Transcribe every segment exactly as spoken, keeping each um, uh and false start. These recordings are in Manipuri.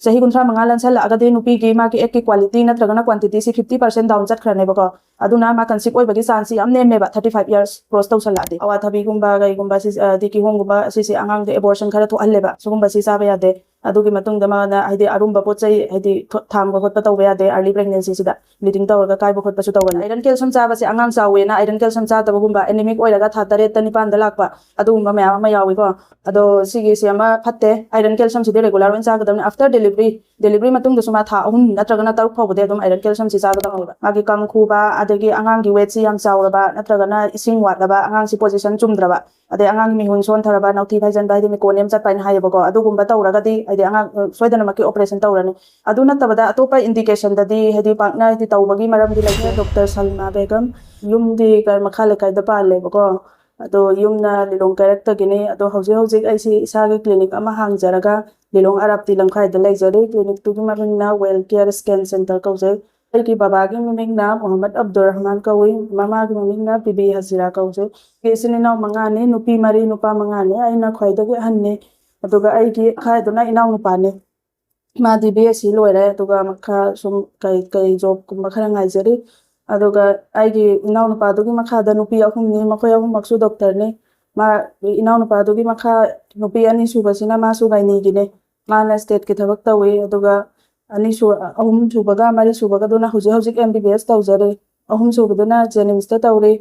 ꯆꯍꯤ ꯀꯨꯟꯊ꯭ꯔꯥ ꯃꯉꯥ ꯂꯥꯟꯁꯜꯂꯛꯑꯒꯗꯤ ꯅꯨꯄꯤꯒꯤ ꯃꯥꯒꯤ ꯑꯦꯛꯀꯤ ꯀ꯭ꯋꯥꯂꯤꯇꯤ ꯅꯠꯇ꯭ꯔꯒꯅ ꯀ꯭ꯋꯥꯟꯇꯤꯇꯤꯁꯤ ꯐꯤꯐꯇꯤ ꯄꯥꯔꯁꯦꯟ ꯗꯥꯎꯟ ꯆꯠꯈ꯭ꯔꯅꯦꯕꯀꯣ꯫ ꯑꯗꯨꯅ ꯃꯥ ꯀꯟꯁꯤꯞ ꯑꯣꯏꯕꯒꯤ ꯆꯥꯟꯁꯁꯤ ꯌꯥꯝ ꯅꯦꯝꯃꯦꯕ, ꯊꯥꯔꯇꯤ ꯐꯥꯏꯚ ꯌꯔꯁ ꯀ꯭ꯔꯣꯁ ꯇꯧꯁꯜꯂꯛꯑꯗꯤ꯫ ꯑꯋꯥꯊꯕꯤꯒꯨꯝꯕ ꯀꯩꯒꯨꯝꯕ ꯁꯤ, ꯑꯗꯤ ꯀꯤꯍꯣꯝꯒꯨꯝꯕ ꯑꯁꯤꯁꯦ ꯑꯉꯥꯡꯗ ꯑꯦꯕꯣꯔꯁꯟ ꯈꯔ ꯊꯣꯛꯍꯜꯂꯦꯕ꯫ ꯁꯤꯒꯨꯝꯕꯁꯤ ꯆꯥꯕ ꯌꯥꯗꯦ꯫ ꯑꯗꯨꯒꯤ ꯃꯇꯨꯡꯗ ꯃꯥꯅ ꯍꯥꯏꯗꯤ ꯑꯔꯨꯝꯕ ꯄꯣꯠ ꯆꯩ ꯍꯥꯏꯗꯤ ꯊꯣ-, ꯊꯥꯡꯕ ꯈꯣꯠꯄ ꯇꯧꯕ ꯌꯥꯗꯦ ꯑꯥꯔꯂꯤ ꯄ꯭ꯔꯦꯒꯅꯦꯟꯁꯤꯁꯤꯗ꯫ ꯕ꯭ꯂꯤꯗꯤꯡ ꯇꯧꯔꯒ ꯀꯥꯏꯕ ꯈꯣꯠꯄꯁꯨ ꯇꯧꯒꯅꯤ꯫ ꯑꯥꯏꯔꯟ ꯀꯦꯜꯁꯤꯌꯝ ꯆꯥꯕꯁꯦ ꯑꯉꯥꯡ ꯆꯥꯎꯋꯦꯅ ꯑꯥꯏꯔꯟ ꯀꯦꯜꯁꯤꯌꯝ ꯆꯥꯗꯕꯒꯨꯝꯕ, ꯑꯦꯅꯤꯃꯤꯛ ꯑꯣꯏꯔꯒ ꯊꯥ ꯇꯔꯦꯠꯇ ꯅꯤꯄꯥꯟꯗ ꯂꯥꯛꯄ, ꯑꯗꯨꯒꯨꯝꯕ ꯃꯌꯥꯝ ꯑꯃ ꯌꯥꯎꯏꯀꯣ꯫ ꯑꯗꯣ ꯁꯤꯒꯤꯁꯤ ꯑꯃ ꯐꯠꯇꯦ꯫ ꯑꯥꯏꯔꯟ ꯀꯦꯜꯁꯤꯌꯝꯁꯤꯗꯤ ꯔꯦꯒꯨꯂꯔ ꯑꯣꯏꯅ ꯆꯥꯒꯗꯕꯅꯤ꯫ ꯑꯥꯐꯇꯔ ꯗꯦꯂꯤꯚꯔꯤ, ꯗꯦꯂꯤꯚꯔꯤ ꯃꯇꯨꯡꯗꯁꯨ ꯃꯥ ꯊꯥ ꯑꯍꯨꯝ ꯅꯠꯇ꯭ꯔꯒꯅ ꯇꯔꯨꯛ ꯐꯥꯎꯕꯗꯤ ꯑꯗꯨꯝ ꯑꯥꯏꯔꯟ ꯀꯦꯜꯁꯤꯌꯝꯁꯤ ꯆꯥꯒꯗꯕꯅꯦꯕ꯫ ꯃꯥꯒꯤ ꯀꯪ ꯈꯨꯕ, ꯑꯗꯒꯤ ꯑꯉꯥꯡꯒꯤ ꯋꯦꯠꯁꯤ ꯌꯥꯝ ꯆꯥꯎꯔꯕ ꯅꯠꯇ꯭ꯔꯒꯅ ꯏꯁꯤꯡ ꯋꯥꯠꯂꯕ, ꯑꯉꯥꯡꯁꯤ ꯄꯣꯖꯤꯁꯟ ꯆꯨꯝꯗ꯭ꯔꯕ, ꯑꯗꯩ ꯑꯉꯥꯡꯒꯤ ꯃꯤꯍꯨꯟ ꯁꯣꯟꯊꯔꯕ, ꯅꯧꯊꯤ ꯐꯥꯏꯖꯟꯕ, ꯍꯥꯏꯗꯤ ꯃꯦꯀꯣꯅꯤꯌꯝ ꯆꯠꯄ ꯍꯥꯏꯅ ꯍꯥꯏꯌꯦꯕꯀꯣ, ꯑꯗꯨꯒꯨꯝꯕ ꯇꯧꯔꯒꯗꯤ ꯍꯥꯏꯗꯤ ꯑꯉꯥꯡ, ꯑ, ꯁꯣꯏꯗꯅꯃꯛꯀꯤ ꯑꯣꯄꯔꯦꯁꯟ ꯇꯧꯔꯅꯤ꯫ ꯑꯗꯨ ꯅꯠꯇꯕꯗ ꯑꯇꯣꯞꯄ ꯏꯟꯗꯤꯀꯦꯁꯟꯗꯗꯤ ꯍꯥꯏꯗꯤ ꯄꯥꯛꯅ ꯍꯥꯏꯗꯤ ꯇꯧꯕꯒꯤ ꯃꯔꯝꯗꯤ ꯂꯩꯇꯦ꯫ ꯗꯣꯛꯇꯔ ꯁꯜꯃꯥ ꯕꯦꯒꯝ, ꯌꯨꯝꯗꯤ ꯀ-, ꯃꯈꯥ ꯂꯩꯀꯥꯏꯗ ꯄꯥꯜꯂꯦꯕꯀꯣ꯫ ꯑꯗꯣ ꯌꯨꯝꯅ ꯂꯤꯂꯣꯡ ꯀꯩꯔꯛꯇꯒꯤꯅꯤ꯫ ꯑꯗꯣ ꯍꯧꯖꯤꯛ ꯍꯧꯖꯤꯛ ꯑꯩꯁꯤ ꯏꯁꯥꯒꯤ ꯀ꯭ꯂꯤꯅꯤꯛ ꯑꯃ ꯍꯥꯡꯖꯔꯒ ꯂꯤꯂꯣꯡ ꯑꯔꯥꯞꯇꯤ ꯂꯝꯈꯥꯏꯗ ꯂꯩꯖꯔꯤ꯫ ꯀ꯭ꯂꯤꯅꯤꯛꯇꯨꯒꯤ ꯃꯃꯤꯡꯅ ꯋꯦꯜ ꯀꯤꯌꯔ ꯁ꯭ꯀꯦꯟ ꯁꯦꯟꯇꯔ ꯀꯧꯖꯩ꯫ ꯑꯩꯒꯤ ꯕꯕꯥꯒꯤ ꯃꯃꯤꯡꯅ ꯃꯣꯍꯝꯃꯗ ꯑꯕꯗꯨꯔ ꯔꯍꯃꯥꯟ ꯀꯧꯏ꯫ ꯃꯃꯥꯒꯤ ꯃꯃꯤꯡꯅ ꯕꯤꯕꯤ ꯍꯖꯤꯔꯥ ꯀꯧꯖꯩ꯫ ꯑꯩ ꯏꯆꯤꯟ ꯏꯅꯥꯎ ꯃꯉꯥꯅꯤ, ꯅꯨꯄꯤ ꯃꯔꯤ, ꯅꯨꯄꯥ ꯃꯉꯥꯅꯤ꯫ ꯑꯩꯅ ꯈ꯭ꯋꯥꯏꯗꯒꯤ ꯑꯍꯟꯅꯤ꯫ ꯑꯗꯨꯒ ꯑꯩꯒꯤ ꯃꯈꯥꯗꯨꯅ ꯏꯅꯥꯎꯅꯨꯄꯥꯅꯤ꯫ ꯃꯥꯗꯤ ꯕꯤ ꯑꯦꯁ ꯁꯤ ꯂꯣꯏꯔꯦ꯫ ꯑꯗꯨꯒ ꯃꯈꯥ ꯁꯨꯝ ꯀꯩ, ꯀꯩ ꯖꯣꯕꯀꯨꯝꯕ ꯈꯔ ꯉꯥꯏꯖꯔꯤ꯫ ꯑꯗꯨꯒ ꯑꯩꯒꯤ ꯏꯅꯥꯎꯅꯨꯄꯥꯗꯨꯒꯤ ꯃꯈꯥꯗ ꯅꯨꯄꯤ ꯑꯍꯨꯝꯅꯤ, ꯃꯈꯣꯏ ꯑꯍꯨꯝꯃꯛꯁꯨ ꯗꯣꯛꯇꯔꯅꯤ꯫ ꯃꯥ, ꯏꯅꯥꯎꯅꯨꯄꯥꯗꯨꯒꯤ ꯃꯈꯥ ꯅꯨꯄꯤ ꯑꯅꯤ ꯁꯨꯕꯁꯤꯅ ꯃꯥꯁꯨ ꯒꯥꯏꯅꯤꯒꯤꯅꯦ꯫ ꯃꯥꯅ ꯁ꯭ꯇꯦꯠꯀꯤ ꯊꯕꯛ ꯇꯧꯏ꯫ ꯑꯗꯨꯒ ꯑꯅꯤꯁꯨ-, ꯑꯍꯨꯝ ꯁꯨꯕꯒ ꯃꯔꯤ ꯁꯨꯕꯒꯗꯨꯅ ꯍꯧꯖꯤꯛ ꯍꯧꯖꯤꯛ ꯑꯦꯝ ꯕꯤ ꯕꯤ ꯑꯦꯁ ꯇꯧꯖꯔꯤ꯫ ꯑꯍꯨꯝ ꯁꯨꯕꯗꯨꯅ ꯖꯦꯅꯤꯝꯁꯇ ꯇꯧꯔꯤ꯫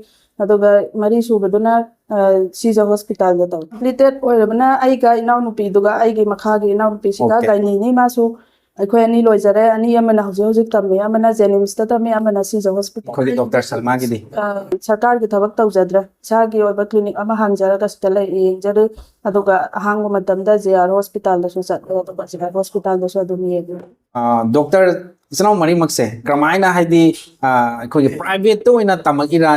ꯑꯗꯨꯒ ꯃꯔꯤ ꯁꯨꯕꯗꯨꯅ, ꯑ, ꯁꯤꯖ ꯍꯣꯁꯄꯤꯇꯥꯜꯗ ꯇꯧꯔꯤ꯫ ꯀꯝꯄ꯭ꯂꯤꯇꯦꯠ ꯑꯣꯏꯔꯕꯅ ꯑꯩꯒ ꯏꯅꯥꯎꯅꯨꯄꯤꯗꯨꯒ, ꯑꯩꯒꯤ ꯃꯈꯥꯒꯤ ꯏꯅꯥꯎꯅꯨꯄꯤꯁꯤꯒ ꯑꯣꯀꯦ꯫ ꯒꯥꯏꯅꯤꯅꯤ꯫ ꯃꯥꯁꯨ ꯑꯩꯈꯣꯏ ꯑꯅꯤ ꯂꯣꯏꯖꯔꯦ꯫ ꯑꯅꯤ ꯑꯃꯅ ꯍꯧꯖꯤꯛ ꯍꯧꯖꯤꯛ ꯇꯝꯃꯤ, ꯑꯃꯅ ꯖꯦꯅꯤꯝꯁꯇ ꯇꯝꯃꯤ, ꯑꯃꯅ ꯁꯤꯖ ꯍꯣꯁꯄꯤꯇꯥꯜ꯫ ꯑꯩꯈꯣꯏꯒꯤ ꯗꯣꯛꯇꯔ ꯁꯜꯃꯥꯒꯤꯗꯤ? ꯑ, ꯁꯔꯀꯥꯔꯒꯤ ꯊꯕꯛ ꯇꯧꯖꯗ꯭ꯔꯦ꯫ ꯏꯁꯥꯒꯤ ꯑꯣꯏꯕ ꯀ꯭ꯂꯤꯅꯤꯛ ꯑꯃ ꯍꯥꯡꯖꯔꯒ ꯁꯤꯗ ꯂꯩ, ꯌꯦꯡꯖꯔꯤ꯫ ꯑꯗꯨꯒ ꯑꯍꯥꯡꯕ ꯃꯇꯝꯗ ꯖꯦ ꯑꯥꯔ ꯍꯣꯁꯄꯤꯇꯥꯜꯗꯁꯨ ꯆꯠꯂꯦ, ꯑꯗꯨꯒ ꯖꯦ ꯑꯥꯔ ꯍꯣꯁꯄꯤꯇꯥꯜꯗꯁꯨ ꯑꯗꯨꯝ ꯌꯦꯡꯉꯤ꯫ ꯑ, ꯗꯣꯛꯇꯔ, ꯏꯆꯤꯟ ꯏꯅꯥꯎ ꯃꯔꯤꯃꯛꯁꯦ ꯀꯔꯝꯍꯥꯏꯅ, ꯍꯥꯏꯗꯤ, ꯑ, ꯑꯩꯈꯣꯏꯒꯤ ꯄ꯭ꯔꯥꯏꯚꯦꯠꯇ ꯑꯣꯏꯅ ꯇꯝꯃꯛꯏꯔꯥ,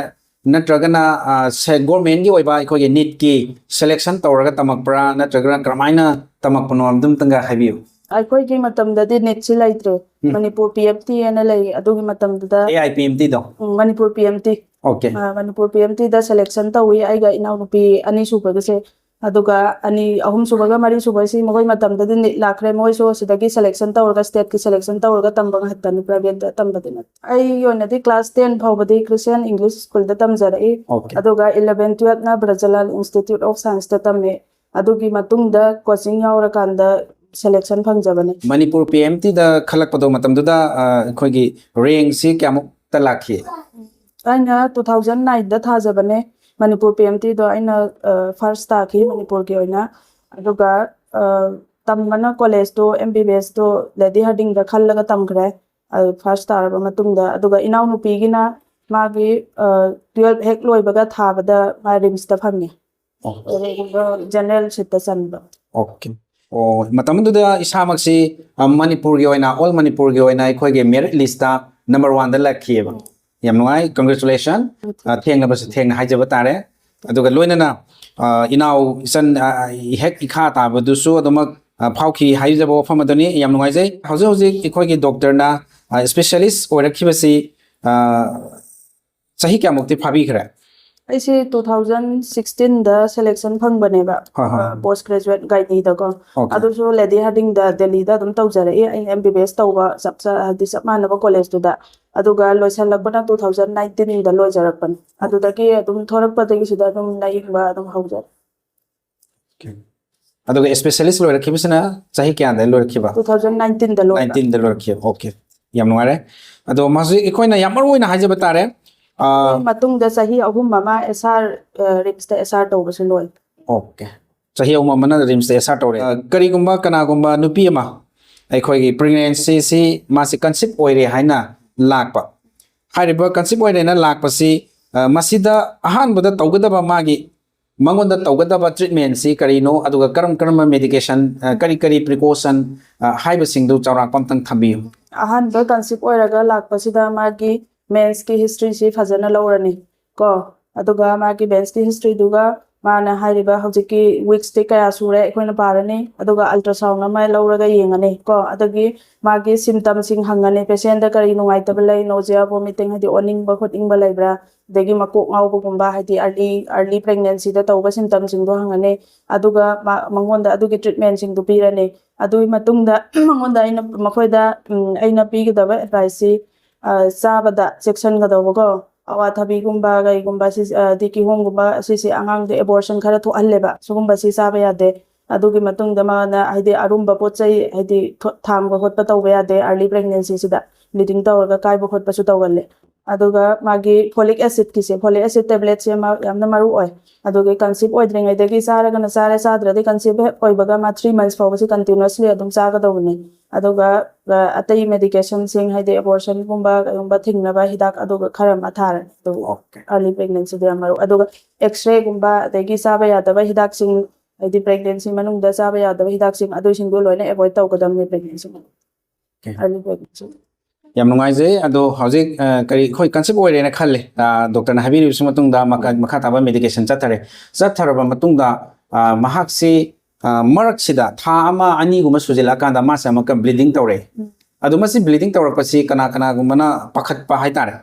ꯅꯠꯇ꯭ꯔꯒꯅ, ꯑ, ꯁꯦ-, ꯒꯣꯔꯃꯦꯟꯒꯤ ꯑꯣꯏꯕ ꯑꯩꯈꯣꯏꯒꯤ ꯅꯤꯠꯀꯤ ꯁꯦꯂꯦꯛꯁꯟ ꯇꯧꯔꯒ ꯇꯝꯃꯛꯄ꯭ꯔꯥ, ꯅꯠꯇ꯭ꯔꯒꯅ ꯀꯔꯝꯍꯥꯏꯅ ꯇꯝꯃꯛꯄꯅꯣ, ꯑꯗꯨꯝꯇꯪꯒ ꯍꯥꯏꯕꯤꯌꯨ꯫ ꯑꯩꯈꯣꯏꯒꯤ ꯃꯇꯝꯗꯗꯤ ꯅꯤꯠꯁꯤ ꯂꯩꯇ꯭ꯔꯦ꯫ ꯎꯝ꯫ ꯃꯅꯤꯄꯨꯔ ꯄꯤ ꯑꯦꯝ ꯇꯤ ꯑꯅ ꯂꯩ꯫ ꯑꯗꯨꯒꯤ ꯃꯇꯝꯗꯨꯗ ꯑꯦ ꯑꯥꯏ ꯄꯤ ꯑꯦꯝ ꯇꯤꯗꯣ? ꯎꯝ, Manipur P M T. Okay. ꯑ, ꯃꯅꯤꯄꯨꯔ ꯄꯤ ꯑꯦꯝ ꯇꯤꯗ ꯁꯦꯂꯦꯛꯁꯟ ꯇꯧꯏ꯫ ꯑꯩꯒ ꯏꯅꯥꯎꯅꯨꯄꯤ ꯑꯅꯤꯁꯨꯕꯒꯁꯦ ꯑꯗꯨꯒ ꯑꯅꯤ, ꯑꯍꯨꯝ ꯁꯨꯕꯒ ꯃꯔꯤ ꯁꯨꯕꯁꯤ ꯃꯈꯣꯏ ꯃꯇꯝꯗꯗꯤ ꯅꯤꯠ ꯂꯥꯛꯈ꯭ꯔꯦ, ꯃꯣꯏꯁꯨ ꯑꯁꯤꯗꯒꯤ ꯁꯦꯂꯦꯛꯁꯟ ꯇꯧꯔꯒ, ꯁ꯭ꯇꯦꯠꯀꯤ ꯁꯦꯂꯦꯛꯁꯟ ꯇꯧꯔꯒ ꯇꯝꯕ ꯉꯥꯛꯇꯅꯤ, ꯄ꯭ꯔꯥꯏꯚꯦꯠꯇ ꯇꯝꯕꯗꯤ ꯅꯠꯇꯦ꯫ ꯑꯩꯒꯤ ꯑꯣꯏꯅꯗꯤ ꯀ꯭ꯂꯥꯁ ꯇꯦꯟ ꯐꯥꯎꯕꯗꯤ ꯈ꯭ꯔꯤꯁꯇꯤꯌꯥꯟ ꯏꯪꯂꯤꯁ ꯁ꯭ꯀꯨꯜꯗ ꯇꯝꯖꯔꯛꯏ꯫ Okay. ꯑꯗꯨꯒ ꯏꯂꯚꯦꯟ ꯇꯨꯋꯦꯜꯞꯅ ꯕ꯭ꯔꯖꯂꯥꯜ ꯏꯟꯁꯇꯤꯇ꯭ꯌꯨꯠ ꯑꯣꯐ ꯁꯥꯏꯟꯁꯇ ꯇꯝꯃꯤ꯫ ꯑꯗꯨꯒꯤ ꯃꯇꯨꯡꯗ ꯀꯣꯆꯤꯡ ꯌꯥꯎꯔꯀꯥꯟꯗ ꯁꯦꯂꯦꯛꯁꯟ ꯐꯪꯖꯕꯅꯤ꯫ ꯃꯅꯤꯄꯨꯔ ꯄꯤ ꯑꯦꯝ ꯇꯤꯗ ꯈꯜꯂꯛꯄꯗꯣ ꯃꯇꯝꯗꯨꯗ ꯑ, ꯑꯩꯈꯣꯏꯒꯤ ꯔꯦꯡꯁꯤ ꯀꯌꯥꯃꯨꯛꯇ ꯂꯥꯛꯈꯤ? ꯑꯩꯅ ꯇꯨ ꯊꯥꯎꯖꯟ ꯅꯥꯏꯟꯗ ꯊꯥꯖꯕꯅꯦ꯫ ꯃꯅꯤꯄꯨꯔ ꯄꯤ ꯑꯦꯝ ꯇꯤꯗꯣ ꯑꯩꯅ ꯐꯥꯔꯁ ꯇꯥꯈꯤ ꯃꯅꯤꯄꯨꯔꯒꯤ ꯑꯣꯏꯅ꯫ ꯑꯗꯨꯒ ꯑ, ꯇꯝꯕꯅ ꯀꯣꯂꯦꯖꯇꯣ, ꯑꯦꯝ ꯕꯤ ꯕꯤ ꯑꯦꯁꯇꯣ ꯂꯦꯗꯤ ꯍꯥꯔꯗꯤꯡꯗ ꯈꯜꯂꯒ ꯇꯝꯈ꯭ꯔꯦ, ꯐꯥꯔꯁ ꯇꯥꯔꯕ ꯃꯇꯨꯡꯗ꯫ ꯑꯗꯨꯒ ꯏꯅꯥꯎꯅꯨꯄꯤꯒꯤꯅ ꯃꯥꯒꯤ ꯇꯨꯋꯦꯜꯞ ꯍꯦꯛ ꯂꯣꯏꯕꯒ ꯊꯥꯕꯗ ꯃꯥ ꯔꯤꯝꯁꯇ ꯐꯪꯉꯤ꯫ ꯑꯣ꯫ ꯖꯦꯅꯔꯦꯜ ꯁꯤꯠꯇ ꯆꯟꯕ꯫ Okay. ꯑꯣ, ꯃꯇꯝꯗꯨꯗ ꯏꯁꯥꯃꯛꯁꯤ ꯑ, ꯃꯅꯤꯄꯨꯔꯒꯤ ꯑꯣꯏꯅ, ꯑꯣꯜ ꯃꯅꯤꯄꯨꯔꯒꯤ ꯑꯣꯏꯅ ꯑꯩꯈꯣꯏꯒꯤ ꯃꯦꯔꯤꯠ ꯂꯤꯁꯇ ꯅꯝꯕꯔ ꯋꯥꯟꯗ ꯂꯥꯛꯈꯤꯑꯕ꯫ ꯌꯥꯝ ꯅꯨꯡꯉꯥꯏ, ꯀꯪꯒ꯭ꯔꯦꯆꯨꯂꯦꯁꯟ꯫ ꯊꯦꯡꯅꯕꯁꯨ ꯊꯦꯡꯅ ꯍꯥꯏꯖꯕ ꯇꯥꯔꯦ꯫ ꯑꯗꯨꯒ ꯂꯣꯏꯅꯅ ꯑ, ꯏꯅꯥꯎ ꯏꯆꯟ ꯑ, ꯏꯍꯦꯛ ꯏꯈꯥ ꯇꯥꯕꯗꯨꯁꯨ ꯑꯗꯨꯃꯛ ꯑ, ꯐꯥꯎꯈꯤ ꯍꯥꯏꯖꯕ ꯋꯥꯐꯝ ꯑꯗꯨꯅꯤ꯫ ꯌꯥꯝ ꯅꯨꯡꯉꯥꯏꯖꯩ꯫ ꯍꯧꯖꯤꯛ ꯍꯧꯖꯤꯛ ꯑꯩꯈꯣꯏꯒꯤ ꯗꯣꯛꯇꯔꯅ ꯏꯁꯄꯦꯁꯤꯌꯦꯂꯤꯁ ꯑꯣꯏꯔꯛꯈꯤꯕꯁꯤ ꯑ, ꯆꯍꯤ ꯀꯌꯥꯃꯨꯛꯇꯤ ꯐꯥꯕꯤꯈ꯭ꯔꯦ? ꯑꯩꯁꯦ ꯇꯨ ꯊꯥꯎꯖꯟ ꯁꯤꯛꯁꯇꯤꯟꯗ ꯁꯦꯂꯦꯛꯁꯟ ꯐꯪꯕꯅꯦꯕ, ꯍꯣꯏ, ꯍꯣꯏ, ꯍꯣꯏ꯫ ꯄꯣꯁ ꯒ꯭ꯔꯦꯖꯨꯋꯦꯠ ꯒꯥꯏꯅꯤꯗꯀꯣ꯫ Okay. ꯑꯗꯨꯁꯨ ꯂꯦꯗꯤ ꯍꯥꯔꯗꯤꯡꯗ, ꯗꯦꯜꯂꯤꯗ ꯑꯗꯨꯝ ꯇꯧꯖꯔꯛꯏ꯫ ꯑꯩ ꯑꯦꯝ ꯕꯤ ꯕꯤ ꯑꯦꯁ ꯇꯧꯕ ꯆꯞ ꯆ-, ꯍꯥꯏꯗꯤ ꯆꯞ ꯃꯥꯟꯅꯕ ꯀꯣꯂꯦꯖꯇꯨꯗ꯫ ꯑꯗꯨꯒ ꯂꯣꯏꯁꯜꯂꯛꯄꯅ ꯇꯨ ꯊꯥꯎꯖꯟ ꯅꯥꯏꯟꯇꯤꯟꯗ ꯂꯣꯏꯖꯔꯛꯄꯅꯤ꯫ ꯑꯗꯨꯗꯒꯤ ꯑꯗꯨꯝ ꯊꯣꯔꯛꯄꯗꯒꯤ ꯁꯤꯗ ꯑꯗꯨꯝ ꯂꯥꯏꯌꯦꯡꯕ ꯑꯗꯨꯝ ꯍꯧꯖꯔꯦ꯫ Okay. ꯑꯗꯨꯒ ꯏꯁꯄꯦꯁꯤꯌꯦꯂꯤꯁ ꯂꯣꯏꯔꯛꯈꯤꯕꯁꯤꯅ ꯆꯍꯤ ꯀꯌꯥꯗ ꯂꯣꯏꯔꯛꯈꯤꯕ? ꯇꯨ ꯊꯥꯎꯖꯟ ꯅꯥꯏꯟꯇꯤꯟꯗ ꯂꯣꯏꯕ꯫ ꯅꯥꯏꯟꯇꯤꯟꯗ ꯂꯣꯏꯔꯛꯈꯤꯕ꯫ Okay. ꯌꯥꯝ ꯅꯨꯡꯉꯥꯏꯔꯦ꯫ ꯑꯗꯣ ꯍꯧꯖꯤꯛ ꯑꯩꯈꯣꯏꯅ ꯌꯥꯝ ꯃꯔꯨ ꯑꯣꯏꯅ ꯍꯥꯏꯖꯕ ꯇꯥꯔꯦ, ꯑ, ꯑꯗꯨꯒꯤ ꯃꯇꯨꯡꯗ ꯆꯍꯤ ꯑꯍꯨꯝ ꯑꯃ ꯑꯦꯁ ꯑꯥꯔ, ꯑ, ꯔꯤꯝꯁꯇ ꯑꯦꯁ ꯑꯥꯔ ꯇꯧꯕꯁꯨ ꯂꯣꯏ꯫ Okay. ꯆꯍꯤ ꯑꯍꯨꯝ ꯑꯃꯅ ꯔꯤꯝꯁꯇ ꯑꯦꯁ ꯑꯥꯔ ꯇꯧꯔꯦ꯫ ꯑ, ꯀꯔꯤꯒꯨꯝꯕ ꯀꯅꯥꯒꯨꯝꯕ ꯅꯨꯄꯤ ꯑꯃ ꯑꯩꯈꯣꯏꯒꯤ ꯄ꯭ꯔꯦꯒꯅꯦꯟꯁꯤꯁꯤ ꯃꯥꯁꯤ ꯀꯟꯁꯤꯞ ꯑꯣꯏꯔꯦ ꯍꯥꯏꯅ ꯂꯥꯛꯄ, ꯍꯥꯏꯔꯤꯕ ꯀꯟꯁꯤꯞ ꯑꯣꯏꯔꯦꯅ ꯂꯥꯛꯄꯁꯤ, ꯑ, ꯃꯁꯤꯗ ꯑꯍꯥꯟꯕꯗ ꯇꯧꯒꯗꯕ, ꯃꯥꯒꯤ ꯃꯉꯣꯟꯗ ꯇꯧꯒꯗꯕ ꯇ꯭ꯔꯤꯠꯃꯦꯟꯁꯤ ꯀꯔꯤꯅꯣ, ꯑꯗꯨꯒ ꯀꯔꯝ ꯀꯔꯝꯕ ꯃꯦꯗꯤꯀꯦꯁꯟ, ꯑ, ꯀꯔꯤ ꯀꯔꯤ ꯄ꯭ꯔꯤꯀꯣꯁꯟ, ꯑ, ꯍꯥꯏꯕꯁꯤꯡꯗꯨ ꯆꯥꯎꯔꯥꯛꯄ ꯑꯝꯇꯪ ꯊꯝꯕꯤꯌꯨ꯫ ꯑꯍꯥꯟꯕ ꯀꯟꯁꯤꯞ ꯑꯣꯏꯔꯒ ꯂꯥꯛꯄꯁꯤꯗ ꯃꯥꯒꯤ ꯃꯦꯟꯁꯀꯤ ꯍꯤꯁꯇ꯭ꯔꯤꯁꯤ ꯐꯖꯅ ꯂꯧꯔꯅꯤ ꯀꯣ꯫ ꯑꯗꯨꯒ ꯃꯥꯒꯤ ꯃꯦꯟꯁꯀꯤ ꯍꯤꯁꯇ꯭ꯔꯤꯗꯨꯒ ꯃꯥꯅ ꯍꯥꯏꯔꯤꯕ ꯍꯧꯖꯤꯛꯀꯤ ꯋꯤꯛꯁꯇꯤ ꯀꯌꯥ ꯁꯨꯔꯦ ꯑꯩꯈꯣꯏꯅ ꯄꯥꯔꯅꯤ, ꯑꯗꯨꯒ ꯑꯜꯇ꯭ꯔꯥꯁꯥꯎꯟ ꯑꯃ ꯂꯧꯔꯒ ꯌꯦꯡꯉꯅꯤ ꯀꯣ꯫ ꯑꯗꯒꯤ ꯃꯥꯒꯤ ꯁꯤꯝꯇꯝꯁꯤꯡ ꯍꯪꯉꯅꯤ, ꯄꯦꯁꯦꯟꯗ ꯀꯔꯤ ꯅꯨꯡꯉꯥꯏꯇꯕ ꯂꯩ, ꯅꯣꯖꯤꯌꯥ, ꯚꯣꯃꯤꯇꯤꯡ, ꯍꯥꯏꯗꯤ ꯑꯣꯅꯤꯡꯕ ꯈꯣꯠꯅꯤꯡꯕ ꯂꯩꯕ꯭ꯔꯥ, ꯑꯗꯒꯤ ꯃꯀꯣꯛ ꯉꯥꯎꯕꯒꯨꯝꯕ, ꯍꯥꯏꯗꯤ ꯑꯥꯔꯂꯤ ꯑꯥꯔꯂꯤ ꯄ꯭ꯔꯦꯒꯅꯦꯟꯁꯤꯗ ꯇꯧꯕ ꯁꯤꯝꯇꯝꯁꯤꯡꯗꯣ ꯍꯪꯉꯅꯤ꯫ ꯑꯗꯨꯒ ꯃꯉꯣꯟꯗ ꯑꯗꯨꯒꯤ ꯇ꯭ꯔꯤꯠꯃꯦꯟꯁꯤꯡꯗꯨ ꯄꯤꯔꯅꯤ꯫ ꯑꯗꯨꯒꯤ ꯃꯇꯨꯡꯗ ꯃꯉꯣꯟꯗ ꯑꯩꯅ ꯃꯈꯣꯏꯗ ꯑꯩꯅ ꯄꯤꯒꯗꯕ ꯑꯦꯗꯚꯥꯏꯁꯁꯤ, ꯆꯥꯕꯗ ꯆꯦꯛꯁꯤꯟꯒꯗꯧꯕꯀꯣ꯫ ꯑꯋꯥꯊꯕꯤꯒꯨꯝꯕ, ꯀꯩꯒꯨꯝꯕ, ꯁꯤ ꯑꯗꯩ ꯀꯤꯍꯣꯝꯒꯨꯝꯕ, ꯑꯁꯤꯁꯦ ꯑꯉꯥꯡꯗ ꯑꯦꯕꯣꯔꯁꯟ ꯈꯔ ꯊꯣꯛꯍꯜꯂꯦꯕ꯫ ꯁꯤꯒꯨꯝꯕꯁꯤ ꯆꯥꯕ ꯌꯥꯗꯦ꯫ ꯑꯗꯨꯒꯤ ꯃꯇꯨꯡꯗ ꯃꯥꯅ, ꯍꯥꯏꯗꯤ, ꯑꯔꯨꯝꯕ ꯄꯣꯠ ꯆꯩ, ꯍꯥꯏꯗꯤ, ꯊꯥꯡꯕ ꯈꯣꯠꯄ ꯇꯧꯕ ꯌꯥꯗꯦ꯫ ꯑꯥꯔꯂꯤ ꯄ꯭ꯔꯦꯒꯅꯦꯟꯁꯤꯁꯤꯗ ꯕ꯭ꯂꯤꯗꯤꯡ ꯇꯧꯔꯒ ꯀꯥꯏꯕ ꯈꯣꯠꯄꯁꯨ ꯇꯧꯒꯜꯂꯦ꯫ ꯑꯗꯨꯒ ꯃꯥꯒꯤ ꯐꯣꯂꯤꯛ ꯑꯦꯁꯤꯠꯀꯤꯁꯦ, ꯐꯣꯂꯤꯛ ꯑꯦꯁꯤꯠ ꯇꯦꯕ꯭ꯂꯦꯠꯁꯦ ꯃꯥ ꯌꯥꯝꯅ ꯃꯔꯨ ꯑꯣꯏ꯫ ꯑꯗꯨꯒꯤ ꯀꯟꯁꯤꯞ ꯑꯣꯏꯗ꯭ꯔꯤꯉꯩꯗꯗꯤ ꯆꯥꯔꯒꯅ ꯆꯥꯔꯦ, ꯆꯥꯗ꯭ꯔꯗꯤ ꯀꯟꯁꯤꯞ ꯍꯦꯛ ꯑꯣꯏꯕꯒ ꯃꯥ ꯊ꯭ꯔꯤ ꯃꯟꯁ ꯐꯥꯎꯕꯁꯤ ꯀꯟꯇꯤꯅ꯭ꯌꯨꯁꯂꯤ ꯑꯗꯨꯝ ꯆꯥꯒꯗꯧꯕꯅꯤ꯫ ꯑꯗꯨꯒ ꯑꯇꯩ ꯃꯦꯗꯤꯀꯦꯁꯟꯁꯤꯡ, ꯍꯥꯏꯗꯤ ꯑꯦꯕꯣꯔꯁꯟꯒꯨꯝꯕ ꯀꯩꯒꯨꯝꯕ ꯊꯤꯡꯅꯕ ꯍꯤꯗꯥꯛ, ꯑꯗꯨꯒ ꯈꯔ ꯑꯃ ꯊꯥꯔꯦ꯫ ꯑꯗꯨ ꯑꯥꯔꯂꯤ ꯄ꯭ꯔꯦꯒꯅꯦꯟꯁꯤꯗ ꯌꯥꯝ ꯃꯔꯨ꯫ ꯑꯗꯨꯒ ꯑꯦꯛꯁꯔꯦꯒꯨꯝꯕ, ꯑꯗꯒꯤ ꯆꯥꯕ ꯌꯥꯗꯕ ꯍꯤꯗꯥꯛꯁꯤꯡ, ꯍꯥꯏꯗꯤ ꯄ꯭ꯔꯦꯒꯅꯦꯟꯁꯤ ꯃꯅꯨꯡꯗ ꯆꯥꯕ ꯌꯥꯗꯕ ꯍꯤꯗꯥꯛꯁꯤꯡ, ꯑꯗꯨꯁꯤꯡꯗꯣ ꯂꯣꯏꯅ ꯑꯦꯚꯣꯏꯗ ꯇꯧꯒꯗꯕꯅꯤ ꯄ꯭ꯔꯦꯒꯅꯦꯟꯁꯤ ꯑꯥꯔꯂꯤ ꯄ꯭ꯔꯦꯒꯅꯦꯟꯁꯤ꯫ ꯌꯥꯝ ꯅꯨꯡꯉꯥꯏꯖꯩ꯫ ꯑꯗꯣ ꯍꯧꯖꯤꯛ ꯀꯔꯤ ꯑꯩꯈꯣꯏ ꯀꯟꯁꯤꯞ ꯑꯣꯏꯔꯦꯅ ꯈꯜꯂꯦ꯫ ꯗꯣꯛꯇꯔꯅ ꯍꯥꯏꯕꯤꯔꯤꯕꯁꯤ ꯃꯇꯨꯡꯗ ꯃꯈꯥ ꯇꯥꯕ ꯃꯦꯗꯤꯀꯦꯁꯟ ꯆꯠꯊꯔꯦ꯫ ꯆꯠꯊꯔꯕ ꯃꯇꯨꯡꯗ ꯃꯍꯥꯛꯁꯤ ꯃꯔꯛꯁꯤꯗ ꯊꯥ ꯑꯃ ꯑꯅꯤꯒꯨꯝꯕ ꯁꯨꯖꯤꯜꯂꯛꯑꯀꯥꯟꯗ ꯃꯥꯁꯦ ꯑꯃꯨꯛꯀ ꯕ꯭ꯂꯤꯗꯤꯡ ꯇꯧꯔꯛꯑꯦ꯫ ꯑꯗꯣ ꯃꯁꯤ ꯕ꯭ꯂꯤꯗꯤꯡ ꯇꯧꯔꯛꯄꯁꯤ ꯀꯅꯥ ꯀꯅꯥꯒꯨꯝꯕꯅ ꯄꯥꯈꯠꯄ ꯍꯥꯏꯇꯥꯔꯦ꯫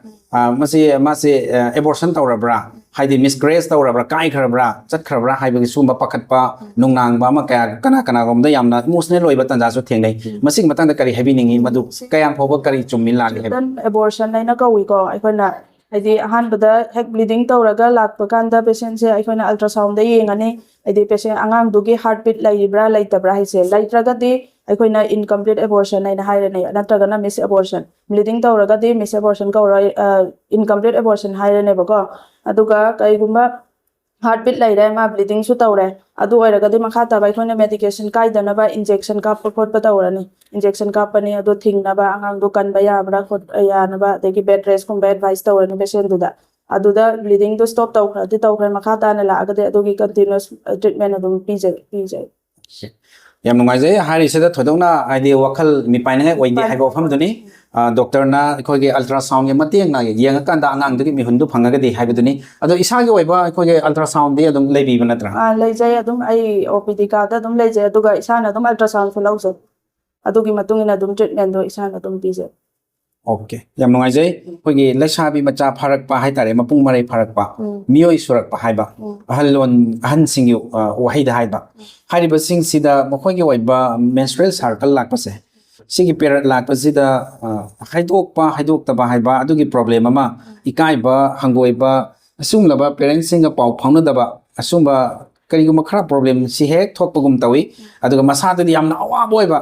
ꯃꯁꯤ ꯃꯥꯁꯦ ꯑꯦꯕꯣꯔꯁꯟ ꯇꯧꯔꯕ꯭ꯔꯥ, ꯍꯥꯏꯗꯤ ꯃꯤꯁꯀꯔꯦꯖ ꯇꯧꯔꯕ꯭ꯔꯥ, ꯀꯥꯏꯈ꯭ꯔꯕ꯭ꯔꯥ, ꯆꯠꯈ꯭ꯔꯕ꯭ꯔꯥ ꯍꯥꯏꯕꯒꯤ ꯁꯤꯒꯨꯝꯕ ꯄꯥꯈꯠꯄ, ꯅꯨꯡꯅꯥꯡꯕ ꯑꯃ ꯀꯌꯥ ꯀꯅꯥ ꯀꯅꯥꯒꯨꯝꯕꯗ ꯌꯥꯝꯅ ꯏꯃꯣꯁꯅꯦꯜ ꯑꯣꯏꯕ ꯇꯥꯟꯖꯥꯁꯨ ꯊꯦꯡꯅꯩ꯫ ꯃꯁꯤꯒꯤ ꯃꯇꯥꯡꯗ ꯀꯔꯤ ꯍꯥꯏꯕꯤꯅꯤꯡꯉꯤ? ꯃꯗꯨ ꯀꯌꯥꯝ ꯐꯥꯎꯕ ꯀꯔꯤ ꯆꯨꯝꯃꯤ ꯂꯥꯜꯂꯤ ꯍꯥꯏꯕ? ꯑꯦꯕꯣꯔꯁꯟ ꯍꯥꯏꯅ ꯀꯧꯏꯀꯣ꯫ ꯑꯩꯈꯣꯏꯅ, ꯍꯥꯏꯗꯤ, ꯑꯍꯥꯟꯕꯗ ꯍꯦꯛ ꯕ꯭ꯂꯤꯗꯤꯡ ꯇꯧꯔꯒ ꯂꯥꯛꯄ ꯀꯥꯟꯗ ꯄꯦꯁꯦꯟꯁꯦ ꯑꯩꯈꯣꯏꯅ ꯑꯜꯇ꯭ꯔꯥꯁꯥꯎꯟꯗ ꯌꯦꯡꯉꯅꯤ꯫ ꯍꯥꯏꯗꯤ ꯄꯦꯁꯦꯟ ꯑꯉꯥꯡꯗꯨꯒꯤ ꯍꯥꯔꯠ ꯕꯤꯠ ꯂꯩꯔꯤꯕ꯭ꯔꯥ ꯂꯩꯇꯕ꯭ꯔꯥ ꯍꯥꯏꯁꯦ꯫ ꯂꯩꯇ꯭ꯔꯒꯗꯤ ꯑꯩꯈꯣꯏꯅ ꯏꯟꯀꯝꯄ꯭ꯂꯤꯠ ꯑꯦꯕꯣꯔꯁꯟ ꯍꯥꯏꯅ ꯍꯥꯏꯔꯅꯤ, ꯅꯠꯇ꯭ꯔꯒꯅ ꯃꯤꯁ ꯑꯦꯕꯣꯔꯁꯟ꯫ ꯕ꯭ꯂꯤꯗꯤꯡ ꯇꯧꯔꯒꯗꯤ ꯃꯤꯁ ꯑꯦꯕꯣꯔꯁꯟ ꯀꯧꯔꯣꯏ, ꯏꯟꯀꯝꯄ꯭ꯂꯤꯠ ꯑꯦꯕꯣꯔꯁꯟ ꯍꯥꯏꯔꯅꯦꯕꯀꯣ꯫ ꯑꯗꯨꯒ ꯀꯩꯒꯨꯝꯕ ꯍꯥꯔꯠ ꯕꯤꯠ ꯂꯩꯔꯦ, ꯃꯥ ꯕ꯭ꯂꯤꯗꯤꯡꯁꯨ ꯇꯧꯔꯦ, ꯑꯗꯨ ꯑꯣꯏꯔꯒꯗꯤ ꯃꯈꯥ ꯇꯥꯕ ꯑꯩꯈꯣꯏꯅ ꯃꯦꯗꯤꯀꯦꯁꯟ ꯀꯥꯏꯗꯅꯕ ꯏꯟꯖꯦꯛꯁꯟ ꯀꯥꯞꯄ ꯈꯣꯠꯄ ꯇꯧꯔꯅꯤ꯫ ꯏꯟꯖꯦꯛꯁꯟ ꯀꯥꯞꯄꯅꯤ, ꯑꯗꯣ ꯊꯤꯡꯅꯕ, ꯑꯉꯥꯡꯗꯣ ꯀꯟꯕ ꯌꯥꯕ꯭ꯔꯥ ꯈꯣꯠ ꯌꯥꯅꯕ, ꯑꯗꯒꯤ ꯕꯦꯗ ꯔꯦꯁꯀꯨꯝꯕ ꯑꯦꯗꯚꯥꯏꯁ ꯇꯧꯔꯅꯤ ꯄꯦꯁꯦꯟꯗꯨꯗ꯫ ꯑꯗꯨꯗ ꯕ꯭ꯂꯤꯗꯤꯡꯗꯣ ꯁ꯭ꯇꯣꯞ ꯇꯧꯈ꯭ꯔꯗꯤ ꯇꯧꯈ꯭ꯔꯦ, ꯃꯈꯥ ꯇꯥꯅ ꯂꯥꯛꯑꯒꯗꯤ ꯑꯗꯨꯒꯤ ꯀꯟꯇꯤꯅ꯭ꯌꯨꯁ ꯇ꯭ꯔꯤꯠꯃꯦꯟ ꯑꯗꯨꯝ ꯄꯤꯖꯩ ꯄꯤꯖꯩ꯫ ꯌꯥꯝ ꯅꯨꯡꯉꯥꯏꯖꯩ꯫ ꯍꯥꯏꯔꯤꯁꯤꯗ ꯊꯣꯏꯗꯣꯛꯅ, ꯍꯥꯏꯗꯤ, ꯋꯥꯈꯜ ꯃꯤꯄꯥꯏꯅꯤꯡꯉꯥꯏ ꯑꯣꯏꯗꯦ ꯍꯥꯏꯕ ꯋꯥꯐꯝꯗꯨꯅꯤ꯫ ꯗꯣꯛꯇꯔꯅ ꯑꯩꯈꯣꯏꯒꯤ ꯑꯜꯇ꯭ꯔꯥꯁꯥꯎꯟꯒꯤ ꯃꯇꯦꯡꯅ ꯌꯦꯡꯉꯀꯥꯟꯗ ꯑꯉꯥꯡꯗꯨꯒꯤ ꯃꯤꯍꯨꯟꯗꯨ ꯐꯪꯉꯒꯗꯤ ꯍꯥꯏꯕꯗꯨꯅꯤ꯫ ꯑꯗꯣ ꯏꯁꯥꯒꯤ ꯑꯣꯏꯕ ꯑꯩꯈꯣꯏꯒꯤ ꯑꯜꯇ꯭ꯔꯥꯁꯥꯎꯟꯗꯤ ꯑꯗꯨꯝ ꯂꯩꯕꯤꯕ ꯅꯠꯇ꯭ꯔꯥ? ꯑꯥ, ꯂꯩꯖꯩ꯫ ꯑꯗꯨꯝ ꯑꯩ ꯑꯣ ꯄꯤ ꯗꯤ ꯀꯥꯔꯗ ꯑꯗꯨꯝ ꯂꯩꯖꯩ, ꯑꯗꯨꯒ ꯏꯁꯥꯅ ꯑꯗꯨꯝ ꯑꯜꯇ꯭ꯔꯥꯁꯥꯎꯟꯁꯨ ꯂꯧꯖꯩ꯫ ꯑꯗꯨꯒꯤ ꯃꯇꯨꯡ ꯏꯟꯅ ꯑꯗꯨꯝ ꯇ꯭ꯔꯤꯠꯃꯦꯟꯗꯣ ꯏꯁꯥꯅ ꯑꯗꯨꯝ ꯄꯤꯖꯩ꯫ ꯑꯣꯀꯦ, ꯌꯥꯝ ꯅꯨꯡꯉꯥꯏꯖꯩ꯫ ꯑꯩꯈꯣꯏꯒꯤ ꯂꯩꯁꯥꯕꯤ ꯃꯆꯥ ꯐꯥꯔꯛꯄ ꯍꯥꯏꯇꯥꯔꯦ, ꯃꯄꯨꯡ ꯃꯔꯩ ꯐꯥꯔꯛꯄ, ꯎꯝ꯫ ꯃꯤꯑꯣꯏ ꯁꯨꯔꯛꯄ ꯍꯥꯏꯕ, ꯎꯝ꯫ ꯑꯍꯜꯂꯣꯟ ꯑꯍꯟꯁꯤꯡꯒꯤ ꯑ, ꯋꯥꯍꯩꯗ ꯍꯥꯏꯕ, ꯍꯥꯏꯔꯤꯕꯁꯤꯡꯁꯤꯗ ꯃꯈꯣꯏꯒꯤ ꯑꯣꯏꯕ menstrual cycle ꯂꯥꯛꯄꯁꯦ, ꯁꯤꯒꯤ ꯄꯦꯔꯠ ꯂꯥꯛꯄꯁꯤꯗ ꯑ, ꯍꯥꯏꯗꯣꯛꯄ ꯍꯥꯏꯗꯣꯛꯇꯕ ꯍꯥꯏꯕ ꯑꯗꯨꯒꯤ ꯄ꯭ꯔꯣꯕ꯭ꯂꯦꯝ ꯑꯃ, ꯏꯀꯥꯏꯕ ꯍꯪꯒꯣꯏꯕ, ꯑꯁꯤꯒꯨꯝꯂꯕ ꯄꯦꯔꯦꯟꯁꯁꯤꯡꯒ ꯄꯥꯎ ꯐꯥꯎꯅꯗꯕ, ꯑꯁꯨꯝꯕ ꯀꯔꯤꯒꯨꯝꯕ ꯈꯔ ꯄ꯭ꯔꯣꯕ꯭ꯂꯦꯝꯁꯤ ꯍꯦꯛ ꯊꯣꯛꯄꯒꯨꯝ ꯇꯧꯏ꯫ ꯑꯗꯨꯒ ꯃꯁꯥꯗꯗꯤ ꯌꯥꯝꯅ ꯑꯋꯥꯕ ꯑꯣꯏꯕ,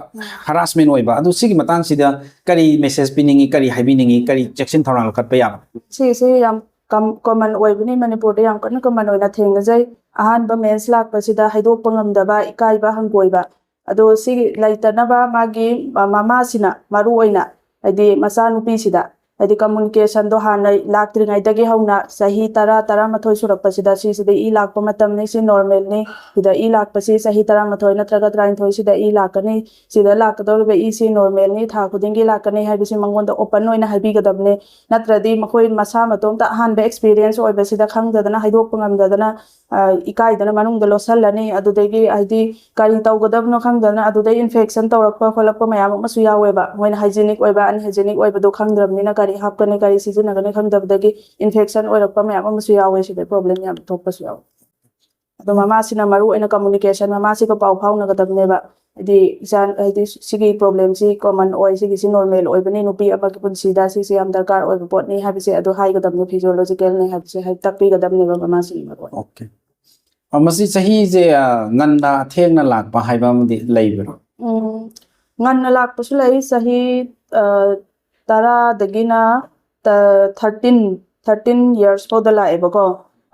ꯍꯔꯥꯁꯃꯦꯟ ꯑꯣꯏꯕ꯫ ꯑꯗꯨ ꯁꯤꯒꯤ ꯃꯇꯥꯡꯁꯤꯗ ꯀꯔꯤ ꯃꯦꯁꯦꯖ ꯄꯤꯅꯤꯡꯉꯤ, ꯀꯔꯤ ꯍꯥꯏꯕꯤꯅꯤꯡꯉꯤ, ꯀꯔꯤ ꯆꯦꯛꯁꯤꯟ ꯊꯧꯔꯥꯡ ꯂꯧꯈꯠꯄ ꯌꯥꯕ? ꯁꯤꯁꯤ ꯌꯥꯝ ꯀꯝ ꯀꯣꯃꯟ ꯑꯣꯏꯕꯅꯤ, ꯃꯅꯤꯄꯨꯔꯗ ꯌꯥꯝ ꯀꯟꯅ ꯀꯣꯃꯟ ꯑꯣꯏꯅ ꯊꯦꯡꯅꯖꯩ꯫ ꯑꯍꯥꯟꯕ ꯃꯦꯟꯁ ꯂꯥꯛꯄꯁꯤꯗ ꯍꯥꯏꯗꯣꯛꯄ ꯉꯝꯗꯕ, ꯏꯀꯥꯏꯕ ꯍꯪꯒꯣꯏꯕ꯫ ꯑꯗꯣ ꯁꯤꯒꯤ ꯂꯩꯇꯅꯕ ꯃꯥꯒꯤ ꯃ- ꯃꯃꯥꯁꯤꯅ ꯃꯔꯨ ꯑꯣꯏꯅ, ꯍꯥꯏꯗꯤ ꯃꯆꯥꯅꯨꯄꯤꯁꯤꯗ, ꯍꯥꯏꯗꯤ ꯀꯝꯃꯨꯅꯤꯀꯦꯁꯟꯗꯣ ꯍꯥꯟꯅ ꯂꯥꯛꯇ꯭ꯔꯤꯉꯩꯗꯒꯤ ꯍꯧꯅ ꯆꯍꯤ ꯇꯔꯥ, ꯇꯔꯥꯃꯥꯊꯣꯏ ꯁꯨꯔꯛꯄꯁꯤꯗ ꯁꯤꯁꯤꯗ ꯏ ꯂꯥꯛꯄ ꯃꯇꯝꯅꯤ, ꯁꯤ ꯅꯣꯔꯃꯦꯜꯅꯤ, ꯁꯤꯗ ꯏ ꯂꯥꯛꯄꯁꯤ ꯆꯍꯤ ꯇꯔꯥꯃꯥꯊꯣꯏ ꯅꯠꯇ꯭ꯔꯒ ꯇꯔꯥꯅꯤꯊꯣꯏꯁꯤꯗ ꯏ ꯂꯥꯛꯀꯅꯤ, ꯁꯤꯗ ꯂꯥꯛꯀꯗꯧꯔꯤꯕ ꯏꯁꯤ ꯅꯣꯔꯃꯦꯜꯅꯤ, ꯊꯥ ꯈꯨꯗꯤꯡꯒꯤ ꯂꯥꯛꯀꯅꯤ ꯍꯥꯏꯕꯁꯤ ꯃꯉꯣꯟꯗ ꯑꯣꯄꯟ ꯑꯣꯏꯅ ꯍꯥꯏꯕꯤꯒꯗꯕꯅꯤ꯫ ꯅꯠꯇ꯭ꯔꯗꯤ ꯃꯈꯣꯏ ꯃꯁꯥ ꯃꯇꯣꯝꯇ ꯑꯍꯥꯟꯕ ꯑꯦꯛꯁꯄꯤꯔꯤꯌꯦꯟꯁ ꯑꯣꯏꯕꯁꯤꯗ ꯈꯪꯗꯗꯅ, ꯍꯥꯏꯗꯣꯛꯄ ꯉꯝꯗꯗꯅ, ꯑ, ꯏꯀꯥꯏꯗꯅ ꯃꯅꯨꯡꯗ ꯂꯣꯠꯁꯜꯂꯅꯤ꯫ ꯑꯗꯨꯗꯒꯤ ꯍꯥꯏꯗꯤ ꯀꯔꯤ ꯇꯧꯒꯗꯕꯅꯣ ꯈꯪꯗꯅ ꯑꯗꯨꯗꯩ ꯏꯟꯐꯦꯛꯁꯟ ꯇꯧꯔꯛꯄ ꯈꯣꯠꯂꯛꯄ ꯃꯌꯥꯝ ꯑꯃꯁꯨ ꯌꯥꯎꯋꯦꯕ꯫ ꯃꯣꯏꯅ ꯍꯥꯏꯖꯤꯅꯤꯛ ꯑꯣꯏꯕ, ꯑꯟꯍꯥꯏꯖꯤꯅꯤꯛ ꯑꯣꯏꯕꯗꯣ ꯈꯪꯗ꯭ꯔꯕꯅꯤꯅ ꯀꯔꯤ ꯍꯥꯞꯀꯅꯤ, ꯀꯔꯤ ꯁꯤꯖꯤꯟꯅꯒꯅꯤ ꯈꯪꯗꯕꯗꯒꯤ ꯏꯟꯐꯦꯛꯁꯟ ꯑꯣꯏꯔꯛꯄ ꯃꯌꯥꯝ ꯑꯃꯁꯨ ꯌꯥꯎꯋꯦ꯫ ꯁꯤꯗ ꯄ꯭ꯔꯣꯕ꯭ꯂꯦꯝ ꯌꯥꯝ ꯊꯣꯛꯄꯁꯨ ꯌꯥꯎꯋꯦ꯫ ꯑꯗꯣ ꯃꯃꯥꯁꯤꯅ ꯃꯔꯨ ꯑꯣꯏꯅ ꯀꯝꯃꯨꯅꯤꯀꯦꯁꯟ, ꯃꯃꯥꯁꯤꯒ ꯄꯥꯎ ꯐꯥꯎꯅꯒꯗꯕꯅꯦꯕ꯫ ꯍꯥꯏꯗꯤ ꯏꯆꯥ, ꯍꯥꯏꯗꯤ ꯁꯤꯒꯤ ꯄ꯭ꯔꯣꯕ꯭ꯂꯦꯝꯁꯤ ꯀꯣꯃꯟ ꯑꯣꯏ, ꯁꯤꯒꯤꯁꯤ ꯅꯣꯔꯃꯦꯜ ꯑꯣꯏꯕꯅꯤ, ꯅꯨꯄꯤ ꯑꯃꯒꯤ ꯄꯨꯟꯁꯤꯗ ꯁꯤꯁꯦ ꯌꯥꯝ ꯗꯔꯀꯥꯔ ꯑꯣꯏꯕ ꯄꯣꯠꯅꯤ ꯍꯥꯏꯕꯁꯦ ꯑꯗꯨ ꯍꯥꯏꯒꯗꯕꯅꯤ, ꯐꯤꯖꯤꯌꯣꯂꯣꯖꯤꯀꯦꯜꯅꯤ ꯍꯥꯏꯕꯁꯦ ꯍꯥꯏ ꯇꯥꯛꯄꯤꯒꯗꯕꯅꯦꯕ ꯃꯃꯥꯁꯤꯡ ꯃꯔꯨ ꯑꯣꯏꯅ꯫ ꯑꯣꯀꯦ꯫ ꯑ, ꯃꯁꯤ ꯆꯍꯤꯁꯦ, ꯑ, ꯉꯟꯅ ꯊꯦꯡꯅ ꯂꯥꯛꯄ ꯍꯥꯏꯕ ꯑꯃꯗꯤ ꯂꯩꯕ꯭ꯔꯣ? ꯎꯝ, ꯉꯟꯅ ꯂꯥꯛꯄꯁꯨ ꯂꯩ, ꯆꯍꯤ ꯑ, ꯇꯔꯥꯗꯒꯤꯅ ꯊꯥꯔꯇꯤꯟ, ꯊꯥꯔꯇꯤꯟ ꯌꯔꯁ ꯐꯥꯎꯗ ꯂꯥꯛꯑꯦꯕꯀꯣ꯫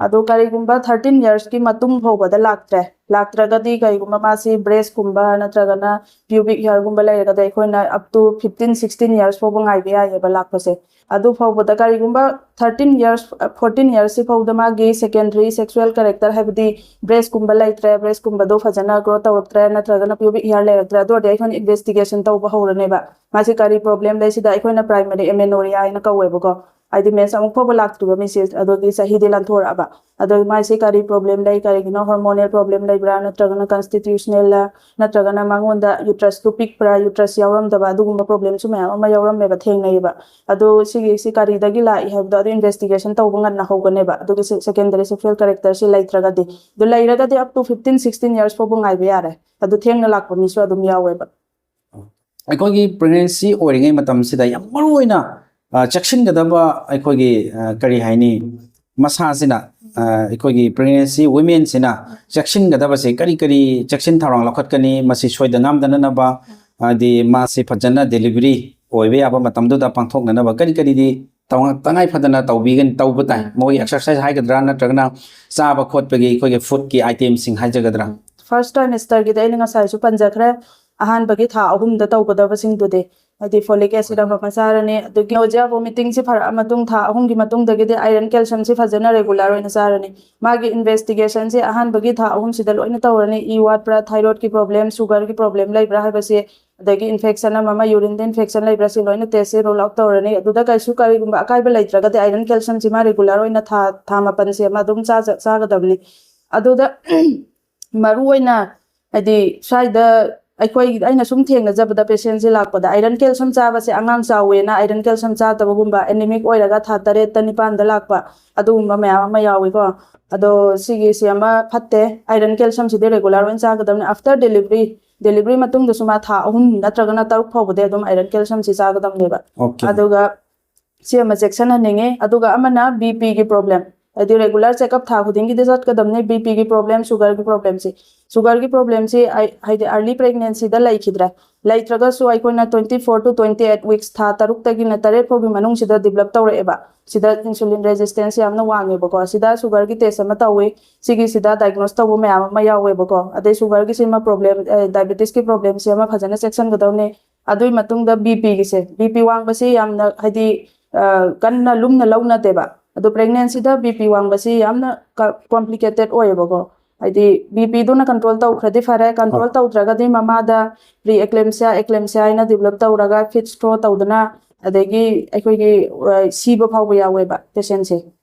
ꯑꯗꯣ ꯀꯔꯤꯒꯨꯝꯕ ꯊꯥꯔꯇꯤꯟ ꯌꯔꯁꯀꯤ ꯃꯇꯨꯡ ꯐꯥꯎꯕꯗ ꯂꯥꯛꯇ꯭ꯔꯦ, ꯂꯥꯛꯇ꯭ꯔꯒꯗꯤ ꯀꯩꯒꯨꯝꯕ ꯃꯥꯁꯤ ꯕ꯭ꯔꯦꯁꯀꯨꯝꯕ ꯅꯠꯇ꯭ꯔꯒꯅ ꯄ꯭ꯌꯨꯕꯤꯛ ꯍꯤꯌꯔꯒꯨꯝꯕ ꯂꯩꯔꯒꯗꯤ ꯑꯩꯈꯣꯏꯅ up to fifteen sixteen years ꯐꯥꯎꯕ ꯉꯥꯏꯕ ꯌꯥꯏꯌꯦꯕ ꯂꯥꯛꯄꯁꯦ꯫ ꯑꯗꯨ ꯐꯥꯎꯕꯗ ꯀꯔꯤꯒꯨꯝꯕ thirteen years, fourteen years ꯁꯤ ꯐꯥꯎꯗ ꯃꯥꯒꯤ secondary sexual character, ꯍꯥꯏꯕꯗꯤ ꯕ꯭ꯔꯦꯁꯀꯨꯝꯕ ꯂꯩꯇ꯭ꯔꯦ, ꯕ꯭ꯔꯦꯁꯀꯨꯝꯕꯗꯣ ꯐꯖꯅ ꯒ꯭ꯔꯣ ꯇꯧꯔꯛꯇ꯭ꯔꯦ, ꯅꯠꯇ꯭ꯔꯒꯅ ꯄ꯭ꯌꯨꯕꯤꯛ ꯍꯤꯌꯔ ꯂꯩꯔꯛꯇ꯭ꯔꯦ, ꯑꯗꯨ ꯑꯣꯏꯔꯗꯤ ꯑꯩꯈꯣꯏꯅ ꯏꯟꯚꯦꯁꯇꯤꯒꯦꯁꯟ ꯇꯧꯕ ꯍꯧꯔꯅꯦꯕ꯫ ꯃꯥꯁꯤ ꯀꯔꯤ ꯄ꯭ꯔꯣꯕ꯭ꯂꯦꯝ ꯂꯩ? ꯁꯤꯗ ꯑꯩꯈꯣꯏꯅ ꯄ꯭ꯔꯥꯏꯃꯔꯤ ꯑꯦꯃꯦꯅꯣꯔꯤꯌꯥ ꯍꯥꯏꯅ ꯀꯧꯋꯦꯕꯀꯣ꯫ ꯍꯥꯏꯗꯤ ꯃꯦꯟꯁ ꯑꯃꯨꯛ ꯐꯥꯎꯕ ꯂꯥꯛꯇ꯭ꯔꯤꯕ ꯃꯤꯁꯦ, ꯑꯗꯨꯒꯤ ꯆꯍꯤꯗꯤ ꯂꯥꯟꯊꯣꯔꯛꯑꯕ꯫ ꯑꯗꯣ ꯃꯥꯁꯤ ꯀꯔꯤ ꯄ꯭ꯔꯣꯕ꯭ꯂꯦꯝ ꯂꯩ, ꯀꯔꯤꯒꯤꯅꯣ, ꯍꯣꯔꯃꯣꯅꯦꯜ ꯄ꯭ꯔꯣꯕ꯭ꯂꯦꯝ ꯂꯩꯕ꯭ꯔꯥ, ꯅꯠꯇ꯭ꯔꯒꯅ ꯀꯟꯁꯇꯤꯇ꯭ꯌꯨꯁꯅꯦꯜꯂ, ꯅꯠꯇ꯭ꯔꯒꯅ ꯃꯉꯣꯟꯗ ꯌꯨꯇ꯭ꯔꯁꯇꯨ ꯄꯤꯛꯄ꯭ꯔꯥ, ꯌꯨꯇ꯭ꯔꯁ ꯌꯥꯎꯔꯝꯗꯕ, ꯑꯗꯨꯒꯨꯝꯕ ꯄ꯭ꯔꯣꯕ꯭ꯂꯦꯝꯁꯨ ꯃꯌꯥꯝ ꯑꯃ ꯌꯥꯎꯔꯝꯃꯦꯕ, ꯊꯦꯡꯅꯩꯌꯦꯕ꯫ ꯑꯗꯣ ꯁꯤꯒꯤꯁꯤ ꯀꯔꯤꯗꯒꯤ ꯂꯥꯛꯏ ꯍꯥꯏꯕꯗꯣ ꯑꯗꯨ ꯏꯟꯚꯦꯁꯇꯤꯒꯦꯁꯟ ꯇꯧꯕ ꯉꯟꯅ ꯍꯧꯒꯅꯦꯕ꯫ ꯑꯗꯨꯒꯤ secondary sexual character ꯁꯤ ꯂꯩꯇ꯭ꯔꯒꯗꯤ, ꯑꯗꯨ ꯂꯩꯔꯒꯗꯤ up to fifteen sixteen years ꯐꯥꯎꯕ ꯉꯥꯏꯕ ꯌꯥꯔꯦ꯫ ꯑꯗꯨ ꯊꯦꯡꯅ ꯂꯥꯛꯄ ꯃꯤꯁꯨ ꯑꯗꯨꯝ ꯌꯥꯎꯋꯦꯕ꯫ ꯑꯩꯈꯣꯏꯒꯤ ꯄ꯭ꯔꯦꯒꯅꯦꯟꯁꯤ ꯑꯣꯏꯔꯤꯉꯩ ꯃꯇꯝꯁꯤꯗ ꯌꯥꯝ ꯃꯔꯨ ꯑꯣꯏꯅ ꯑ, ꯆꯦꯛꯁꯤꯟꯒꯗꯕ, ꯑꯩꯈꯣꯏꯒꯤ ꯑ, ꯀꯔꯤ ꯍꯥꯏꯅꯤ, ꯃꯁꯥꯁꯤꯅ ꯑ, ꯑꯩꯈꯣꯏꯒꯤ ꯄ꯭ꯔꯦꯒꯅꯦꯟꯁꯤ ꯋꯨꯃꯦꯟꯁꯤꯅ ꯆꯦꯛꯁꯤꯟꯒꯗꯕꯁꯦ ꯀꯔꯤ ꯀꯔꯤ ꯆꯦꯛꯁꯤꯟ ꯊꯧꯔꯥꯡ ꯂꯧꯈꯠꯀꯅꯤ? ꯃꯁꯤ ꯁꯣꯏꯗ ꯉꯥꯝꯗꯅꯅꯕ, ꯍꯥꯏꯗꯤ ꯃꯥꯁꯤ ꯐꯖꯅ ꯗꯦꯂꯤꯚꯔꯤ ꯑꯣꯏꯕ ꯌꯥꯕ ꯃꯇꯝꯗꯨꯗ ꯄꯥꯡꯊꯣꯛꯅꯅꯕ ꯀꯔꯤ ꯀꯔꯤꯗꯤ ꯇꯉꯥꯏ- ꯇꯉꯥꯏ ꯐꯗꯅ ꯇꯧꯕꯤꯒꯅꯤ, ꯇꯧꯕ ꯇꯥꯏ? ꯃꯣꯏ ꯑꯦꯛꯁꯔꯁꯥꯏꯁ ꯍꯥꯏꯒꯗ꯭ꯔꯥ, ꯅꯠꯇ꯭ꯔꯒꯅ ꯆꯥꯕ ꯈꯣꯠꯄꯒꯤ ꯑꯩꯈꯣꯏꯒꯤ ꯐꯨꯗꯀꯤ ꯑꯥꯏꯇꯦꯝꯁꯤꯡ ꯍꯥꯏꯖꯒꯗ꯭ꯔꯥ? ꯐꯥꯔꯁ ꯇ꯭ꯔꯥꯏꯃꯦꯁꯇꯔꯒꯤꯗꯤ ꯑꯩꯅ ꯉꯁꯥꯏꯁꯨ ꯄꯟꯖꯈ꯭ꯔꯦ, ꯑꯍꯥꯟꯕꯒꯤ ꯊꯥ ꯑꯍꯨꯝꯗ ꯇꯧꯒꯗꯕꯁꯤꯡꯗꯨꯗꯤ, ꯍꯥꯏꯗꯤ ꯐꯣꯂꯤꯛ ꯑꯦꯁꯤꯗ ꯑꯃ ꯆꯥꯔꯅꯤ, ꯑꯗꯒꯤ ꯅꯣꯖꯤꯌꯥ ꯚꯣꯃꯤꯇꯤꯡꯁꯤ ꯐꯔꯛꯑ ꯃꯇꯨꯡ ꯊꯥ ꯑꯍꯨꯝꯒꯤ ꯃꯇꯨꯡꯗꯒꯤꯗꯤ ꯑꯥꯏꯔꯟ ꯀꯦꯜꯁꯤꯌꯝꯁꯤ ꯐꯖꯅ ꯔꯦꯒꯨꯂꯔ ꯑꯣꯏꯅ ꯆꯥꯔꯅꯤ꯫ ꯃꯥꯒꯤ ꯏꯟꯚꯦꯁꯇꯤꯒꯦꯁꯟꯁꯤ ꯑꯍꯥꯟꯕꯒꯤ ꯊꯥ ꯑꯍꯨꯝꯁꯤꯗ ꯂꯣꯏꯅ ꯇꯧꯔꯅꯤ꯫ ꯏ ꯋꯥꯠꯄ꯭ꯔꯥ, ꯊꯥꯏꯔꯣꯏꯗꯀꯤ ꯄ꯭ꯔꯣꯕ꯭ꯂꯦꯝ, ꯁꯨꯒꯔꯒꯤ ꯄ꯭ꯔꯣꯕ꯭ꯂꯦꯝ ꯂꯩꯕ꯭ꯔꯥ ꯍꯥꯏꯕꯁꯤ, ꯑꯗꯒꯤ ꯏꯟꯐꯦꯛꯁꯟ ꯑꯃ ꯑꯃ, ꯌꯨꯔꯤꯟꯗ ꯏꯟꯐꯦꯛꯁꯟ ꯂꯩꯕ꯭ꯔꯥ, ꯁꯤ ꯂꯣꯏꯅ ꯇꯦꯁꯁꯦ ꯔꯨꯜ ꯑꯥꯎꯠ ꯇꯧꯔꯅꯤ꯫ ꯑꯗꯨꯗ ꯀꯩꯁꯨ ꯀꯔꯤꯒꯨꯝꯕ ꯑꯀꯥꯏꯕ ꯂꯩꯇ꯭ꯔꯒꯗꯤ ꯑꯥꯏꯔꯟ ꯀꯦꯜꯁꯤꯌꯝꯁꯤ ꯃꯥ ꯔꯦꯒꯨꯂꯔ ꯑꯣꯏꯅ ꯊꯥ ꯊꯥ ꯃꯥꯄꯟꯁꯤ ꯑꯃ ꯑꯗꯨꯝ ꯆꯥꯖ- ꯆꯥꯒꯗꯕꯅꯤ꯫ ꯑꯗꯨꯗ ꯃꯔꯨ ꯑꯣꯏꯅ ꯍꯥꯏꯗꯤ ꯁ꯭ꯋꯥꯏꯗ ꯑꯩꯈꯣꯏ, ꯑꯩꯅ ꯁꯨꯝ ꯊꯦꯡꯅꯖꯕꯗ ꯄꯦꯁꯦꯟꯁꯦ ꯂꯥꯛꯄꯗ ꯑꯥꯏꯔꯟ ꯀꯦꯜꯁꯤꯌꯝ ꯆꯥꯕꯁꯦ, ꯑꯉꯥꯡ ꯆꯥꯎꯋꯦꯅ ꯑꯥꯏꯔꯟ ꯀꯦꯜꯁꯤꯌꯝ ꯆꯥꯗꯕꯒꯨꯝꯕ, ꯑꯦꯅꯤꯃꯤꯛ ꯑꯣꯏꯔꯒ ꯊꯥ ꯇꯔꯦꯠꯇ ꯅꯤꯄꯥꯟꯗ ꯂꯥꯛꯄ, ꯑꯗꯨꯒꯨꯝꯕ ꯃꯌꯥꯝ ꯑꯃ ꯌꯥꯎꯏꯀꯣ꯫ ꯑꯗꯣ ꯁꯤꯒꯤꯁꯤ ꯑꯃ ꯐꯠꯇꯦ, ꯑꯥꯏꯔꯟ ꯀꯦꯜꯁꯤꯌꯝꯁꯤꯗꯤ ꯔꯦꯒꯨꯂꯔ ꯑꯣꯏꯅ ꯆꯥꯒꯗꯕꯅꯤ꯫ ꯑꯥꯐꯇꯔ ꯗꯦꯂꯤꯚꯔꯤ, ꯗꯦꯂꯤꯚꯔꯤ ꯃꯇꯨꯡꯗꯁꯨ ꯃꯥ ꯊꯥ ꯑꯍꯨꯝ ꯅꯠꯇ꯭ꯔꯒꯅ ꯇꯔꯨꯛ ꯐꯥꯎꯕꯗꯤ ꯑꯗꯨꯝ ꯑꯥꯏꯔꯟ ꯀꯦꯜꯁꯤꯌꯝꯁꯤ ꯆꯥꯒꯗꯕꯅꯦꯕ꯫ ꯑꯣꯀꯦ꯫ ꯑꯗꯨꯒ ꯁꯤ ꯑꯃ ꯆꯦꯛꯁꯤꯟꯍꯟꯅꯤꯡꯉꯤ꯫ ꯑꯗꯨꯒ ꯑꯃꯅ ꯕꯤ ꯄꯤꯒꯤ ꯄ꯭ꯔꯣꯕ꯭ꯂꯦꯝ꯫ ꯍꯥꯏꯗꯤ ꯔꯦꯒꯨꯂꯔ ꯆꯦꯛꯑꯞ ꯊꯥ ꯈꯨꯗꯤꯡꯒꯤꯗꯤ ꯆꯠꯀꯗꯕꯅꯤ, ꯕꯤ ꯄꯤꯒꯤ ꯄ꯭ꯔꯣꯕ꯭ꯂꯦꯝ, ꯁꯨꯒꯔꯒꯤ ꯄ꯭ꯔꯣꯕ꯭ꯂꯦꯝꯁꯤ꯫ ꯁꯨꯒꯔꯒꯤ ꯄ꯭ꯔꯣꯕ꯭ꯂꯦꯝꯁꯤ ꯍꯥꯏꯗꯤ ꯑꯥꯔꯂꯤ ꯄ꯭ꯔꯦꯒꯅꯦꯟꯁꯤꯗ ꯂꯩꯈꯤꯗ꯭ꯔꯦ, ꯂꯩꯇ꯭ꯔꯒꯁꯨ ꯑꯩꯈꯣꯏꯅ twenty four to twenty eight weeks, ꯊꯥ ꯇꯔꯨꯛꯇꯒꯤꯅ ꯇꯔꯦꯠ ꯐꯥꯎꯒꯤ ꯃꯅꯨꯡꯁꯤꯗ ꯗꯤꯕꯂꯞ ꯇꯧꯔꯛꯑꯦꯕ꯫ ꯁꯤꯗ ꯏꯟꯁꯨꯂꯤꯟ ꯔꯦꯖꯤꯁꯇꯦꯟꯁ ꯌꯥꯝꯅ ꯋꯥꯡꯉꯦꯕꯀꯣ꯫ ꯁꯤꯗ ꯁꯨꯒꯔꯒꯤ ꯇꯦꯁ ꯑꯃ ꯇꯧꯋꯤ, ꯁꯤꯒꯤꯁꯤꯗ ꯗꯥꯏꯒꯅꯣꯁ ꯇꯧꯕ ꯃꯌꯥꯝ ꯑꯃ ꯌꯥꯎꯋꯦꯕꯀꯣ꯫ ꯑꯗꯩ ꯁꯨꯒꯔꯒꯤꯁꯤꯃ ꯄ꯭ꯔꯣꯕ꯭ꯂꯦꯝ, ꯗꯥꯏꯕꯦꯇꯤꯁꯀꯤ ꯄ꯭ꯔꯣꯕ꯭ꯂꯦꯝꯁꯤ ꯑꯃ ꯐꯖꯅ ꯆꯦꯛꯁꯤꯟꯒꯗꯧꯅꯤ꯫ ꯑꯗꯨꯒꯤ ꯃꯇꯨꯡꯗ ꯕꯤ ꯄꯤꯒꯤꯁꯦ, ꯕꯤ ꯄꯤ ꯋꯥꯡꯕꯁꯤ ꯌꯥꯝꯅ ꯍꯥꯏꯗꯤ ꯑ, ꯀꯟꯅ ꯂꯨꯝꯅ ꯂꯧꯅꯗꯦꯕ꯫ ꯑꯗꯣ ꯄ꯭ꯔꯦꯒꯅꯦꯟꯁꯤꯗ ꯕꯤ ꯄꯤ ꯋꯥꯡꯕꯁꯤ ꯌꯥꯝꯅ ꯀ-, ꯀꯣꯝꯄ꯭ꯂꯤꯀꯦꯇꯦꯠ ꯑꯣꯏꯌꯦꯕꯀꯣ꯫ ꯍꯥꯏꯗꯤ ꯕꯤ ꯄꯤꯗꯨꯅ ꯀꯟꯇ꯭ꯔꯣꯜ ꯇꯧꯈ꯭ꯔꯗꯤ ꯐꯔꯦ, ꯀꯟꯇ꯭ꯔꯣꯜ ꯇꯧꯗ꯭ꯔꯒꯗꯤ ꯃꯃꯥꯗ ꯄ꯭ꯔꯤ ꯑꯦꯀ꯭ꯂꯦꯝꯁꯤꯌꯥ, ꯑꯦꯀ꯭ꯂꯦꯝꯁꯤꯌꯥ ꯍꯥꯏꯅ ꯗꯤꯕꯂꯞ ꯇꯧꯔꯒ ꯐꯤꯠꯁ ꯊ꯭ꯔꯣ ꯇꯧꯗꯅ, ꯑꯗꯒꯤ ꯑꯩꯈꯣꯏꯒꯤ ꯑ, ꯁꯤꯕ ꯐꯥꯎꯕ ꯌꯥꯎꯋꯦꯕ ꯄꯦꯁꯦꯟꯁꯦ꯫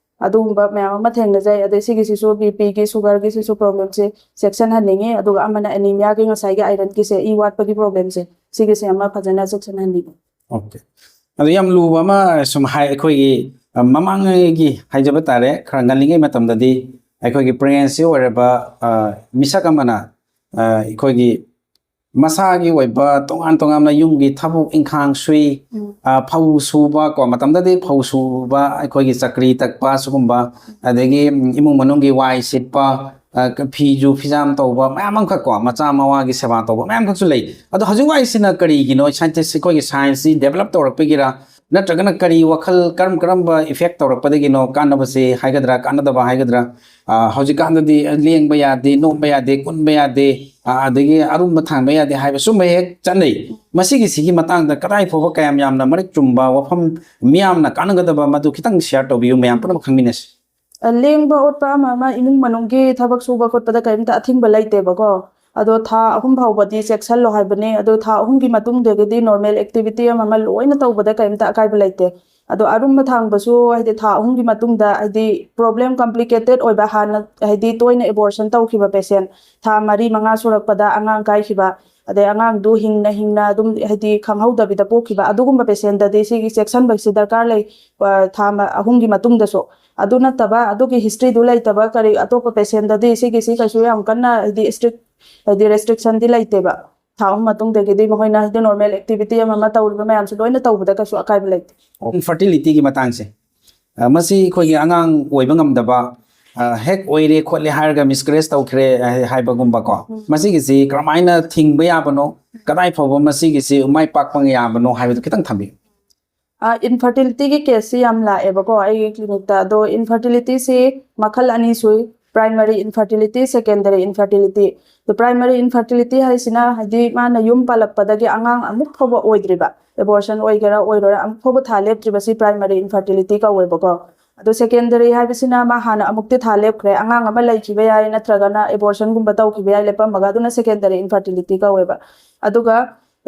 ꯑꯗꯨꯒꯨꯝꯕ ꯃꯌꯥꯝ ꯑꯃ ꯊꯦꯡꯅꯖꯩ꯫ ꯑꯗꯩ ꯁꯤꯒꯤꯁꯤꯁꯨ ꯕꯤ ꯄꯤꯒꯤ, ꯁꯨꯒꯔꯒꯤꯁꯤꯁꯨ ꯄ꯭ꯔꯣꯕ꯭ꯂꯦꯝꯁꯦ ꯆꯦꯛꯁꯤꯟꯍꯟꯅꯤꯡꯉꯤ꯫ ꯑꯗꯨꯒ ꯑꯃꯅ ꯑꯦꯅꯤꯃꯤꯌꯥꯒꯤ, ꯉꯁꯥꯏꯒꯤ ꯑꯥꯏꯔꯟꯒꯤꯁꯦ, ꯏ ꯋꯥꯠꯄꯒꯤ ꯄ꯭ꯔꯣꯕ꯭ꯂꯦꯝꯁꯦ, ꯁꯤꯒꯤꯁꯦ ꯑꯃ ꯐꯖꯅ ꯆꯦꯛꯁꯤꯟꯍꯟꯅꯤꯡꯉꯤ꯫ ꯑꯣꯀꯦ꯫ ꯑꯗꯨ ꯌꯥꯝ ꯂꯨꯕ ꯑꯃ ꯁꯨꯝ ꯍꯥꯏ, ꯑꯩꯈꯣꯏꯒꯤ ꯑ, ꯃꯃꯥꯡꯉꯩꯒꯤ ꯍꯥꯏꯖꯕ ꯇꯥꯔꯦ, ꯈꯔ ꯉꯜꯂꯤꯉꯩ ꯃꯇꯝꯗꯗꯤ ꯑꯩꯈꯣꯏꯒꯤ ꯄ꯭ꯔꯦꯒꯅꯦꯟꯁꯤ ꯑꯣꯏꯔꯕ ꯑ, ꯃꯤꯁꯛ ꯑꯃꯅ ꯑ, ꯑꯩꯈꯣꯏꯒꯤ ꯃꯁꯥꯒꯤ ꯑꯣꯏꯕ ꯇꯣꯉꯥꯟ ꯇꯣꯉꯥꯟꯕ ꯌꯨꯝꯒꯤ ꯊꯕꯛ ꯏꯪꯈꯥꯡ ꯁꯨꯏ, ꯑ, ꯐꯧ ꯁꯨꯕ ꯀꯣ, ꯃꯇꯝꯗꯗꯤ ꯐꯧ ꯁꯨꯕ, ꯑꯩꯈꯣꯏꯒꯤ ꯆꯀ꯭ꯔꯤ ꯇꯛꯄ, ꯁꯤꯒꯨꯝꯕ, ꯑꯗꯒꯤ ꯎꯝ, ꯏꯃꯨꯡ ꯃꯅꯨꯡꯒꯤ ꯋꯥꯏ ꯁꯤꯠꯄ, ꯑ, ꯐꯤꯖꯨ ꯐꯤꯖꯥꯝ ꯇꯧꯕ ꯃꯌꯥꯝ ꯑꯃꯈꯛ ꯀꯣ, ꯃꯆꯥ ꯃꯋꯥꯒꯤ ꯁꯦꯕꯥ ꯇꯧꯕ ꯃꯌꯥꯝ ꯈꯛꯁꯨ ꯂꯩ꯫ ꯑꯗꯣ ꯍꯧꯖꯤꯛ ꯋꯥꯏꯁꯤꯅ ꯀꯔꯤꯒꯤꯅꯣ? ꯁꯥꯏꯟꯇꯤꯁ, ꯑꯩꯈꯣꯏꯒꯤ ꯁꯥꯏꯟꯁꯁꯤ ꯗꯦꯕꯂꯞ ꯇꯧꯔꯛꯄꯒꯤꯔ, ꯅꯠꯇ꯭ꯔꯒꯅ ꯀꯔꯤ ꯋꯥꯈꯜ, ꯀꯔꯝ ꯀꯔꯝꯕ ꯏꯐꯦꯛ ꯇꯧꯔꯛꯄꯗꯒꯤꯅꯣ? ꯀꯥꯟꯅꯕꯁꯦ ꯍꯥꯏꯒꯗ꯭ꯔꯥ, ꯀꯥꯟꯅꯗꯕ ꯍꯥꯏꯒꯗ꯭ꯔꯥ? ꯑ, ꯍꯧꯖꯤꯛꯀꯥꯟꯗꯗꯤ ꯂꯦꯡꯕ ꯌꯥꯗꯦ, ꯅꯣꯝꯕ ꯌꯥꯗꯦ, ꯀꯨꯟꯕ ꯌꯥꯗꯦ, ꯑ, ꯑꯗꯒꯤ ꯑꯔꯨꯝꯕ ꯊꯥꯡꯕ ꯌꯥꯗꯦ ꯍꯥꯏꯕ ꯁꯨꯝꯕ ꯍꯦꯛ ꯆꯠꯅꯩ꯫ ꯃꯁꯤꯒꯤꯁꯤꯒꯤ ꯃꯇꯥꯡꯗ ꯀꯗꯥꯏ ꯐꯥꯎꯕ ꯀꯌꯥꯝ ꯌꯥꯝꯅ ꯃꯔꯤꯛ ꯆꯨꯝꯕ ꯋꯥꯐꯝ, ꯃꯤꯌꯥꯝꯅ ꯀꯥꯟꯅꯒꯗꯕ, ꯃꯗꯨ ꯈꯤꯇꯪ ꯁꯤꯌꯥꯔ ꯇꯧꯕꯤꯌꯨ, ꯃꯌꯥꯝ ꯄꯨꯝꯅꯃꯛ ꯈꯪꯃꯤꯟꯅꯁꯤ꯫ ꯑ, ꯂꯦꯡꯕ ꯑꯣꯠꯄ ꯑꯃ ꯑꯃ ꯏꯃꯨꯡ ꯃꯅꯨꯡꯒꯤ ꯊꯕꯛ ꯁꯨꯕ ꯈꯣꯠꯄꯗ ꯀꯔꯤꯝꯇ ꯑꯊꯤꯡꯕ ꯂꯩꯇꯦꯕꯀꯣ꯫ ꯑꯗꯣ ꯊꯥ ꯑꯍꯨꯝ ꯐꯥꯎꯕꯗꯤ ꯆꯦꯛꯁꯤꯜꯂꯣ ꯍꯥꯏꯕꯅꯦ꯫ ꯑꯗꯣ ꯊꯥ ꯑꯍꯨꯝꯒꯤ ꯃꯇꯨꯡꯗꯒꯤꯗꯤ ꯅꯣꯔꯃꯦꯜ ꯑꯦꯛꯇꯤꯚꯤꯇꯤ ꯑꯃ ꯑꯃ ꯂꯣꯏꯅ ꯇꯧꯕꯗ ꯀꯔꯤꯝꯇ ꯑꯀꯥꯏꯕ ꯂꯩꯇꯦ꯫ ꯑꯗꯣ ꯑꯔꯨꯝꯕ ꯊꯥꯡꯕꯁꯨ ꯍꯥꯏꯗꯤ ꯊꯥ ꯑꯍꯨꯝꯒꯤ ꯃꯇꯨꯡꯗ ꯍꯥꯏꯗꯤ ꯄ꯭ꯔꯣꯕ꯭ꯂꯦꯝ ꯀꯝꯄ꯭ꯂꯤꯀꯦꯇꯦꯠ ꯑꯣꯏꯕ, ꯍꯥꯟꯅ ꯍꯥꯏꯗꯤ ꯇꯣꯏꯅ ꯑꯦꯕꯣꯔꯁꯟ ꯇꯧꯈꯤꯕ ꯄꯦꯁꯦꯟ, ꯊꯥ ꯃꯔꯤ ꯃꯉꯥ ꯁꯨꯔꯛꯄꯗ ꯑꯉꯥꯡ ꯀꯥꯏꯈꯤꯕ, ꯑꯗꯩ ꯑꯉꯥꯡꯗꯨ ꯍꯤꯡꯅ ꯍꯤꯡꯅ ꯑꯗꯨꯝ ꯍꯥꯏꯗꯤ ꯈꯪꯍꯧꯗꯕꯤꯗ ꯄꯣꯛꯈꯤꯕ, ꯑꯗꯨꯒꯨꯝꯕ ꯄꯦꯁꯦꯟꯗꯗꯤ ꯁꯤꯒꯤ ꯆꯦꯛꯁꯤꯟꯕꯁꯤ ꯗꯔꯀꯥꯔ ꯂꯩ꯫ ꯑ, ꯊꯥ ꯃ-, ꯑꯍꯨꯝꯒꯤ ꯃꯇꯨꯡꯗꯁꯨ꯫ ꯑꯗꯨ ꯅꯠꯇꯕ, ꯑꯗꯨꯒꯤ ꯍꯤꯁꯇ꯭ꯔꯤꯗꯨ ꯂꯩꯇꯕ ꯀꯔꯤ ꯑꯇꯣꯞꯄ ꯄꯦꯁꯦꯟꯗꯗꯤ ꯁꯤꯒꯤꯁꯤ ꯀꯩꯁꯨ ꯌꯥꯝ ꯀꯟꯅ ꯍꯥꯏꯗꯤ ꯏꯁꯇ꯭ꯔꯤꯛ, ꯍꯥꯏꯗꯤ ꯔꯦꯁꯇ꯭ꯔꯤꯛꯁꯟꯗꯤ ꯂꯩꯇꯦꯕ꯫ ꯊꯥ ꯑꯍꯨꯝ ꯃꯇꯨꯡꯗꯒꯤꯗꯤ ꯃꯈꯣꯏꯅ ꯍꯥꯏꯗꯤ ꯅꯣꯔꯃꯦꯜ ꯑꯦꯛꯇꯤꯚꯤꯇꯤ ꯑꯃ ꯑꯃ ꯇꯧꯔꯤꯕ ꯃꯌꯥꯝꯁꯨ ꯂꯣꯏꯅ ꯇꯧꯕꯗ ꯀꯩꯁꯨ ꯑꯀꯥꯏꯕ ꯂꯩꯇꯦ꯫ ꯏꯟꯐꯔꯇꯤꯂꯤꯇꯤꯒꯤ ꯃꯇꯥꯡꯁꯦ꯫ ꯑ, ꯃꯁꯤ ꯑꯩꯈꯣꯏꯒꯤ ꯑꯉꯥꯡ ꯑꯣꯏꯕ ꯉꯝꯗꯕ, ꯑ, ꯍꯦꯛ ꯑꯣꯏꯔꯦ ꯈꯣꯠꯂꯦ ꯍꯥꯏꯔꯒ ꯃꯤꯁꯀꯔꯦꯖ ꯇꯧꯈ꯭ꯔꯦ ꯍꯥꯏ- ꯍꯥꯏꯕꯒꯨꯝꯕꯀꯣ, ꯎꯝ꯫ ꯃꯁꯤꯒꯤꯁꯤ ꯀꯔꯝꯍꯥꯏꯅ ꯊꯤꯡꯕ ꯌꯥꯕꯅꯣ? ꯀꯗꯥꯏ ꯐꯥꯎꯕ ꯃꯁꯤꯒꯤꯁꯤ ꯃꯥꯏ ꯄꯥꯛꯄ ꯌꯥꯕꯅꯣ ꯍꯥꯏꯕꯗꯨ ꯈꯤꯇꯪ ꯊꯝꯕꯤꯌꯨ꯫ ꯏꯟꯐꯔꯇꯤꯂꯤꯇꯤꯒꯤ ꯀꯦꯁꯁꯤ ꯌꯥꯝ ꯂꯥꯛꯑꯦꯕꯀꯣ ꯑꯩꯒꯤ ꯀ꯭ꯂꯤꯅꯤꯛꯇ꯫ ꯑꯗꯣ ꯏꯟꯐꯔꯇꯤꯂꯤꯇꯤꯁꯤ ꯃꯈꯜ ꯑꯅꯤ ꯁꯨꯏ: ꯄ꯭ꯔꯥꯏꯃꯔꯤ ꯏꯟꯐꯔꯇꯤꯂꯤꯇꯤ, ꯁꯦꯀꯦꯟꯗꯔꯤ ꯏꯟꯐꯔꯇꯤꯂꯤꯇꯤ꯫ ꯑꯗꯣ ꯄ꯭ꯔꯥꯏꯃꯔꯤ ꯏꯟꯐꯔꯇꯤꯂꯤꯇꯤ ꯍꯥꯏꯁꯤꯅ ꯍꯥꯏꯗꯤ ꯃꯥꯅ ꯌꯨꯝ ꯄꯥꯜꯂꯛꯄꯗꯒꯤ ꯑꯉꯥꯡ ꯑꯃꯨꯛ ꯐꯥꯎꯕ ꯑꯣꯏꯗ꯭ꯔꯤꯕ, ꯑꯦꯕꯣꯔꯁꯟ ꯑꯣꯏꯒꯦꯔꯥ ꯑꯣꯏꯔꯣꯏꯔꯥ, ꯑꯃꯨꯛ ꯐꯥꯎꯕ ꯊꯥ ꯂꯦꯞꯇ꯭ꯔꯤꯕꯁꯤ ꯄ꯭ꯔꯥꯏꯃꯔꯤ ꯏꯟꯐꯔꯇꯤꯂꯤꯇꯤ ꯀꯧꯋꯦꯕꯀꯣ꯫ ꯑꯗꯣ ꯁꯦꯀꯦꯟꯗꯔꯤ ꯍꯥꯏꯕꯁꯤꯅ ꯃꯥ ꯍꯥꯟꯅ ꯑꯃꯨꯛꯇꯤ ꯊꯥ ꯂꯦꯞꯈ꯭ꯔꯦ, ꯑꯉꯥꯡ ꯑꯃ ꯂꯩꯈꯤꯕ ꯌꯥꯏ ꯅꯠꯇ꯭ꯔꯒꯅ ꯑꯦꯕꯣꯔꯁꯟꯒꯨꯝꯕ ꯇꯧꯈꯤꯕ ꯌꯥꯏ ꯂꯦꯞꯄꯝꯃꯒ, ꯑꯗꯨꯅ ꯁꯦꯀꯦꯟꯗꯔꯤ ꯏꯟꯐꯔꯇꯤꯂꯤꯇꯤ ꯀꯧꯋꯦꯕ꯫ ꯑꯗꯨꯒ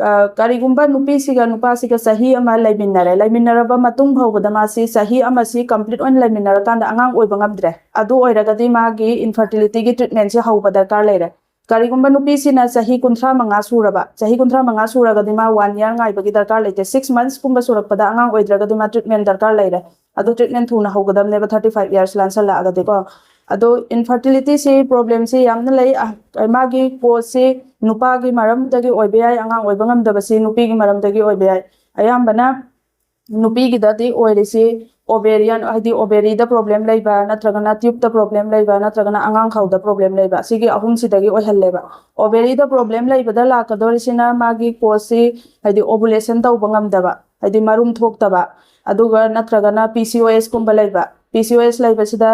ꯑ, ꯀꯔꯤꯒꯨꯝꯕ ꯅꯨꯄꯤꯁꯤꯒ ꯅꯨꯄꯥꯁꯤꯒ ꯆꯍꯤ ꯑꯃ ꯂꯩꯃꯤꯟꯅꯔꯦ, ꯂꯩꯃꯤꯟꯅꯔꯕ ꯃꯇꯨꯡ ꯐꯥꯎꯕꯗ ꯃꯥꯁꯤ ꯆꯍꯤ ꯑꯃꯁꯤ ꯀꯝꯄ꯭ꯂꯤꯠ ꯑꯣꯏꯅ ꯂꯩꯃꯤꯟꯅꯔꯀꯥꯟꯗ ꯑꯉꯥꯡ ꯑꯣꯏꯕ ꯉꯝꯗ꯭ꯔꯦ, ꯑꯗꯨ ꯑꯣꯏꯔꯒꯗꯤ ꯃꯥꯒꯤ ꯏꯟꯐꯔꯇꯤꯂꯤꯇꯤꯒꯤ ꯇ꯭ꯔꯤꯠꯃꯦꯟꯁꯤ ꯍꯧꯕ ꯗꯔꯀꯥꯔ ꯂꯩꯔꯦ꯫ ꯀꯔꯤꯒꯨꯝꯕ ꯅꯨꯄꯤꯁꯤꯅ ꯆꯍꯤ ꯀꯨꯟꯊ꯭ꯔꯥ ꯃꯉꯥ ꯁꯨꯔꯕ, ꯆꯍꯤ ꯀꯨꯟꯊ꯭ꯔꯥ ꯃꯉꯥ ꯁꯨꯔꯒꯗꯤ ꯃꯥ ꯋꯥꯟ ꯏꯌꯥꯔ ꯉꯥꯏꯕꯒꯤ ꯗꯔꯀꯥꯔ ꯂꯩꯇꯦ꯫ ꯁꯤꯛꯁ ꯃꯟꯁꯀꯨꯝꯕ ꯁꯨꯔꯛꯄꯗ ꯑꯉꯥꯡ ꯑꯣꯏꯗ꯭ꯔꯒꯗꯤ ꯃꯥ ꯇ꯭ꯔꯤꯠꯃꯦꯟ ꯗꯔꯀꯥꯔ ꯂꯩꯔꯦ꯫ ꯑꯗꯨ ꯇ꯭ꯔꯤꯠꯃꯦꯟ ꯊꯨꯅ ꯍꯧꯒꯗꯕꯅꯦꯕ, ꯊꯥꯔꯇꯤ ꯐꯥꯏꯚ ꯏꯌꯥꯔꯁ ꯂꯥꯟꯁꯜꯂꯛꯑꯒꯗꯤꯀꯣ꯫ ꯑꯗꯣ ꯏꯟꯐꯔꯇꯤꯂꯤꯇꯤꯁꯤ ꯄ꯭ꯔꯣꯕ꯭ꯂꯦꯝꯁꯤ ꯌꯥꯝꯅ ꯂꯩ꯫ ꯑ, ꯃꯥꯒꯤ ꯀꯣꯁꯁꯤ ꯅꯨꯄꯥꯒꯤ ꯃꯔꯝꯗꯒꯤ ꯑꯣꯏꯕ ꯌꯥꯏ, ꯑꯉꯥꯡ ꯑꯣꯏꯕ ꯉꯝꯗꯕꯁꯤ ꯅꯨꯄꯤꯒꯤ ꯃꯔꯝꯗꯒꯤ ꯑꯣꯏꯕ ꯌꯥꯏ꯫ ꯑꯌꯥꯝꯕꯅ ꯅꯨꯄꯤꯒꯤꯗꯗꯤ ꯑꯣꯏꯔꯤꯁꯤ ꯑꯣꯕꯦꯔꯤꯌꯟ, ꯍꯥꯏꯗꯤ ꯑꯣꯕꯦꯔꯤꯗ ꯄ꯭ꯔꯣꯕ꯭ꯂꯦꯝ ꯂꯩꯕ, ꯅꯠꯇ꯭ꯔꯒꯅ ꯇ꯭ꯌꯨꯕꯇ ꯄ꯭ꯔꯣꯕ꯭ꯂꯦꯝ ꯂꯩꯕ, ꯅꯠꯇ꯭ꯔꯒꯅ ꯑꯉꯥꯡ ꯈꯥꯎꯗ ꯄ꯭ꯔꯣꯕ꯭ꯂꯦꯝ ꯂꯩꯕ, ꯁꯤꯒꯤ ꯑꯍꯨꯝꯁꯤꯗꯒꯤ ꯑꯣꯏꯍꯜꯂꯦꯕ꯫ ꯑꯣꯕꯦꯔꯤꯗ ꯄ꯭ꯔꯣꯕ꯭ꯂꯦꯝ ꯂꯩꯕꯗ ꯂꯥꯛꯀꯗꯣꯔꯤꯁꯤꯅ ꯃꯥꯒꯤ ꯀꯣꯁꯁꯤ ꯍꯥꯏꯗꯤ ꯑꯣꯕꯨꯂꯦꯁꯟ ꯇꯧꯕ ꯉꯝꯗꯕ, ꯍꯥꯏꯗꯤ ꯃꯔꯨꯝ ꯊꯣꯛꯇꯕ, ꯑꯗꯨꯒ ꯅꯠꯇ꯭ꯔꯒꯅ ꯄꯤ ꯁꯤ ꯑꯣ ꯑꯦꯁ ꯀꯨꯝꯕ ꯂꯩꯕ꯫ ꯄꯤ ꯁꯤ ꯑꯣ ꯑꯦꯁ ꯂꯩꯕꯁꯤꯗ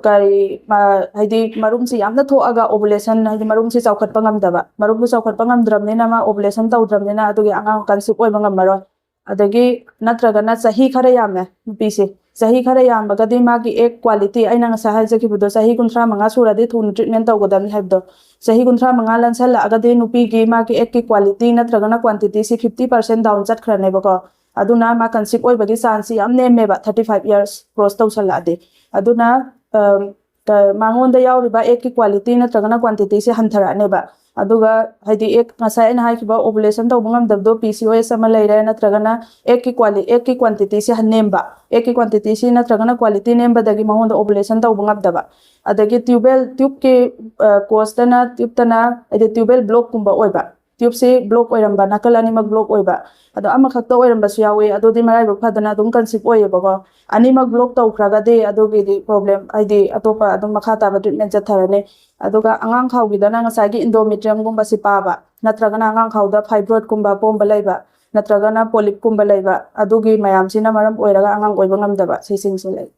ꯀꯔꯤ, ꯃ-, ꯍꯥꯏꯗꯤ ꯃꯔꯨꯝꯁꯤ ꯌꯥꯝꯅ ꯊꯣꯛꯑꯒ ꯑꯣꯕꯨꯂꯦꯁꯟ, ꯍꯥꯏꯗꯤ ꯃꯔꯨꯝꯁꯤ ꯆꯥꯎꯈꯠꯄ ꯉꯝꯗꯕ, ꯃꯔꯨꯝꯗꯨ ꯆꯥꯎꯈꯠꯄ ꯉꯝꯗ꯭ꯔꯕꯅꯤꯅ ꯃꯥ ꯑꯣꯕꯨꯂꯦꯁꯟ ꯇꯧꯗ꯭ꯔꯕꯅꯤꯅ ꯑꯗꯨꯒꯤ ꯑꯉꯥꯡ ꯀꯟꯁꯤꯞ ꯑꯣꯏꯕ ꯉꯝꯃꯔꯣꯏ꯫ ꯑꯗꯒꯤ ꯅꯠꯇ꯭ꯔꯒꯅ ꯆꯍꯤ ꯈꯔ ꯌꯥꯝꯃꯦ ꯅꯨꯄꯤꯁꯦ, ꯆꯍꯤ ꯈꯔ ꯌꯥꯝꯃꯒꯗꯤ ꯃꯥꯒꯤ ꯑꯦꯛ ꯀ꯭ꯋꯥꯂꯤꯇꯤ, ꯑꯩꯅ ꯉꯁꯥꯏ ꯍꯥꯏꯖꯈꯤꯕꯗꯣ, ꯆꯍꯤ ꯀꯨꯟꯊ꯭ꯔꯥ ꯃꯉꯥ ꯁꯨꯔꯗꯤ ꯊꯨꯅ ꯇ꯭ꯔꯤꯠꯃꯦꯟ ꯇꯧꯒꯗꯕꯅꯤ ꯍꯥꯏꯕꯗꯣ, ꯆꯍꯤ ꯀꯨꯟꯊ꯭ꯔꯥ ꯃꯉꯥ ꯂꯥꯟꯁꯜꯂꯛꯑꯒꯗꯤ ꯅꯨꯄꯤꯒꯤ ꯃꯥꯒꯤ ꯑꯦꯛꯀꯤ ꯀ꯭ꯋꯥꯂꯤꯇꯤ ꯅꯠꯇ꯭ꯔꯒꯅ ꯀ꯭ꯋꯥꯟꯇꯤꯇꯤꯁꯤ ꯐꯤꯐꯇꯤ ꯄꯥꯔꯁꯦꯟ ꯗꯥꯎꯟ ꯆꯠꯈ꯭ꯔꯅꯦꯕꯀꯣ꯫ ꯑꯗꯨꯅ ꯃꯥ ꯀꯟꯁꯤꯞ ꯑꯣꯏꯕꯒꯤ ꯆꯥꯟꯁꯁꯤ ꯌꯥꯝ ꯅꯦꯝꯃꯦꯕ, ꯊꯥꯔꯇꯤ ꯐꯥꯏꯚ ꯏꯌꯥꯔꯁ ꯀ꯭ꯔꯣꯁ ꯇꯧꯁꯜꯂꯛꯑꯗꯤ꯫ ꯑꯗꯨꯅ, ꯑꯝ, ꯀ-, ꯃꯉꯣꯟꯗ ꯌꯥꯎꯔꯤꯕ ꯑꯦꯛꯀꯤ ꯀ꯭ꯋꯥꯂꯤꯇꯤ ꯅꯠꯇ꯭ꯔꯒꯅ ꯀ꯭ꯋꯥꯟꯇꯤꯇꯤꯁꯦ ꯍꯟꯊꯔꯛꯑꯅꯦꯕ꯫ ꯑꯗꯨꯒ ꯍꯥꯏꯗꯤ ꯑꯦꯛ, ꯉꯁꯥꯏ ꯑꯩꯅ ꯍꯥꯏꯈꯤꯕ ꯑꯣꯕꯨꯂꯦꯁꯟ ꯇꯧꯕ ꯉꯝꯗꯕꯗꯣ ꯄꯤ ꯁꯤ ꯑꯣ ꯑꯦꯁ ꯑꯃ ꯂꯩꯔꯦ, ꯅꯠꯇ꯭ꯔꯒꯅ ꯑꯦꯛꯀꯤ ꯀ꯭ꯋꯥꯂꯤ-, ꯑꯦꯛꯀꯤ ꯀ꯭ꯋꯥꯟꯇꯤꯇꯤꯁꯦ ꯅꯦꯝꯕ, ꯑꯦꯛꯀꯤ ꯀ꯭ꯋꯥꯟꯇꯤꯇꯤꯁꯤ ꯅꯠꯇ꯭ꯔꯒꯅ ꯀ꯭ꯋꯥꯂꯤꯇꯤ ꯅꯦꯝꯕꯗꯒꯤ ꯃꯉꯣꯟꯗ ꯑꯣꯕꯨꯂꯦꯁꯟ ꯇꯧꯕ ꯉꯝꯗꯕ꯫ ꯑꯗꯒꯤ ꯇ꯭ꯌꯨꯕꯦꯜ, ꯇ꯭ꯌꯨꯕꯀꯤ, ꯑ, ꯀꯣꯁꯇꯅ, ꯇ꯭ꯌꯨꯕꯇꯅ ꯍꯥꯏꯗꯤ ꯇ꯭ꯌꯨꯕꯦꯜ ꯕ꯭ꯂꯣꯛꯀꯨꯝꯕ ꯑꯣꯏꯕ, ꯇ꯭ꯌꯨꯕꯁꯤ ꯕ꯭ꯂꯣꯛ ꯑꯣꯏꯔꯝꯕ, ꯅꯥꯀꯜ ꯑꯅꯤꯃꯛ ꯕ꯭ꯂꯣꯛ ꯑꯣꯏꯕ, ꯑꯗꯣ ꯑꯃꯈꯛꯇ ꯑꯣꯏꯔꯝꯕꯁꯨ ꯌꯥꯎꯋꯤ꯫ ꯑꯗꯨꯗꯤ ꯃꯔꯥꯏꯕꯛ ꯐꯗꯅ ꯑꯗꯨꯝ ꯀꯟꯁꯤꯞ ꯑꯣꯏꯌꯦꯕꯀꯣ꯫ ꯑꯅꯤꯃꯛ ꯕ꯭ꯂꯣꯛ ꯇꯧꯈ꯭ꯔꯒꯗꯤ ꯑꯗꯨꯒꯤꯗꯤ ꯄ꯭ꯔꯣꯕ꯭ꯂꯦꯝ, ꯍꯥꯏꯗꯤ ꯑꯇꯣꯞꯄ ꯑꯗꯨꯝ ꯃꯈꯥ ꯇꯥꯕ ꯇ꯭ꯔꯤꯠꯃꯦꯟ ꯆꯠꯊꯔꯅꯤ꯫ ꯑꯗꯨꯒ ꯑꯉꯥꯡ ꯈꯥꯎꯒꯤꯗꯅ ꯉꯁꯥꯏꯒꯤ ꯏꯟꯗꯣꯃꯤꯇ꯭ꯔꯤꯌꯝꯒꯨꯝꯕꯁꯤ ꯄꯥꯕ, ꯅꯠꯇ꯭ꯔꯒꯅ ꯑꯉꯥꯡ ꯈꯥꯎꯗ ꯐꯥꯏꯕ꯭ꯔꯣꯏꯗꯀꯨꯝꯕ ꯄꯣꯝꯕ ꯂꯩꯕ, ꯅꯠꯇ꯭ꯔꯒꯅ ꯄꯣꯂꯤꯞꯀꯨꯝꯕ ꯂꯩꯕ, ꯑꯗꯨꯒꯤ ꯃꯌꯥꯝꯁꯤꯅ ꯃꯔꯝ ꯑꯣꯏꯔꯒ ꯑꯉꯥꯡ ꯑꯣꯏꯕ ꯉꯝꯗꯕ, ꯁꯤꯁꯤꯡꯁꯦ ꯂꯩ꯫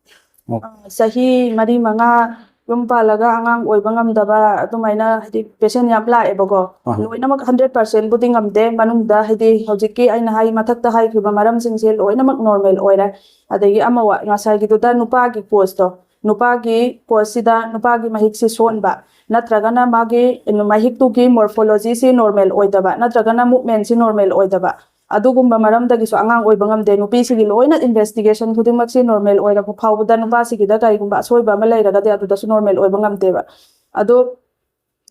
ꯑꯣ꯫ ꯑ, ꯆꯍꯤ ꯃꯔꯤ ꯃꯉꯥ ꯌꯨꯝ ꯄꯥꯜꯂꯒ ꯑꯉꯥꯡ ꯑꯣꯏꯕ ꯉꯝꯗꯕ ꯑꯗꯨꯃꯥꯏꯅ, ꯍꯥꯏꯗꯤ, ꯄꯦꯁꯦꯟ ꯌꯥꯝ ꯂꯥꯛꯑꯦꯕꯀꯣ꯫ ꯑꯍ꯫ ꯂꯣꯏꯅꯃꯛ ꯍꯟꯗ꯭ꯔꯦꯠ ꯄꯥꯔꯁꯦꯟꯕꯨꯗꯤ ꯉꯝꯗꯦ꯫ ꯃꯅꯨꯡꯗ, ꯍꯥꯏꯗꯤ, ꯍꯧꯖꯤꯛꯀꯤ ꯑꯩꯅ ꯍꯥꯏ, ꯃꯊꯛꯇ ꯍꯥꯏꯈꯤꯕ ꯃꯔꯝꯁꯤꯡꯁꯦ ꯂꯣꯏꯅꯃꯛ ꯅꯣꯔꯃꯦꯜ ꯑꯣꯏꯔꯦ꯫ ꯑꯗꯒꯤ ꯑꯃ ꯋꯥ-, ꯉꯁꯥꯏꯒꯤꯗꯨꯗ ꯅꯨꯄꯥꯒꯤ ꯀꯣꯁꯇꯣ, ꯅꯨꯄꯥꯒꯤ ꯀꯣꯁꯁꯤꯗ ꯅꯨꯄꯥꯒꯤ ꯃꯍꯤꯛꯁꯤ ꯁꯣꯟꯕ, ꯅꯠꯇ꯭ꯔꯒꯅ ꯃꯥꯒꯤ ꯃꯍꯤꯛꯇꯨꯒꯤ ꯃꯣꯔꯐꯣꯂꯣꯖꯤꯁꯤ ꯅꯣꯔꯃꯦꯜ ꯑꯣꯏꯗꯕ, ꯅꯠꯇ꯭ꯔꯒꯅ ꯃꯨꯞꯃꯦꯟꯁꯤ ꯅꯣꯔꯃꯦꯜ ꯑꯣꯏꯗꯕ, ꯑꯗꯨꯒꯨꯝꯕ ꯃꯔꯝꯗꯒꯤꯁꯨ ꯑꯉꯥꯡ ꯑꯣꯏꯕ ꯉꯝꯗꯦ꯫ ꯅꯨꯄꯤꯁꯤꯒꯤ ꯂꯣꯏꯅ ꯏꯟꯚꯦꯁꯇꯤꯒꯦꯁꯟ ꯈꯨꯗꯤꯡꯃꯛꯁꯤ ꯅꯣꯔꯃꯦꯜ ꯑꯣꯏꯔꯕ ꯐꯥꯎꯕꯗ ꯅꯨꯄꯥꯁꯤꯒꯤꯗ ꯀꯔꯤꯒꯨꯝꯕ ꯑꯁꯣꯏꯕ ꯑꯃ ꯂꯩꯔꯒꯗꯤ ꯑꯗꯨꯗꯁꯨ ꯅꯣꯔꯃꯦꯜ ꯑꯣꯏꯕ ꯉꯝꯗꯦꯕ꯫ ꯑꯗꯣ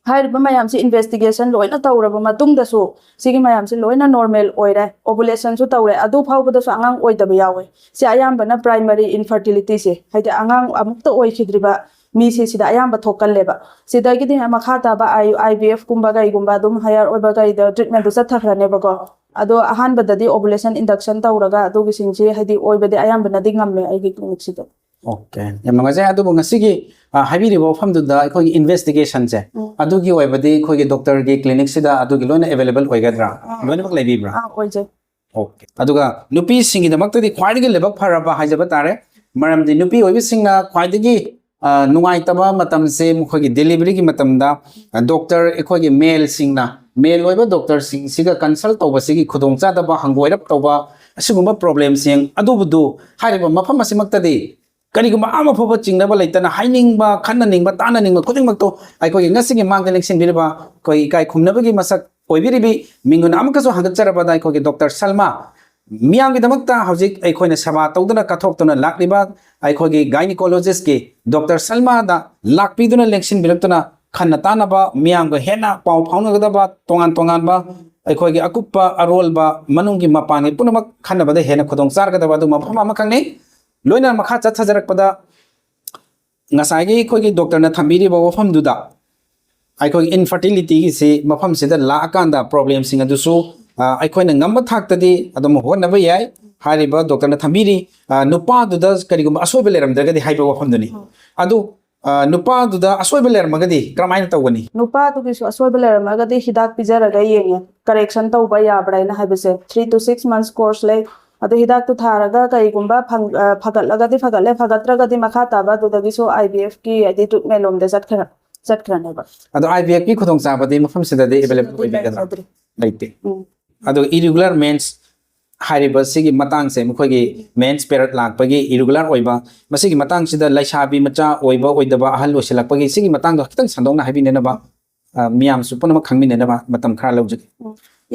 ꯍꯥꯏꯔꯤꯕ ꯃꯌꯥꯝꯁꯤ ꯏꯟꯚꯦꯁꯇꯤꯒꯦꯁꯟ ꯂꯣꯏꯅ ꯇꯧꯔꯕ ꯃꯇꯨꯡꯗꯁꯨ ꯁꯤꯒꯤ ꯃꯌꯥꯝꯁꯤ ꯂꯣꯏꯅ ꯅꯣꯔꯃꯦꯜ ꯑꯣꯏꯔꯦ, ꯑꯣꯚꯨꯂꯦꯁꯟꯁꯨ ꯇꯧꯔꯦ, ꯑꯗꯨ ꯐꯥꯎꯕꯗꯁꯨ ꯑꯉꯥꯡ ꯑꯣꯏꯗꯕ ꯌꯥꯎꯋꯦ꯫ ꯁꯤ ꯑꯌꯥꯝꯕꯅ ꯄ꯭ꯔꯥꯏꯃꯔꯤ ꯏꯟꯐꯔꯇꯤꯂꯤꯇꯤꯁꯦ, ꯍꯥꯏꯗꯤ ꯑꯉꯥꯡ ꯑꯃꯨꯛꯇ ꯑꯣꯏꯈꯤꯗ꯭ꯔꯤꯕ ꯃꯤꯁꯦ ꯁꯤꯗ ꯑꯌꯥꯝꯕ ꯊꯣꯛꯀꯜꯂꯦꯕ꯫ ꯁꯤꯗꯒꯤꯗꯤ ꯃꯈꯥ ꯇꯥꯕ ꯑꯥꯏ, IVF ꯀꯨꯝꯕ ꯀꯩꯒꯨꯝꯕ ꯑꯗꯨꯝ ꯍꯥꯌꯔ ꯑꯣꯏꯕ ꯀꯩꯗ ꯇ꯭ꯔꯤꯠꯃꯦꯟꯗꯨ ꯆꯠꯊꯈ꯭ꯔꯅꯦꯕꯀꯣ꯫ ꯑꯗꯣ ꯑꯍꯥꯟꯕꯗꯗꯤ ꯑꯣꯚꯨꯂꯦꯁꯟ ꯏꯟꯗꯛꯁꯟ ꯇꯧꯔꯒ ꯑꯗꯨꯒꯤꯁꯤꯡꯁꯤ, ꯍꯥꯏꯗꯤ, ꯑꯣꯏꯕꯗꯤ ꯑꯌꯥꯝꯕꯅꯗꯤ ꯉꯝꯃꯦ ꯑꯩꯒꯤ ꯀ꯭ꯂꯤꯅꯤꯛꯁꯤꯗ꯫ ꯑꯣꯀꯦ, ꯌꯥꯝ ꯅꯨꯡꯉꯥꯏꯖꯩ꯫ ꯑꯗꯨꯕꯨ ꯉꯁꯤꯒꯤ, ꯑ, ꯍꯥꯏꯕꯤꯔꯤꯕ ꯋꯥꯐꯝꯗꯨꯗ ꯑꯩꯈꯣꯏꯒꯤ ꯏꯟꯚꯦꯁꯇꯤꯒꯦꯁꯟꯁꯦ, ꯎꯝ꯫ ꯑꯗꯨꯒꯤ ꯑꯣꯏꯕꯗꯤ ꯑꯩꯈꯣꯏꯒꯤ ꯗꯣꯛꯇꯔꯒꯤ ꯀ꯭ꯂꯤꯅꯤꯛꯁꯤꯗ ꯑꯗꯨꯒꯤ ꯂꯣꯏꯅ ꯑꯦꯚꯦꯂꯦꯕꯜ ꯑꯣꯏꯒꯗ꯭ꯔꯥ? ꯑꯥ꯫ ꯂꯣꯏꯅꯃꯛ ꯂꯩꯕꯤꯕ꯭ꯔꯥ? ꯑꯥ, ꯑꯣꯏꯖꯩ꯫ ꯑꯣꯀꯦ꯫ ꯑꯗꯨꯒ ꯅꯨꯄꯤꯁꯤꯡꯒꯤꯗꯃꯛꯇꯗꯤ ꯈ꯭ꯋꯥꯏꯗꯒꯤ ꯂꯥꯏꯕꯛ ꯐꯔꯕ ꯍꯥꯏꯖꯕ ꯇꯥꯔꯦ, ꯃꯔꯝꯗꯤ ꯅꯨꯄꯤ ꯑꯣꯏꯕꯁꯤꯡꯅ ꯈ꯭ꯋꯥꯏꯗꯒꯤ, ꯑ, ꯅꯨꯡꯉꯥꯏꯇꯕ ꯃꯇꯝꯁꯦ ꯃꯈꯣꯏꯒꯤ ꯗꯦꯂꯤꯚꯔꯤꯒꯤ ꯃꯇꯝꯗ, ꯑ, ꯗꯣꯛꯇꯔ, ꯑꯩꯈꯣꯏꯒꯤ ꯃꯦꯜꯁꯤꯡꯅ, ꯃꯦꯜ ꯑꯣꯏꯕ ꯗꯣꯛꯇꯔꯁꯤꯡꯁꯤꯒ ꯀꯟꯁꯜ ꯇꯧꯕꯁꯤꯒꯤ ꯈꯨꯗꯣꯡꯆꯥꯗꯕ, ꯍꯪꯒꯣꯏꯔꯞ ꯇꯧꯕ, ꯑꯁꯤꯒꯨꯝꯕ ꯄ꯭ꯔꯣꯕ꯭ꯂꯦꯝꯁꯤꯡ ꯑꯗꯨꯕꯨꯗꯨ ꯍꯥꯏꯔꯤꯕ ꯃꯐꯝ ꯑꯁꯤꯃꯛꯇꯗꯤ ꯀꯔꯤꯒꯨꯝꯕ ꯑꯃ ꯐꯥꯎꯕ ꯆꯤꯡꯅꯕ ꯂꯩꯇꯅ ꯍꯥꯏꯅꯤꯡꯕ, ꯈꯟꯅꯅꯤꯡꯕ, ꯇꯥꯟꯅꯅꯤꯡꯕ ꯈꯨꯗꯤꯡꯃꯛꯇꯣ ꯑꯩꯈꯣꯏꯒꯤ ꯉꯁꯤꯒꯤ ꯃꯥꯡꯗ ꯂꯦꯡꯁꯤꯟꯕꯤꯔꯤꯕ ꯑꯩꯈꯣꯏ ꯏꯀꯥꯏ ꯈꯨꯝꯅꯕꯒꯤ ꯃꯁꯛ ꯑꯣꯏꯕꯤꯔꯤꯕꯤ ꯃꯤꯡ ꯑꯣꯏꯅ ꯑꯃꯨꯛꯀꯁꯨ ꯍꯪꯒꯠꯆꯔꯕꯗ ꯑꯩꯈꯣꯏꯒꯤ ꯗꯣꯛꯇꯔ ꯁꯜꯃꯥ, ꯃꯤꯌꯥꯝꯒꯤꯗꯃꯛꯇ ꯍꯧꯖꯤꯛ ꯑꯩꯈꯣꯏꯅ ꯁꯦꯕꯥ ꯇꯧꯗꯨꯅ ꯀꯠꯊꯣꯛꯇꯨꯅ ꯂꯥꯛꯂꯤꯕ ꯑꯩꯈꯣꯏꯒꯤ ꯒꯥꯏꯅꯤꯀꯣꯂꯣꯖꯤꯁꯀꯤ ꯗꯣꯛꯇꯔ ꯁꯜꯃꯥꯗ ꯂꯥꯛꯄꯤꯗꯨꯅ ꯂꯦꯡꯁꯤꯟꯕꯤꯔꯛꯇꯨꯅ ꯈꯟꯅ ꯇꯥꯅꯕ, ꯃꯤꯌꯥꯝꯒ ꯍꯦꯟꯅ ꯄꯥꯎ ꯐꯥꯎꯅꯒꯗꯕ, ꯇꯣꯉꯥꯟ ꯇꯣꯉꯥꯟꯕ ꯑꯩꯈꯣꯏꯒꯤ ꯑꯀꯨꯞꯄ ꯑꯔꯣꯜꯕ ꯃꯅꯨꯡꯒꯤ ꯃꯄꯥꯟꯒꯤ ꯄꯨꯝꯅꯃꯛ ꯈꯟꯅꯕꯗ ꯍꯦꯟꯅ ꯈꯨꯗꯣꯡ ꯆꯥꯔꯒꯗꯕ ꯑꯗꯨꯒꯨꯝꯕ ꯃꯐꯝ ꯑꯃꯈꯛꯅꯤ꯫ ꯂꯣꯏꯅꯅ ꯃꯈꯥ ꯆꯠꯊꯖꯔꯛꯄꯗ ꯉꯁꯥꯏꯒꯤ ꯑꯩꯈꯣꯏꯒꯤ ꯗꯣꯛꯇꯔꯅ ꯊꯝꯕꯤꯔꯤꯕ ꯋꯥꯐꯝꯗꯨꯗ ꯑꯩꯈꯣꯏꯒꯤ ꯏꯟꯐꯔꯇꯤꯂꯤꯇꯤꯒꯤꯁꯤ ꯃꯐꯝꯁꯤꯗ ꯂꯥꯛꯑꯀꯥꯟꯗ ꯄ꯭ꯔꯣꯕ꯭ꯂꯦꯝꯁꯤꯡ ꯑꯗꯨꯁꯨ ꯑ, ꯑꯩꯈꯣꯏꯅ ꯉꯝꯕ ꯊꯥꯛꯇꯗꯤ ꯑꯗꯨꯝ ꯍꯣꯠꯅꯕ ꯌꯥꯏ꯫ ꯍꯥꯏꯔꯤꯕ ꯗꯣꯛꯇꯔꯅ ꯊꯝꯕꯤꯔꯤ, ꯑ, ꯅꯨꯄꯥꯗꯨꯗ ꯀꯔꯤꯒꯨꯝꯕ ꯑꯁꯣꯏꯕ ꯂꯩꯔꯝꯗ꯭ꯔꯒꯗꯤ ꯍꯥꯏꯕ ꯋꯥꯐꯝꯗꯨꯅꯤ꯫ ꯑꯗꯨ ꯑ, ꯅꯨꯄꯥꯗꯨꯗ ꯑꯁꯣꯏꯕ ꯂꯩꯔꯝꯃꯒꯗꯤ ꯀꯔꯝꯍꯥꯏꯅ ꯇꯧꯒꯅꯤ? ꯅꯨꯄꯥꯗꯨꯒꯤꯁꯨ ꯑꯁꯣꯏꯕ ꯂꯩꯔꯝꯃꯒꯗꯤ ꯍꯤꯗꯥꯛ ꯄꯤꯖꯔꯒ ꯌꯦꯡꯉꯦ, ꯀꯔꯦꯛꯁꯟ ꯇꯧꯕ ꯌꯥꯕ꯭ꯔꯥ ꯍꯥꯏꯅ ꯍꯥꯏꯕꯁꯦ꯫ Three to six months course ꯂꯩ꯫ ꯑꯗꯨ ꯍꯤꯗꯥꯛꯇꯨ ꯊꯥꯔꯒ ꯀꯔꯤꯒꯨꯝꯕ ꯐꯪ-, ꯑ, ꯐꯒꯠꯂꯒꯗꯤ ꯐꯒꯠꯂꯦ, ꯐꯒꯠꯇ꯭ꯔꯒꯗꯤ ꯃꯈꯥ ꯇꯥꯕ ꯑꯗꯨꯗꯒꯤꯁꯨ IVF ꯀꯤ ꯍꯥꯏꯗꯤ ꯇ꯭ꯔꯤꯠꯃꯦꯟ ꯂꯣꯝꯗ ꯆꯠꯈ꯭ꯔ-, ꯆꯠꯈ꯭ꯔꯅꯦꯕ꯫ ꯑꯗꯣ IVF ꯀꯤ ꯈꯨꯗꯣꯡꯆꯥꯕꯗꯤ ꯃꯐꯝꯁꯤꯗꯗꯤ ꯑꯦꯚꯦꯂꯦꯕꯜ ꯑꯣꯏꯕꯤꯒꯗ꯭ꯔꯥ? ꯂꯩꯖꯗ꯭ꯔꯤ꯫ ꯂꯩꯇꯦ꯫ ꯎꯝ꯫ ꯑꯗꯣ ꯏꯔꯤꯒꯨꯂꯔ ꯃꯦꯟꯁ ꯍꯥꯏꯔꯤꯕ ꯁꯤꯒꯤ ꯃꯇꯥꯡꯁꯦ, ꯃꯈꯣꯏꯒꯤ ꯃꯦꯟꯁ ꯄꯦꯔꯠ ꯂꯥꯛꯄꯒꯤ ꯏꯔꯤꯒꯨꯂꯔ ꯑꯣꯏꯕ, ꯃꯁꯤꯒꯤ ꯃꯇꯥꯡꯁꯤꯗ ꯂꯩꯁꯥꯕꯤ ꯃꯆꯥ ꯑꯣꯏꯕ ꯑꯣꯏꯗꯕ, ꯑꯍꯜ ꯑꯣꯏꯁꯤꯜꯂꯛꯄꯒꯤ ꯁꯤꯒꯤ ꯃꯇꯥꯡꯗꯣ ꯈꯤꯇꯪ ꯁꯟꯗꯣꯛꯅ ꯍꯥꯏꯕꯤꯅꯅꯕ, ꯑ, ꯃꯤꯌꯥꯝꯁꯨ ꯄꯨꯝꯅꯃꯛ ꯈꯪꯃꯤꯟꯅꯅꯕ ꯃꯇꯝ ꯈꯔ ꯂꯧꯖꯒꯦ꯫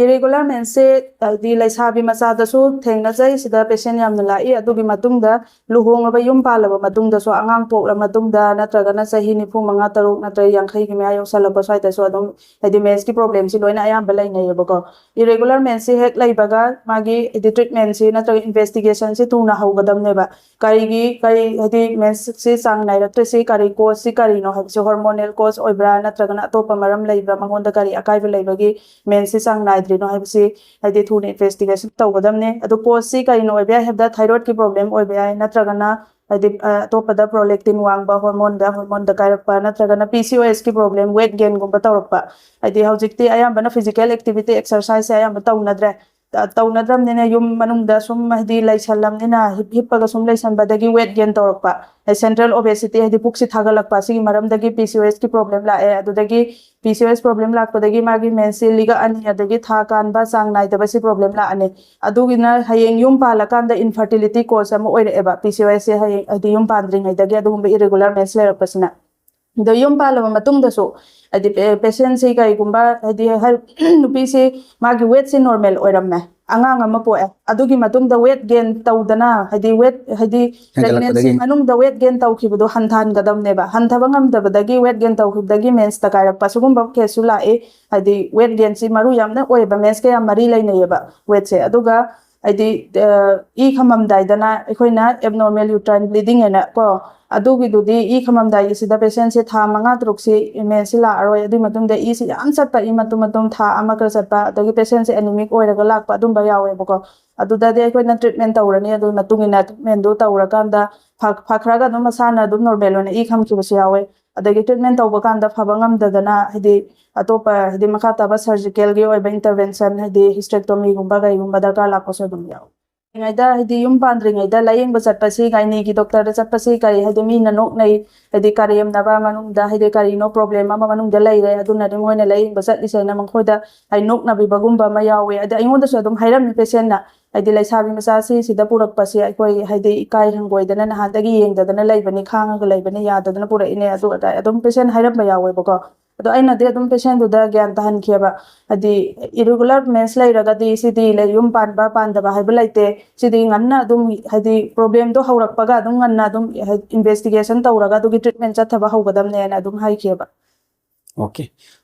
ꯏꯔꯤꯒꯨꯂꯔ ꯃꯦꯟꯁꯁꯦ ꯍꯥꯏꯗꯤ ꯂꯩꯁꯥꯕꯤ ꯃꯆꯥꯗꯁꯨ ꯊꯦꯡꯅꯖꯩ, ꯁꯤꯗ ꯄꯦꯁꯦꯟ ꯌꯥꯝꯅ ꯂꯥꯛꯏ꯫ ꯑꯗꯨꯒꯤ ꯃꯇꯨꯡꯗ ꯂꯨꯍꯣꯡꯂꯕ, ꯌꯨꯝ ꯄꯥꯜꯂꯕ ꯃꯇꯨꯡꯗꯁꯨ, ꯑꯉꯥꯡ ꯄꯣꯛꯂ ꯃꯇꯨꯡꯗ, ꯅꯠꯇ꯭ꯔꯒꯅ ꯆꯍꯤ ꯅꯤꯐꯨ ꯃꯉꯥ, ꯇꯔꯨꯛ ꯅꯠꯇ꯭ꯔꯒ ꯌꯥꯡꯈꯩꯒꯤ ꯃꯌꯥ ꯌꯧꯁꯜꯂꯛꯄ ꯁ꯭ꯋꯥꯏꯗꯁꯨ ꯑꯗꯨꯝ ꯍꯥꯏꯗꯤ ꯃꯦꯟꯁꯀꯤ ꯄ꯭ꯔꯣꯕ꯭ꯂꯦꯝꯁꯤ ꯂꯣꯏꯅ ꯑꯌꯥꯝꯕ ꯂꯩꯅꯩꯌꯦꯕꯀꯣ꯫ ꯏꯔꯤꯒꯨꯂꯔ ꯃꯦꯟꯁꯁꯤ ꯍꯦꯛ ꯂꯩꯕꯒ ꯃꯥꯒꯤ ꯍꯥꯏꯗꯤ ꯇ꯭ꯔꯤꯠꯃꯦꯟꯁꯤ ꯅꯠꯇ꯭ꯔꯒ ꯏꯟꯚꯦꯁꯇꯤꯒꯦꯁꯟꯁꯤ ꯊꯨꯅ ꯍꯧꯒꯗꯕꯅꯦꯕ꯫ ꯀꯔꯤꯒꯤ, ꯀꯔꯤ ꯍꯥꯏꯗꯤ ꯃꯦꯟꯁꯁꯤ ꯆꯥꯡ ꯅꯥꯏꯔꯛꯇ꯭ꯔꯤꯁꯤ ꯀꯔꯤ ꯀꯣꯖꯁꯤ ꯀꯔꯤꯅꯣ ꯍꯥꯏꯕꯁꯤ, ꯍꯣꯔꯃꯣꯅꯦꯜ ꯀꯣꯖ ꯑꯣꯏꯕ꯭ꯔꯥ ꯅꯠꯇ꯭ꯔꯒꯅ ꯑꯇꯣꯞꯄ ꯃꯔꯝ ꯂꯩꯕ꯭ꯔꯥ, ꯃꯉꯣꯟꯗ ꯀꯔꯤ ꯑꯀꯥꯏꯕ ꯂꯩꯕꯒꯤ ꯃꯦꯟꯁꯁꯤ ꯆꯥꯡ ꯅꯥꯏꯗ꯭ꯔꯤꯅꯣ ꯍꯥꯏꯕꯁꯤ ꯍꯥꯏꯗꯤ ꯊꯨꯅ ꯏꯟꯚꯦꯁꯇꯤꯒꯦꯁꯟ ꯇꯧꯒꯗꯕꯅꯦ꯫ ꯑꯗꯨ ꯀꯣꯖꯁꯤ ꯀꯔꯤꯅ ꯑꯣꯏꯕ ꯌꯥꯏ ꯍꯥꯏꯕꯗ, ꯊꯥꯏꯔꯣꯏꯗꯀꯤ ꯄ꯭ꯔꯣꯕ꯭ꯂꯦꯝ ꯑꯣꯏꯕ ꯌꯥꯏ, ꯅꯠꯇ꯭ꯔꯒꯅ ꯍꯥꯏꯗꯤ, ꯑ, ꯑꯇꯣꯞꯄꯗ ꯄ꯭ꯔꯣꯂꯦꯛꯇꯤꯟ ꯋꯥꯡꯕ, ꯍꯣꯔꯃꯣꯟꯗ, ꯍꯣꯔꯃꯣꯟꯗ ꯀꯥꯏꯔꯛꯄ, ꯅꯠꯇ꯭ꯔꯒꯅ PCOS ꯀꯤ ꯄ꯭ꯔꯣꯕ꯭ꯂꯦꯝ, ꯋꯦꯠ ꯒꯦꯟꯒꯨꯝꯕ ꯇꯧꯔꯛꯄ꯫ ꯍꯥꯏꯗꯤ ꯍꯧꯖꯤꯛꯇꯤ ꯑꯌꯥꯝꯕꯅ ꯐꯤꯖꯤꯀꯦꯜ ꯑꯦꯛꯇꯤꯚꯤꯇꯤ, ꯑꯦꯛꯁꯔꯁꯥꯏꯁꯁꯦ ꯑꯌꯥꯝꯕ ꯇꯧꯅꯗ꯭ꯔꯦ꯫ ꯇ-, ꯇꯧꯅꯗ꯭ꯔꯕꯅꯤꯅ ꯌꯨꯝ ꯃꯅꯨꯡꯗ ꯁꯨꯝ ꯍꯥꯏꯗꯤ ꯂꯩꯁꯜꯂꯝꯅꯤꯅ, ꯍꯤꯞ-, ꯍꯤꯞꯄꯒ ꯁꯨꯝ ꯂꯩꯁꯟꯕꯗꯒꯤ ꯋꯦꯠ ꯒꯦꯟ ꯇꯧꯔꯛꯄ, ꯍꯥꯏꯗꯤ ꯁꯦꯟꯇ꯭ꯔꯦꯜ ꯑꯣꯕꯦꯁꯤꯇꯤ, ꯍꯥꯏꯗꯤ ꯄꯨꯛꯁꯤ ꯊꯥꯒꯠꯂꯛꯄ, ꯁꯤꯒꯤ ꯃꯔꯝꯗꯒꯤ PCOS ꯀꯤ ꯄ꯭ꯔꯣꯕ꯭ꯂꯦꯝ ꯂꯥꯛꯑꯦ꯫ ꯑꯗꯨꯗꯒꯤ PCOS ꯄ꯭ꯔꯣꯕ꯭ꯂꯦꯝ ꯂꯥꯛꯄꯗꯒꯤ ꯃꯥꯒꯤ ꯃꯦꯟꯁꯁꯤ ꯂꯤꯛꯂꯛꯑꯅꯤ, ꯑꯗꯒꯤ ꯊꯥ ꯀꯥꯟꯕ ꯆꯥꯡ ꯅꯥꯏꯗꯕ, ꯁꯤ ꯄ꯭ꯔꯣꯕ꯭ꯂꯦꯝ ꯂꯥꯛꯑꯅꯤ꯫ ꯑꯗꯨꯒꯤꯅ ꯍꯌꯦꯡ ꯌꯨꯝ ꯄꯥꯜꯂꯀꯥꯟꯗ ꯏꯟꯐꯔꯇꯤꯂꯤꯇꯤ ꯀꯣꯖ ꯑꯃ ꯑꯣꯏꯔꯛꯑꯦꯕ, PCOS ꯁꯦ ꯍꯌꯦꯡ ꯍꯥꯏꯗꯤ ꯌꯨꯝ ꯄꯥꯟꯗ꯭ꯔꯤꯉꯩꯗꯒꯤ ꯑꯗꯨꯒꯨꯝꯕ ꯏꯔꯤꯒꯨꯂꯔ ꯃꯦꯟꯁ ꯂꯩꯔꯛꯄꯁꯤꯅ꯫ ꯑꯗꯣ ꯌꯨꯝ ꯄꯥꯜꯂꯕ ꯃꯇꯨꯡꯗꯁꯨ ꯍꯥꯏꯗꯤ ꯄꯦ-, ꯄꯦꯁꯦꯟꯁꯤ ꯀꯔꯤꯒꯨꯝꯕ ꯍꯥꯏꯗꯤ ꯍꯥꯏ-, ꯅꯨꯄꯤꯁꯤ ꯃꯥꯒꯤ ꯋꯦꯠꯁꯤ ꯅꯣꯔꯃꯦꯜ ꯑꯣꯏꯔꯝꯃꯦ, ꯑꯉꯥꯡ ꯑꯃ ꯄꯣꯛꯑꯦ, ꯑꯗꯨꯒꯤ ꯃꯇꯨꯡꯗ ꯋꯦꯠ ꯒꯦꯟ ꯇꯧꯗꯅ ꯍꯥꯏꯗꯤ ꯋꯦꯠ ꯍꯥꯏꯗꯤ ꯍꯦꯟꯒꯠꯂꯛꯄꯗꯒꯤ꯫ ꯄ꯭ꯔꯦꯒꯅꯦꯟꯁꯤ ꯃꯅꯨꯡꯗ ꯋꯦꯠ ꯒꯦꯟ ꯇꯧꯈꯤꯕꯗꯣ ꯍꯟꯊꯍꯟꯒꯗꯕꯅꯦꯕ, ꯍꯟꯊꯕ ꯉꯝꯗꯕꯗꯒꯤ ꯋꯦꯠ ꯒꯦꯟ ꯇꯧꯈꯤꯕꯗꯒꯤ ꯃꯦꯟꯁꯇ ꯀꯥꯏꯔꯛꯄ ꯁꯤꯒꯨꯝꯕ ꯀꯦꯁꯁꯨ ꯂꯥꯛꯏ꯫ ꯍꯥꯏꯗꯤ ꯋꯦꯠ ꯒꯦꯟꯁꯤ ꯃꯔꯨ ꯌꯥꯝꯅ ꯑꯣꯏꯌꯦꯕ, ꯃꯦꯟꯁꯀ ꯌꯥꯝ ꯃꯔꯤ ꯂꯩꯅꯩꯌꯦꯕ ꯋꯦꯠꯁꯦ꯫ ꯑꯗꯨꯒ ꯍꯥꯏꯗꯤ, ꯑ, ꯏ ꯈꯝꯃꯝꯗꯥꯏꯗꯅ ꯑꯩꯈꯣꯏꯅ ꯑꯦꯕꯅꯣꯔꯃꯦꯜ ꯌꯨꯇ꯭ꯔꯥꯏꯟ ꯕ꯭ꯂꯤꯗꯤꯡ ꯍꯥꯏꯅ ꯀꯣ, ꯑꯗꯨꯒꯤꯗꯨꯗꯤ ꯏ ꯈꯝꯃꯝꯗꯥꯏꯒꯤꯁꯤꯗ ꯄꯦꯁꯦꯟꯁꯦ ꯊꯥ ꯃꯉꯥ ꯇꯔꯨꯛꯁꯤ ꯃꯦꯟꯁꯤ ꯂꯥꯛꯑꯔꯣꯏ꯫ ꯑꯗꯨꯒꯤ ꯃꯇꯨꯡꯗ ꯏꯁꯤ ꯌꯥꯝ ꯆꯠꯄ, ꯏ ꯃꯇꯨꯝ ꯃꯇꯨꯝ ꯊꯥ ꯑꯃ ꯈꯔ ꯆꯠꯄ, ꯑꯗꯒꯤ ꯄꯦꯁꯦꯟꯁꯦ ꯑꯦꯅꯤꯃꯤꯛ ꯑꯣꯏꯔꯒ ꯂꯥꯛꯄ ꯑꯗꯨꯝꯕ ꯌꯥꯎꯋꯦꯕꯀꯣ꯫ ꯑꯗꯨꯗꯗꯤ ꯑꯩꯈꯣꯏꯅ ꯇ꯭ꯔꯤꯠꯃꯦꯟ ꯇꯧꯔꯅꯤ꯫ ꯑꯗꯨꯒꯤ ꯃꯇꯨꯡ ꯏꯟꯅ ꯇ꯭ꯔꯤꯠꯃꯦꯟꯗꯨ ꯇꯧꯔꯀꯥꯟꯗ ꯐ- ꯐꯈ꯭ꯔꯒ ꯑꯗꯨꯝ ꯃꯁꯥꯅ ꯑꯗꯨꯝ ꯅꯣꯔꯃꯦꯜ ꯑꯣꯏꯅ ꯏ ꯈꯝꯈꯤꯕꯁꯨ ꯌꯥꯎꯋꯦ꯫ ꯑꯗꯒꯤ ꯇ꯭ꯔꯤꯠꯃꯦꯟ ꯇꯧꯕ ꯀꯥꯟꯗ ꯐꯕ ꯉꯝꯗꯗꯅ, ꯍꯥꯏꯗꯤ ꯑꯇꯣꯞꯄ, ꯍꯥꯏꯗꯤ ꯃꯈꯥ ꯇꯥꯕ ꯁꯔꯖꯤꯀꯦꯜꯒꯤ ꯑꯣꯏꯕ ꯏꯟꯇꯔꯚꯦꯟꯁꯟ, ꯍꯥꯏꯗꯤ ꯍꯤꯁꯇ꯭ꯔꯦꯛꯇꯣꯃꯤꯒꯨꯝꯕ ꯀꯩꯒꯨꯝꯕ ꯗꯔꯀꯥꯔ ꯂꯥꯛꯄꯁꯨ ꯑꯗꯨꯝ ꯌꯥꯎꯋꯦ꯫ ꯉꯩꯗ, ꯍꯥꯏꯗꯤ ꯌꯨꯝ ꯄꯥꯟꯗ꯭ꯔꯤꯉꯩꯗ ꯂꯥꯏꯌꯦꯡꯕ ꯆꯠꯄꯁꯤ, ꯒꯥꯏꯅꯤꯒꯤ ꯗꯣꯛꯇꯔꯗ ꯆꯠꯄꯁꯤ ꯀꯔꯤ, ꯍꯥꯏꯗꯤ ꯃꯤꯅ ꯅꯣꯛꯅꯩ, ꯍꯥꯏꯗꯤ ꯀꯔꯦꯝꯅꯕ ꯃꯅꯨꯡꯗ, ꯍꯥꯏꯗꯤ ꯀꯔꯤꯅꯣ ꯄ꯭ꯔꯣꯕ꯭ꯂꯦꯝ ꯑꯃ ꯃꯅꯨꯡꯗ ꯂꯩꯔꯦ, ꯑꯗꯨꯅ ꯑꯗꯨꯝ ꯃꯣꯏꯅ ꯂꯥꯏꯌꯦꯡꯕ ꯆꯠꯂꯤꯁꯦꯅ ꯃꯈꯣꯏꯗ ꯍꯥꯏꯗꯤ ꯅꯣꯛꯅꯕꯤꯕꯒꯨꯝꯕ ꯑꯃ ꯌꯥꯎꯋꯦ꯫ ꯑꯗ ꯑꯩꯉꯣꯟꯗꯁꯨ ꯑꯗꯨꯝ ꯍꯥꯏꯔꯝꯃꯤ ꯄꯦꯁꯦꯟꯅ, ꯍꯥꯏꯗꯤ ꯂꯩꯁꯥꯕꯤ ꯃꯆꯥꯁꯤ ꯁꯤꯗ ꯄꯨꯔꯛꯄꯁꯦ ꯑꯩꯈꯣꯏ ꯍꯥꯏꯗꯤ ꯏꯀꯥꯏ ꯍꯪꯒꯣꯏꯗꯅ ꯅꯍꯥꯟꯗꯒꯤ ꯌꯦꯡꯗꯗꯅ ꯂꯩꯕꯅꯤ, ꯈꯥꯡꯉꯒ ꯂꯩꯕꯅꯤ, ꯌꯥꯗꯗꯅ ꯄꯨꯔꯛꯏꯅꯦ, ꯑꯗꯨ ꯑꯗꯥ ꯑꯗꯨꯝ ꯄꯦꯁꯦꯟ ꯍꯥꯏꯔꯝꯕ ꯌꯥꯎꯋꯦꯕꯀꯣ꯫ ꯑꯗꯣ ꯑꯩꯅꯗꯤ ꯑꯗꯨꯝ ꯄꯦꯁꯦꯟꯗꯨꯗ ꯒ꯭ꯌꯥꯟ ꯇꯥꯍꯟꯈꯤꯑꯕ, ꯍꯥꯏꯗꯤ ꯏꯔꯤꯒꯨꯂꯔ ꯃꯦꯟꯁ ꯂꯩꯔꯒꯗꯤ ꯁꯤꯗꯤ ꯂꯩ-, ꯌꯨꯝ ꯄꯥꯟꯕ ꯄꯥꯟꯗꯕ ꯍꯥꯏꯕ ꯂꯩꯇꯦ, ꯁꯤꯗꯤ ꯉꯟꯅ ꯑꯗꯨꯝ, ꯍꯥꯏꯗꯤ ꯄ꯭ꯔꯣꯕ꯭ꯂꯦꯝꯗꯣ ꯍꯧꯔꯛꯄꯒ ꯑꯗꯨꯝ ꯉꯟꯅ ꯑꯗꯨꯝ ꯏꯟꯚꯦꯁꯇꯤꯒꯦꯁꯟ ꯇꯧꯔꯒ ꯑꯗꯨꯒꯤ ꯇ꯭ꯔꯤꯠꯃꯦꯟ ꯆꯠꯊꯕ ꯍꯧꯒꯗꯕꯅꯦꯅ ꯑꯗꯨꯝ ꯍꯥꯏꯈꯤꯑꯕ꯫ ꯑꯣꯀꯦ꯫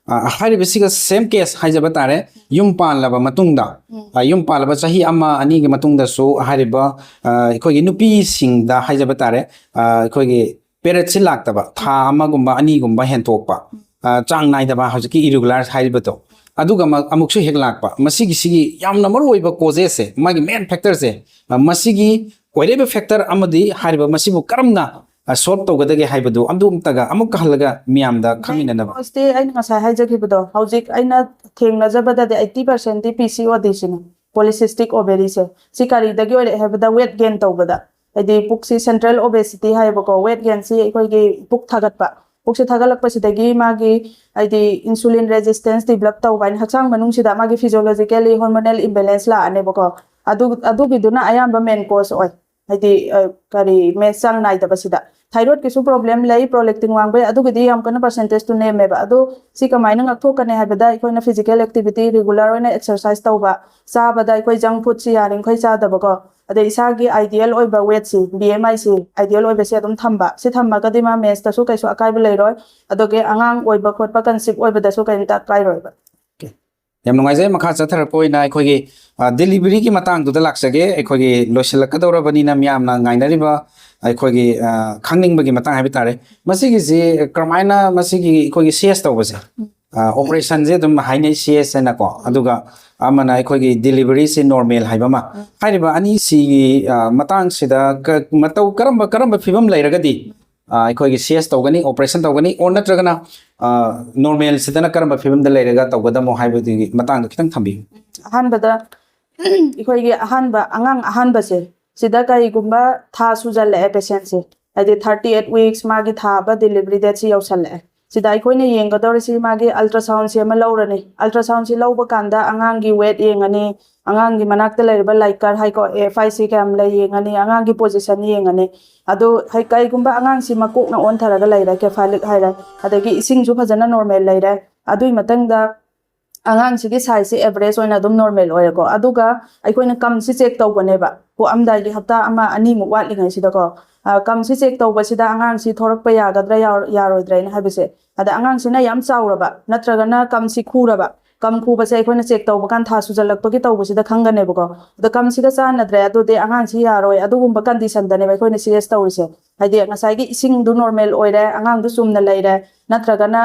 ꯍꯥꯏꯔꯤꯕꯁꯤꯒ ꯁꯦꯝ ꯀꯦꯁ ꯍꯥꯏꯖꯕ ꯇꯥꯔꯦ꯫ ꯌꯨꯝ ꯄꯥꯜꯂꯕ ꯃꯇꯨꯡꯗ, ꯌꯨꯝ ꯄꯥꯜꯂꯕ ꯆꯍꯤ ꯑꯃ ꯑꯅꯤꯒꯤ ꯃꯇꯨꯡꯗꯁꯨ ꯍꯥꯏꯔꯤꯕ ꯑꯩꯈꯣꯏꯒꯤ ꯅꯨꯄꯤꯁꯤꯡꯗ ꯍꯥꯏꯖꯕ ꯇꯥꯔꯦ, ꯑꯩꯈꯣꯏꯒꯤ ꯄꯦꯔꯦꯠꯁꯤ ꯂꯥꯛꯇꯕ, ꯊꯥ ꯑꯃꯒꯨꯝꯕ ꯑꯅꯤꯒꯨꯝꯕ ꯍꯦꯟꯇꯣꯛꯄ, ꯆꯥꯡ ꯅꯥꯏꯗꯕ, ꯍꯧꯖꯤꯛꯀꯤ ꯏꯔꯤꯒꯨꯂꯔ ꯍꯥꯏꯔꯤꯕꯗꯣ, ꯑꯗꯨꯒ ꯑꯃꯨꯛꯁꯨ ꯍꯦꯛ ꯂꯥꯛꯄ, ꯃꯁꯤꯒꯤꯁꯤꯒꯤ ꯌꯥꯝꯅ ꯃꯔꯨ ꯑꯣꯏꯕ ꯀꯣꯖꯦꯁꯁꯦ, ꯃꯥꯒꯤ ꯃꯦꯟ ꯐꯦꯛꯇꯔꯁꯦ, ꯃꯁꯤꯒꯤ ꯑꯣꯏꯔꯛꯏꯕ ꯐꯦꯛꯇꯔ ꯑꯃꯗꯤ ꯍꯥꯏꯔꯤꯕ ꯃꯁꯤꯕꯨ ꯀꯔꯝꯅ ꯁꯣꯜꯕ ꯇꯧꯒꯗꯒꯦ ꯍꯥꯏꯕꯗꯨ ꯑꯗꯨ ꯑꯝꯇꯒ ꯑꯃꯨꯛꯀ ꯍꯜꯂꯒ ꯃꯤꯌꯥꯝꯗ ꯈꯪꯃꯤꯟꯅꯅꯕ꯫ ꯀꯣꯁꯇꯤ ꯑꯩꯅ ꯉꯁꯥꯏ ꯍꯥꯏꯖꯈꯤꯕꯗꯣ, ꯍꯧꯖꯤꯛ ꯑꯩꯅ ꯊꯦꯡꯅꯖꯕꯗꯗꯤ ꯑꯩꯠꯇꯤ ꯄꯥꯔꯁꯦꯟꯗꯤ ꯄꯤ ꯁꯤ ꯑꯣ ꯗꯤ ꯁꯤꯅꯤ, ꯄꯣꯂꯤꯁꯤꯁꯇꯤꯛ ꯑꯣꯕꯦꯔꯤꯁꯦ꯫ ꯁꯤ ꯀꯔꯤꯗꯒꯤ ꯑꯣꯏꯔꯛꯑꯦ ꯍꯥꯏꯕꯗ ꯋꯦꯠ ꯒꯦꯟ ꯇꯧꯕꯗ, ꯍꯥꯏꯗꯤ ꯄꯨꯛꯁꯤ ꯁꯦꯟꯇ꯭ꯔꯦꯜ ꯑꯣꯕꯦꯁꯤꯇꯤ ꯍꯥꯏꯌꯦꯕꯀꯣ, ꯋꯦꯠ ꯒꯦꯟꯁꯤ ꯑꯩꯈꯣꯏꯒꯤ ꯄꯨꯛ ꯊꯥꯒꯠꯄ, ꯄꯨꯛꯁꯤ ꯊꯥꯒꯠꯂꯛꯄꯁꯤꯗꯒꯤ ꯃꯥꯒꯤ ꯍꯥꯏꯗꯤ ꯏꯟꯁꯨꯂꯤꯟ ꯔꯦꯖꯤꯁꯇꯦꯟꯁ ꯗꯤꯕꯂꯞ ꯇꯧꯕ ꯍꯥꯏꯅ ꯍꯛꯆꯥꯡ ꯃꯅꯨꯡꯁꯤꯗ ꯃꯥꯒꯤ ꯐꯤꯖꯤꯌꯣꯂꯣꯖꯤꯀꯦꯜꯂꯤ ꯍꯣꯔꯃꯣꯅꯦꯜ ꯏꯝꯕꯦꯂꯦꯟꯁ ꯂꯥꯛꯑꯅꯦꯕꯀꯣ꯫ ꯑꯗꯨ ꯑꯗꯨꯒꯤꯗꯨꯅ ꯑꯌꯥꯝꯕ ꯃꯦꯟ ꯀꯣꯁ ꯑꯣꯏ, ꯍꯥꯏꯗꯤ ꯀꯔꯤ ꯃꯦꯟꯁ ꯆꯥꯡ ꯅꯥꯏꯗꯕꯁꯤꯗ꯫ ꯊꯥꯏꯔꯣꯏꯗꯀꯤꯁꯨ ꯄ꯭ꯔꯣꯕ꯭ꯂꯦꯝ ꯂꯩ, ꯄ꯭ꯔꯣꯂꯦꯛꯇꯤꯟ ꯋꯥꯡꯕꯩ, ꯑꯗꯨꯒꯤꯗꯤ ꯌꯥꯝ ꯀꯟꯅ ꯄꯥꯔꯁꯦꯟꯇꯦꯖꯇꯨ ꯅꯦꯝꯃꯦꯕ꯫ ꯑꯗꯣ ꯁꯤ ꯀꯃꯥꯏꯅ ꯉꯥꯛꯊꯣꯛꯀꯅꯤ ꯍꯥꯏꯕꯗ ꯑꯩꯈꯣꯏꯅ ꯐꯤꯖꯤꯀꯦꯜ ꯑꯦꯛꯇꯤꯚꯤꯇꯤ ꯔꯤꯒꯨꯂꯔ ꯑꯣꯏꯅ ꯑꯦꯛꯁꯔꯁꯥꯏꯁ ꯇꯧꯕ, ꯆꯥꯕꯗ ꯑꯩꯈꯣꯏ ꯖꯪ ꯐꯨꯗꯁꯤ ꯌꯥꯔꯤꯃꯈꯩ ꯆꯥꯗꯕꯀꯣ꯫ ꯑꯗꯩ ꯏꯁꯥꯒꯤ ꯑꯥꯏꯗꯤꯌꯦꯜ ꯑꯣꯏꯕ ꯋꯦꯠꯁꯤ, ꯕꯤ ꯑꯦꯝ ꯑꯥꯏꯁꯤ ꯑꯥꯏꯗꯤꯌꯦꯜ ꯑꯣꯏꯕꯁꯤ ꯑꯗꯨꯝ ꯊꯝꯕ꯫ ꯁꯤ ꯊꯝꯃꯒꯗꯤ ꯃꯥ ꯃꯦꯟꯁꯇꯁꯨ ꯀꯩꯁꯨ ꯑꯀꯥꯏꯕ ꯂꯩꯔꯣꯏ꯫ ꯑꯗꯨꯒꯤ ꯑꯉꯥꯡ ꯑꯣꯏꯕ ꯈꯣꯠꯄ, ꯀꯟꯁꯤꯞ ꯑꯣꯏꯕꯗꯁꯨ ꯀꯔꯤꯝꯇ ꯑꯀꯥꯏꯔꯣꯏꯕ꯫ ꯌꯥꯝ ꯅꯨꯡꯉꯥꯏꯖꯩ꯫ ꯃꯈꯥ ꯆꯠꯊꯔꯛꯄ ꯑꯣꯏꯅ ꯑꯩꯈꯣꯏꯒꯤ ꯗꯦꯂꯤꯚꯔꯤꯒꯤ ꯃꯇꯥꯡꯗꯨꯗ ꯂꯥꯛꯆꯒꯦ꯫ ꯑꯩꯈꯣꯏꯒꯤ ꯂꯣꯏꯁꯤꯜꯂꯛꯀꯗꯧꯔꯕꯅꯤꯅ ꯃꯤꯌꯥꯝꯅ ꯉꯥꯏꯅꯔꯤꯕ ꯑꯩꯈꯣꯏꯒꯤ ꯑ, ꯈꯪꯅꯤꯡꯕꯒꯤ ꯃꯇꯥꯡ ꯍꯥꯏꯕ ꯇꯥꯔꯦ꯫ ꯃꯁꯤꯒꯤꯁꯤ ꯀꯔꯝꯍꯥꯏꯅ ꯃꯁꯤꯒꯤ ꯑꯩꯈꯣꯏꯒꯤ ꯁꯤ ꯑꯦꯁ ꯇꯧꯕꯁꯦ, ꯑꯣꯄꯔꯦꯁꯟꯁꯦ ꯑꯗꯨꯝ ꯍꯥꯏꯅꯩ ꯁꯤ ꯑꯦꯁ ꯍꯥꯏꯅꯀꯣ, ꯑꯗꯨꯒ ꯑꯃꯅ ꯑꯩꯈꯣꯏꯒꯤ ꯗꯦꯂꯤꯚꯔꯤꯁꯤ ꯅꯣꯔꯃꯦꯜ ꯍꯥꯏꯕ ꯑꯃ꯫ ꯍꯥꯏꯔꯤꯕ ꯑꯅꯤꯁꯤꯒꯤ ꯑ, ꯃꯇꯥꯡꯁꯤꯗ ꯀ- ꯃꯇꯧ ꯀꯔꯝꯕ ꯀꯔꯝꯕ ꯐꯤꯕꯝ ꯂꯩꯔꯒꯗꯤ ꯑ, ꯑꯩꯈꯣꯏꯒꯤ ꯁꯤ ꯑꯦꯁ ꯇꯧꯒꯅꯤ, ꯑꯣꯄꯔꯦꯁꯟ ꯇꯧꯒꯅꯤ, ꯑꯣꯔ ꯅꯠꯇ꯭ꯔꯒꯅ ꯅꯣꯔꯃꯦꯜꯁꯤꯗꯅ ꯀꯔꯝꯕ ꯐꯤꯕꯝꯗ ꯂꯩꯔꯒ ꯇꯧꯒꯗꯃꯣ ꯍꯥꯏꯕꯗꯨꯒꯤ ꯃꯇꯥꯡꯗ ꯈꯤꯇꯪ ꯊꯝꯕꯤꯌꯨ꯫ ꯑꯍꯥꯟꯕꯗ ꯑꯩꯈꯣꯏꯒꯤ ꯑꯍꯥꯟꯕ ꯑꯉꯥꯡ ꯑꯍꯥꯟꯕꯁꯦ ꯁꯤꯗ ꯀꯔꯤꯒꯨꯝꯕ ꯊꯥ ꯁꯨꯖꯜꯂꯛꯑꯦ ꯄꯦꯁꯦꯟꯁꯦ, ꯍꯥꯏꯗꯤ ꯊꯥꯔꯇꯤ ꯑꯩꯠ ꯋꯤꯛꯁ ꯃꯥꯒꯤ ꯊꯥ ꯑꯃ ꯗꯦꯂꯤꯚꯔꯤ ꯗꯦꯠꯁꯤ ꯌꯧꯁꯜꯂꯛꯑꯦ꯫ ꯁꯤꯗ ꯑꯩꯈꯣꯏꯅ ꯌꯦꯡꯒꯗꯧꯔꯤꯁꯤ ꯃꯥꯒꯤ ꯑꯜꯇ꯭ꯔꯥꯁꯥꯎꯟꯁꯤ ꯑꯃ ꯂꯧꯔꯅꯤ꯫ ꯑꯜꯇ꯭ꯔꯥꯁꯥꯎꯟꯁꯤ ꯂꯧꯕ ꯀꯥꯟꯗ ꯑꯉꯥꯡꯒꯤ ꯋꯦꯠ ꯌꯦꯡꯉꯅꯤ, ꯑꯉꯥꯡꯒꯤ ꯃꯅꯥꯛꯇ ꯂꯩꯔꯤꯕ ꯂꯥꯏꯀꯔ ꯍꯥꯏꯀꯣ, ꯑꯦꯐ ꯑꯥꯏ ꯁꯤ ꯀꯌꯥꯝ ꯂꯩ ꯌꯦꯡꯉꯅꯤ, ꯑꯉꯥꯡꯒꯤ ꯄꯣꯖꯤꯁꯟ ꯌꯦꯡꯉꯅꯤ꯫ ꯑꯗꯣ ꯍꯩ- ꯀꯩꯒꯨꯝꯕ ꯑꯉꯥꯡꯁꯤ ꯃꯀꯣꯛꯅ ꯑꯣꯟꯊꯔꯒ ꯂꯩꯔꯦ, ꯀꯦꯐꯥꯂꯤꯛ ꯍꯥꯏꯔꯦ, ꯑꯗꯒꯤ ꯏꯁꯤꯡꯁꯨ ꯐꯖꯅ ꯅꯣꯔꯃꯦꯜ ꯂꯩꯔꯦ, ꯑꯗꯨꯒꯤ ꯃꯊꯪꯗ ꯑꯉꯥꯡꯁꯤꯒꯤ ꯁꯥꯏꯖꯁꯤ ꯑꯦꯚꯔꯦꯖ ꯑꯣꯏꯅ ꯑꯗꯨꯝ ꯅꯣꯔꯃꯦꯜ ꯑꯣꯏꯔꯦꯀꯣ꯫ ꯑꯗꯨꯒ ꯑꯩꯈꯣꯏꯅ ꯀꯝꯁꯤ ꯆꯦꯛ ꯇꯧꯕꯅꯦꯕ, ꯄꯣꯛꯑꯝꯗꯥꯏꯒꯤ ꯍꯞꯇꯥ ꯑꯃ ꯑꯅꯤꯃꯨꯛ ꯋꯥꯠꯂꯤꯉꯩꯁꯤꯗꯀꯣ꯫ ꯑ, ꯀꯝꯁꯤ ꯆꯦꯛ ꯇꯧꯕꯁꯤꯗ ꯑꯉꯥꯡꯁꯤ ꯊꯣꯔꯛꯄ ꯌꯥꯒꯗ꯭ꯔꯥ ꯌꯥꯔ- ꯌꯥꯔꯣꯏꯗ꯭ꯔꯥ ꯍꯥꯏꯅ ꯍꯥꯏꯕꯁꯦ, ꯑꯗ ꯑꯉꯥꯡꯁꯤꯅ ꯌꯥꯝ ꯆꯥꯎꯔꯕ ꯅꯠꯇ꯭ꯔꯒꯅ ꯀꯝꯁꯤ ꯈꯨꯔꯕ, ꯀꯝ ꯈꯨꯕꯁꯦ ꯑꯩꯈꯣꯏꯅ ꯆꯦꯛ ꯇꯧꯕ ꯀꯥꯟꯗ ꯊꯥ ꯁꯨꯖꯜꯂꯛꯄꯒꯤ ꯇꯧꯕꯁꯤꯗ ꯈꯪꯒꯅꯦꯕꯀꯣ꯫ ꯑꯗ ꯀꯝꯁꯤꯒ ꯆꯥꯟꯅꯗ꯭ꯔꯦ, ꯑꯗꯨꯗꯤ ꯑꯉꯥꯡꯁꯤ ꯌꯥꯔꯣꯏ, ꯑꯗꯨꯒꯨꯝꯕ ꯀꯟꯗꯤꯁꯟꯗꯅꯦꯕ ꯑꯩꯈꯣꯏꯅ ꯁꯤ ꯑꯦꯁ ꯇꯧꯔꯤꯁꯦ꯫ ꯍꯥꯏꯗꯤ ꯉꯁꯥꯏꯒꯤ ꯏꯁꯤꯡꯗꯨ ꯅꯣꯔꯃꯦꯜ ꯑꯣꯏꯔꯦ, ꯑꯉꯥꯡꯗꯨ ꯆꯨꯝꯅ ꯂꯩꯔꯦ, ꯅꯠꯇ꯭ꯔꯒꯅ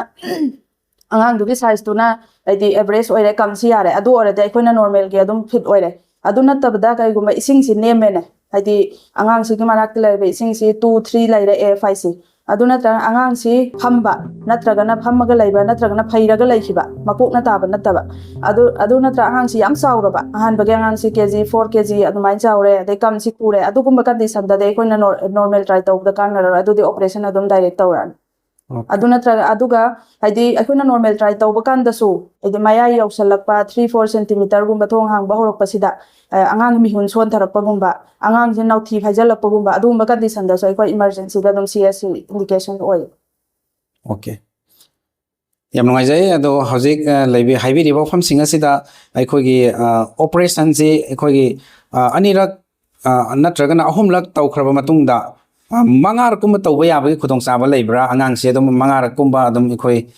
ꯑꯉꯥꯡꯗꯨꯒꯤ ꯁꯥꯏꯖꯇꯨꯅ ꯍꯥꯏꯗꯤ ꯑꯦꯚꯔꯦꯖ ꯑꯣꯏꯔꯦ, ꯀꯝꯁꯤ ꯌꯥꯔꯦ, ꯑꯗꯨ ꯑꯣꯏꯔꯗꯤ ꯑꯩꯈꯣꯏꯅ ꯅꯣꯔꯃꯦꯜꯒꯤ ꯑꯗꯨꯝ ꯐꯤꯠ ꯑꯣꯏꯔꯦ꯫ ꯑꯗꯨ ꯅꯠꯇꯕꯗ ꯀꯩꯒꯨꯝꯕ ꯏꯁꯤꯡꯁꯤ ꯅꯦꯝꯃꯦꯅꯦ, ꯍꯥꯏꯗꯤ ꯑꯉꯥꯡꯁꯤꯒꯤ ꯃꯅꯥꯛꯇ ꯂꯩꯔꯤꯕ ꯏꯁꯤꯡꯁꯤ ꯇꯨ ꯊ꯭ꯔꯤ ꯂꯩꯔꯦ ꯑꯦꯐ ꯑꯥꯏ ꯁꯤ, ꯑꯗꯨ ꯅꯠꯇ꯭ꯔꯒ ꯑꯉꯥꯡꯁꯤ ꯐꯝꯕ ꯅꯠꯇ꯭ꯔꯒꯅ ꯐꯝꯃꯒ ꯂꯩꯕ ꯅꯠꯇ꯭ꯔꯒꯅ ꯐꯩꯔꯒ ꯂꯩꯈꯤꯕ, ꯃꯀꯣꯛꯅ ꯇꯥꯕ ꯅꯠꯇꯕ, ꯑꯗꯨ ꯑꯗꯨ ꯅꯠꯇ꯭ꯔ ꯑꯉꯥꯡꯁꯤ ꯌꯥꯝ ꯆꯥꯎꯔꯕ, ꯑꯍꯥꯟꯕꯒꯤ ꯑꯉꯥꯡꯁꯤ ꯀꯦ ꯖꯤ ꯐꯣꯔ ꯀꯦ ꯖꯤ ꯑꯗꯨꯃꯥꯏꯅ ꯆꯥꯎꯔꯦ, ꯑꯗꯩ ꯀꯝꯁꯤ ꯈꯨꯔꯦ, ꯑꯗꯨꯒꯨꯝꯕ ꯀꯟꯗꯤꯁꯟꯗꯗꯤ ꯑꯩꯈꯣꯏꯅ ꯅꯣꯔꯃꯦꯜ ꯇ꯭ꯔꯥꯏ ꯇꯧꯕꯗ ꯀꯥꯟꯅꯔꯔꯣꯏ, ꯑꯗꯨꯗꯤ ꯑꯣꯄꯔꯦꯁꯟ ꯑꯗꯨꯝ ꯗꯥꯏꯔꯦꯛ ꯇꯧꯔꯛꯑꯅꯤ꯫ ꯑꯗꯨ ꯅꯠꯇ꯭ꯔꯒ ꯑꯗꯨꯒ ꯍꯥꯏꯗꯤ ꯑꯩꯈꯣꯏꯅ ꯅꯣꯔꯃꯦꯜ ꯇ꯭ꯔꯥꯏ ꯇꯧꯕ ꯀꯥꯟꯗꯁꯨ ꯍꯥꯏꯗꯤ ꯃꯌꯥꯏ ꯌꯧꯁꯜꯂꯛꯄ ꯊ꯭ꯔꯤ ꯐꯣꯔ ꯁꯦꯟꯇꯤꯃꯤꯇꯔꯒꯨꯝꯕ ꯊꯣꯡ ꯍꯥꯡꯕ ꯍꯧꯔꯛꯄꯁꯤꯗ ꯑ, ꯑꯉꯥꯡ ꯃꯤꯍꯨꯟ ꯁꯣꯟꯊꯔꯛꯄꯒꯨꯝꯕ, ꯑꯉꯥꯡꯁꯦ ꯅꯧꯊꯤ ꯐꯥꯏꯖꯜꯂꯛꯄꯒꯨꯝꯕ, ꯑꯗꯨꯒꯨꯝꯕ ꯀꯟꯗꯤꯁꯟꯗꯁꯨ ꯑꯩꯈꯣꯏ ꯏꯃꯔꯖꯦꯟꯁꯤꯗ ꯑꯗꯨꯝ ꯁꯤ ꯑꯦꯁ ꯁꯤ ꯏꯟꯗꯤꯀꯦꯁꯟ ꯑꯣꯏ꯫ ꯑꯣꯀꯦ, ꯌꯥꯝ ꯅꯨꯡꯉꯥꯏꯖꯩ꯫ ꯑꯗꯣ ꯍꯧꯖꯤꯛ ꯑ, ꯂꯩꯕꯤ- ꯍꯥꯏꯕꯤꯔꯤꯕ ꯋꯥꯐꯝꯁꯤꯡ ꯑꯁꯤꯗ ꯑꯩꯈꯣꯏꯒꯤ ꯑ, ꯑꯣꯄꯔꯦꯁꯟꯁꯤ ꯑꯩꯈꯣꯏꯒꯤ ꯑ, ꯑꯅꯤꯔꯛ ꯑ, ꯅꯠꯇ꯭ꯔꯒꯅ ꯑꯍꯨꯝꯂꯛ ꯇꯧꯈ꯭ꯔꯕ ꯃꯇꯨꯡꯗ ꯑ, ꯃꯉꯥꯔꯛꯀꯨꯝꯕ ꯇꯧꯕ ꯌꯥꯕꯒꯤ ꯈꯨꯗꯣꯡꯆꯥꯕ ꯂꯩꯕ꯭ꯔꯥ? ꯑꯉꯥꯡꯁꯦ ꯑꯗꯨꯝ ꯃꯉꯥꯔꯛꯀꯨꯝꯕ ꯑꯗꯨꯝ ꯑꯩꯈꯣꯏ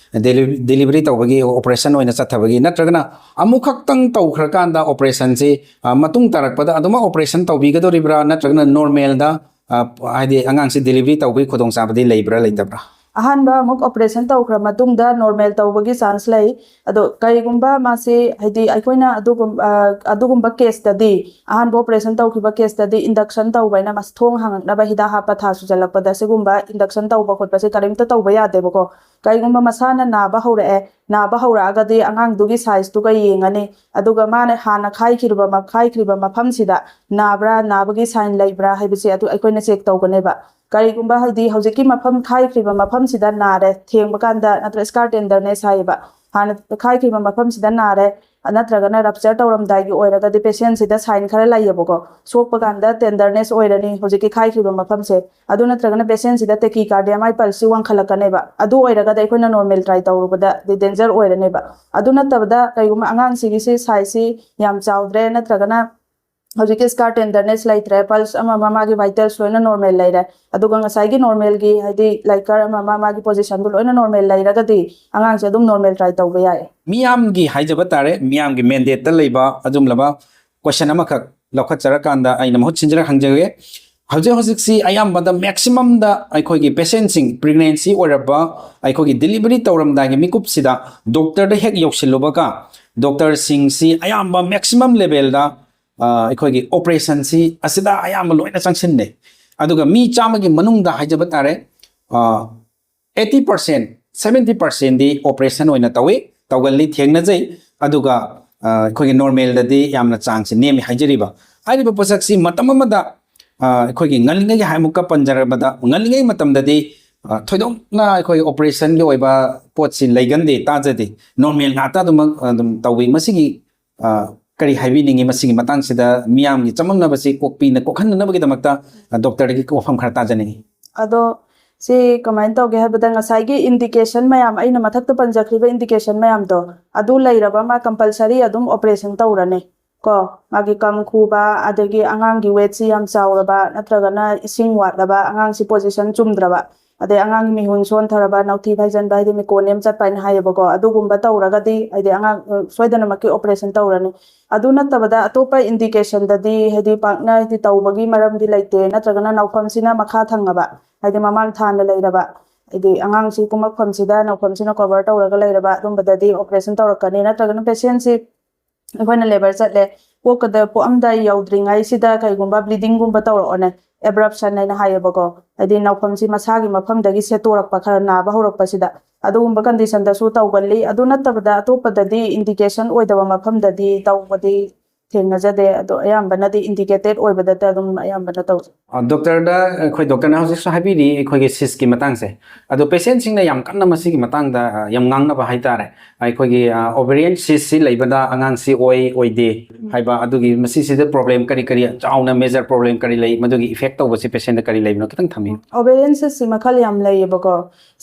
delivery ꯇꯧꯕꯒꯤ, operation ꯑꯣꯏꯅ ꯆꯠꯊꯕꯒꯤ, ꯅꯠꯇ꯭ꯔꯒꯅ ꯑꯃꯨꯛꯈꯛꯇꯪ ꯇꯧꯈ꯭ꯔꯀꯥꯟꯗ operationꯁꯤ, ꯑ, ꯃꯇꯨꯡ ꯇꯥꯔꯛꯄꯗ ꯑꯗꯨꯃꯛ operation ꯇꯧꯕꯤꯒꯗꯧꯔꯤꯕ꯭ꯔꯥ? ꯅꯠꯇ꯭ꯔꯒꯅ normalꯗ, ꯑ, ꯍꯥꯏꯗꯤ ꯑꯉꯥꯡꯁꯤ delivery ꯇꯧꯕꯒꯤ ꯈꯨꯗꯣꯡꯆꯥꯕꯗꯤ ꯂꯩꯕ꯭ꯔꯥ, ꯂꯩꯇꯕ꯭ꯔꯥ? ꯑꯍꯥꯟꯕ ꯑꯃꯨꯛ operation ꯇꯧꯈ꯭ꯔ ꯃꯇꯨꯡꯗ normal ꯇꯧꯕꯒꯤ chance ꯂꯩ꯫ ꯑꯗꯣ ꯀꯔꯤꯒꯨꯝꯕ ꯃꯥꯁꯤ, ꯍꯥꯏꯗꯤ, ꯑꯩꯈꯣꯏꯅ ꯑꯗꯨꯒꯨꯝ-, ꯑ, ꯑꯗꯨꯒꯨꯝꯕ caseꯇꯗꯤ, ꯑꯍꯥꯟꯕ operation ꯇꯧꯈꯤꯕ caseꯇꯗꯤ induction ꯇꯧꯕ ꯍꯥꯏꯅ ꯃꯁ-, ꯊꯣꯡ ꯍꯥꯡꯉꯛꯅꯕ ꯍꯤꯗꯥꯛ ꯍꯥꯞꯄ ꯊꯥ ꯁꯨꯖꯜꯂꯛꯄꯗ ꯁꯤꯒꯨꯝꯕ induction ꯇꯧꯕ ꯈꯣꯠꯄꯁꯦ ꯀꯔꯤꯝꯇ ꯇꯧꯕ ꯌꯥꯗꯦꯕꯀꯣ꯫ ꯀꯔꯤꯒꯨꯝꯕ ꯃꯁꯥꯅ ꯅꯥꯕ ꯍꯧꯔꯛꯑꯦ, ꯅꯥꯕ ꯍꯧꯔꯛꯑꯒꯗꯤ ꯑꯉꯥꯡꯗꯨꯒꯤ sizeꯇꯨꯒ ꯌꯦꯡꯉꯅꯤ, ꯑꯗꯨꯒ ꯃꯥꯅ ꯍꯥꯟꯅ ꯈꯥꯏꯈꯤꯕ ꯃ-, ꯈꯥꯏꯈ꯭ꯔꯤꯕ ꯃꯐꯝꯁꯤꯗ ꯅꯥꯕ꯭ꯔꯥ, ꯅꯥꯕꯒꯤ sign ꯂꯩꯕ꯭ꯔꯥ ꯍꯥꯏꯕꯁꯦ ꯑꯗꯨ ꯑꯩꯈꯣꯏꯅ check ꯇꯧꯒꯅꯦꯕ꯫ ꯀꯔꯤꯒꯨꯝꯕ, ꯍꯥꯏꯗꯤ, ꯍꯧꯖꯤꯛꯀꯤ ꯃꯐꯝ ꯈꯥꯏꯈ꯭ꯔꯤꯕ ꯃꯐꯝꯁꯤꯗ ꯅꯥꯔꯦ, ꯊꯦꯡꯕ ꯀꯥꯟꯗ ꯅꯠꯇ꯭ꯔꯒ scar tenderness ꯍꯥꯏꯌꯦꯕ, ꯍꯥꯟꯅ ꯈꯥꯏꯈ꯭ꯔꯤꯕ ꯃꯐꯝꯁꯤꯗ ꯅꯥꯔꯦ, ꯅꯠꯇ꯭ꯔꯒꯅ rupture ꯇꯧꯔꯝꯗꯥꯏꯒꯤ ꯑꯣꯏꯔꯒꯗꯤ patientꯁꯤꯗ sign ꯈꯔ ꯂꯩꯌꯦꯕꯀꯣ, ꯁꯣꯛꯄ ꯀꯥꯟꯗ tenderness ꯑꯣꯏꯔꯅꯤ ꯍꯧꯖꯤꯛꯀꯤ ꯈꯥꯏꯈ꯭ꯔꯤꯕ ꯃꯐꯝꯁꯦ꯫ ꯑꯗꯨ ꯅꯠꯇ꯭ꯔꯒꯅ patientꯁꯤꯗ tachycardia, ꯃꯥꯏ pulseꯁꯤ ꯋꯥꯡꯈꯠꯂꯛꯀꯅꯦꯕ꯫ ꯑꯗꯨ ꯑꯣꯏꯔꯒꯗꯤ ꯑꯩꯈꯣꯏꯅ normal try ꯇꯧꯔꯨꯕꯗ danger ꯑꯣꯏꯔꯅꯦꯕ꯫ ꯑꯗꯨ ꯅꯠꯇꯕꯗ ꯀꯩꯒꯨꯝꯕ ꯑꯉꯥꯡꯁꯤꯒꯤꯁꯤ sizeꯁꯤ ꯌꯥꯝ ꯆꯥꯎꯗ꯭ꯔꯦ, ꯅꯠꯇ꯭ꯔꯒꯅ ꯍꯧꯖꯤꯛꯀꯤ scar tenderness ꯂꯩꯇ꯭ꯔꯦ, pulse ꯑꯃ ꯑꯃ ꯃꯥꯒꯤ vitals ꯂꯣꯏꯅ normal ꯂꯩꯔꯦ, ꯑꯗꯨꯒ ꯉꯁꯥꯏꯒꯤ normalꯒꯤ, ꯍꯥꯏꯗꯤ, liquor ꯑꯃ ꯑꯃ ꯃꯥꯒꯤ positionꯗꯨ ꯂꯣꯏꯅ normal ꯂꯩꯔꯒꯗꯤ ꯑꯉꯥꯡꯁꯦ ꯑꯗꯨꯝ normal try ꯇꯧꯕ ꯌꯥꯏ꯫ ꯃꯤꯌꯥꯝꯒꯤ ꯍꯥꯏꯖꯕ ꯇꯥꯔꯦ, ꯃꯤꯌꯥꯝꯒꯤ mandateꯇ ꯂꯩꯕ ꯑꯗꯨꯒꯨꯝꯂꯕ question ꯑꯃꯈꯛ ꯂꯧꯈꯠꯆꯔꯀꯥꯟꯗ ꯑꯩꯅ ꯃꯍꯨꯠ ꯁꯤꯟꯖꯔ ꯍꯪꯖꯒꯦ꯫ ꯍꯧꯖꯤꯛ ꯍꯧꯖꯤꯛꯁꯤ ꯑꯌꯥꯝꯕꯗ maximumꯗ ꯑꯩꯈꯣꯏꯒꯤ patientꯁꯤꯡ, pregnancy ꯑꯣꯏꯔꯕ, ꯑꯩꯈꯣꯏꯒꯤ delivery ꯇꯧꯔꯝꯗꯥꯏꯒꯤ ꯃꯤꯀꯨꯞꯁꯤꯗ doctorꯗ ꯍꯦꯛ ꯌꯧꯁꯤꯜꯂꯨꯕꯒ doctorꯁꯤꯡꯁꯤ ꯑꯌꯥꯝꯕ maximum levelꯗ, ꯑ, ꯑꯩꯈꯣꯏꯒꯤ operationꯁꯤ ꯑꯁꯤꯗ ꯑꯌꯥꯝꯕ ꯂꯣꯏꯅ ꯆꯪꯁꯤꯟꯅꯩ꯫ ꯑꯗꯨꯒ ꯃꯤ ꯆꯥꯝꯃꯒꯤ ꯃꯅꯨꯡꯗ ꯍꯥꯏꯖꯕ ꯇꯥꯔꯦ, ꯑ, eighty percent, seventy percentꯗꯤ operation ꯑꯣꯏꯅ ꯇꯧꯏ, ꯇꯧꯒꯜꯂꯤ, ꯊꯦꯡꯅꯖꯩ꯫ ꯑꯗꯨꯒ, ꯑ, ꯑꯩꯈꯣꯏꯒꯤ normalꯗꯗꯤ ꯌꯥꯝꯅ ꯆꯥꯡꯁꯤ ꯅꯦꯝꯃꯤ ꯍꯥꯏꯖꯔꯤꯕ꯫ ꯍꯥꯏꯔꯤꯕ ꯄꯣꯠꯁꯛꯁꯤ ꯃꯇꯝ ꯑꯃꯗ, ꯑ, ꯑꯩꯈꯣꯏꯒꯤ ꯉꯜꯂꯤꯉꯩꯒꯤ ꯍꯥꯏ-, ꯑꯃꯨꯛꯀ ꯄꯟꯖꯔꯕꯗ, ꯉꯜꯂꯤꯉꯩ ꯃꯇꯝꯗꯗꯤ, ꯑ, ꯊꯣꯏꯗꯣꯛꯅ ꯑꯩꯈꯣꯏ operationꯒꯤ ꯑꯣꯏꯕ ꯄꯣꯠꯁꯤ ꯂꯩꯒꯟꯗꯦ, ꯇꯥꯖꯗꯦ, normal ꯉꯥꯛꯇ ꯑꯗꯨꯃꯛ ꯑꯗꯨꯝ ꯇꯧꯏ꯫ ꯃꯁꯤꯒꯤ, ꯑ, ꯀꯔꯤ ꯍꯥꯏꯕꯤꯅꯤꯡꯉꯤ? ꯃꯁꯤꯒꯤ ꯃꯇꯥꯡꯁꯤꯗ ꯃꯤꯌꯥꯝꯒꯤ ꯆꯃꯝꯅꯕꯁꯤ ꯀꯣꯛꯄꯤꯅ-, ꯀꯣꯛꯍꯟꯅꯅꯕꯒꯤꯗꯃꯛꯇ, ꯑ, doctorꯗꯒꯤ ꯋꯥꯐꯝ ꯈꯔ ꯇꯥꯖꯅꯤꯡꯉꯤ꯫ ꯑꯗꯣ ꯁꯤ ꯀꯃꯥꯏꯅ ꯇꯧꯒꯦ ꯍꯥꯏꯕꯗ, ꯉꯁꯥꯏꯒꯤ indication ꯃꯌꯥꯝ, ꯑꯩꯅ ꯃꯊꯛꯇ ꯄꯟꯖꯈ꯭ꯔꯤꯕ indication ꯃꯌꯥꯝꯗꯣ, ꯑꯗꯨ ꯂꯩꯔꯕ ꯑꯃ compulsory ꯑꯗꯨꯝ operation ꯇꯧꯔꯅꯤ꯫ ꯀꯣ, ꯃꯥꯒꯤ ꯀꯪ ꯈꯨꯕ, ꯑꯗꯒꯤ ꯑꯉꯥꯡꯒꯤ ꯋꯦꯠꯁꯤ ꯌꯥꯝ ꯆꯥꯎꯔꯕ ꯅꯠꯇ꯭ꯔꯒꯅ ꯏꯁꯤꯡ ꯋꯥꯠꯂꯕ, ꯑꯉꯥꯡꯁꯤ ꯄꯣꯖꯤꯁꯟ ꯆꯨꯝꯗ꯭ꯔꯕ, ꯑꯗꯩ ꯑꯉꯥꯡꯒꯤ ꯃꯤꯍꯨꯟ ꯁꯣꯟꯊꯔꯕ, ꯅꯧꯊꯤ ꯐꯩꯖꯟꯕ, ꯍꯥꯏꯗꯤ ꯃꯤꯀꯣꯅꯤꯌꯝ ꯆꯠꯄ ꯍꯥꯏꯅ ꯍꯥꯏꯌꯦꯕꯀꯣ, ꯑꯗꯨꯒꯨꯝꯕ ꯇꯧꯔꯒꯗꯤ ꯍꯥꯏꯗꯤ ꯑꯉꯥꯡ ꯁꯣꯏꯗꯅꯃꯛꯀꯤ ꯑꯣꯄꯔꯦꯁꯟ ꯇꯧꯔꯅꯤ꯫ ꯑꯗꯨ ꯅꯠꯇꯕꯗ ꯑꯇꯣꯞꯄ ꯏꯟꯗꯤꯀꯦꯁꯟꯗꯗꯤ ꯍꯥꯏꯗꯤ ꯄꯥꯛꯅ ꯍꯥꯏꯗꯤ ꯇꯧꯕꯒꯤ ꯃꯔꯝꯗꯤ ꯂꯩꯇꯦ, ꯅꯠꯇ꯭ꯔꯒꯅ ꯅꯧꯐꯝꯁꯤꯅ ꯃꯈꯥ ꯊꯪꯉꯕ, ꯍꯥꯏꯗꯤ ꯃꯃꯥꯡ ꯊꯥꯅ ꯂꯩꯔꯕ, ꯍꯥꯏꯗꯤ ꯑꯉꯥꯡꯁꯤ ꯀꯨꯝꯃꯛꯐꯝꯁꯤꯗ ꯅꯧꯐꯝꯁꯤꯅ ꯀꯣꯚꯔ ꯇꯧꯔꯒ ꯂꯩꯔꯕ, ꯑꯗꯨꯝꯕꯗꯗꯤ ꯑꯣꯄꯔꯦꯁꯟ ꯇꯧꯔꯛꯀꯅꯤ꯫ ꯅꯠꯇ꯭ꯔꯒꯅ ꯄꯦꯁꯦꯟꯁꯤ ꯑꯩꯈꯣꯏꯅ ꯂꯦꯕꯔ ꯆꯠꯂꯦ, ꯄꯣꯛꯀꯗ ꯄꯣꯛꯑꯝꯗꯥꯏ ꯌꯧꯗ꯭ꯔꯤꯉꯩꯁꯤꯗ ꯀꯩꯒꯨꯝꯕ ꯕ꯭ꯂꯤꯗꯤꯡꯒꯨꯝꯕ ꯇꯧꯔꯛꯑꯣꯅꯦ, ꯑꯦꯕ꯭ꯔꯞꯁꯟ ꯍꯥꯏꯅ ꯍꯥꯏꯌꯦꯕꯀꯣ, ꯍꯥꯏꯗꯤ ꯅꯧꯐꯝꯁꯤ ꯃꯁꯥꯒꯤ ꯃꯐꯝꯗꯒꯤ ꯁꯦꯠꯇꯣꯔꯛꯄ, ꯈꯔ ꯅꯥꯕ ꯍꯧꯔꯛꯄꯁꯤꯗ, ꯑꯗꯨꯒꯨꯝꯕ ꯀꯟꯗꯤꯁꯟꯗꯁꯨ ꯇꯧꯒꯜꯂꯤ꯫ ꯑꯗꯨ ꯅꯠꯇꯕꯗ ꯑꯇꯣꯞꯄꯗꯗꯤ ꯏꯟꯗꯤꯀꯦꯁꯟ ꯑꯣꯏꯗꯕ ꯃꯐꯝꯗꯗꯤ ꯇꯧꯕꯗꯤ ꯊꯦꯡꯅꯖꯗꯦ꯫ ꯑꯗꯣ ꯑꯌꯥꯝꯕꯅꯗꯤ ꯏꯟꯗꯤꯀꯦꯇꯦꯠ ꯑꯣꯏꯕꯗꯇ ꯑꯗꯨꯝ ꯑꯌꯥꯝꯕꯅ ꯇꯧꯖꯩ꯫ ꯗꯣꯛꯇꯔꯗ ꯑꯩꯈꯣꯏ ꯗꯣꯛꯇꯔꯅ ꯍꯧꯖꯤꯛꯁꯨ ꯍꯥꯏꯕꯤꯔꯤ ꯑꯩꯈꯣꯏꯒꯤ ꯁꯤꯁꯀꯤ ꯃꯇꯥꯡꯁꯦ꯫ ꯑꯗꯣ ꯄꯦꯁꯦꯟꯁꯤꯡꯅ ꯌꯥꯝ ꯀꯟꯅ ꯃꯁꯤꯒꯤ ꯃꯇꯥꯡꯗ ꯌꯥꯝ ꯉꯥꯡꯅꯕ ꯍꯥꯏꯇꯥꯔꯦ꯫ ꯑꯩꯈꯣꯏꯒꯤ ꯑꯣꯕꯦꯔꯤꯌꯟ ꯁꯤꯁꯁꯤ ꯂꯩꯕꯗ ꯑꯉꯥꯡꯁꯤ ꯑꯣꯏ ꯑꯣꯏꯗꯦ ꯍꯥꯏꯕ, ꯑꯗꯨꯒꯤ ꯃꯁꯤꯁꯤꯗ ꯄ꯭ꯔꯣꯕ꯭ꯂꯦꯝ ꯀꯔꯤ ꯀꯔꯤ, ꯆꯥꯎꯅ ꯃꯦꯖꯔ ꯄ꯭ꯔꯣꯕ꯭ꯂꯦꯝ ꯀꯔꯤ ꯂꯩ, ꯃꯗꯨꯒꯤ ꯏꯐꯦꯛ ꯇꯧꯕꯁꯤ ꯄꯦꯁꯦꯟꯗ ꯀꯔꯤ ꯂꯩꯕꯅꯣ ꯈꯤꯇꯪ ꯊꯝꯕꯤꯌꯨ꯫ ꯑꯣꯕꯦꯔꯤꯌꯟ ꯁꯤꯁꯁꯤ ꯃꯈꯜ ꯌꯥꯝ ꯂꯩꯌꯦꯕꯀꯣ꯫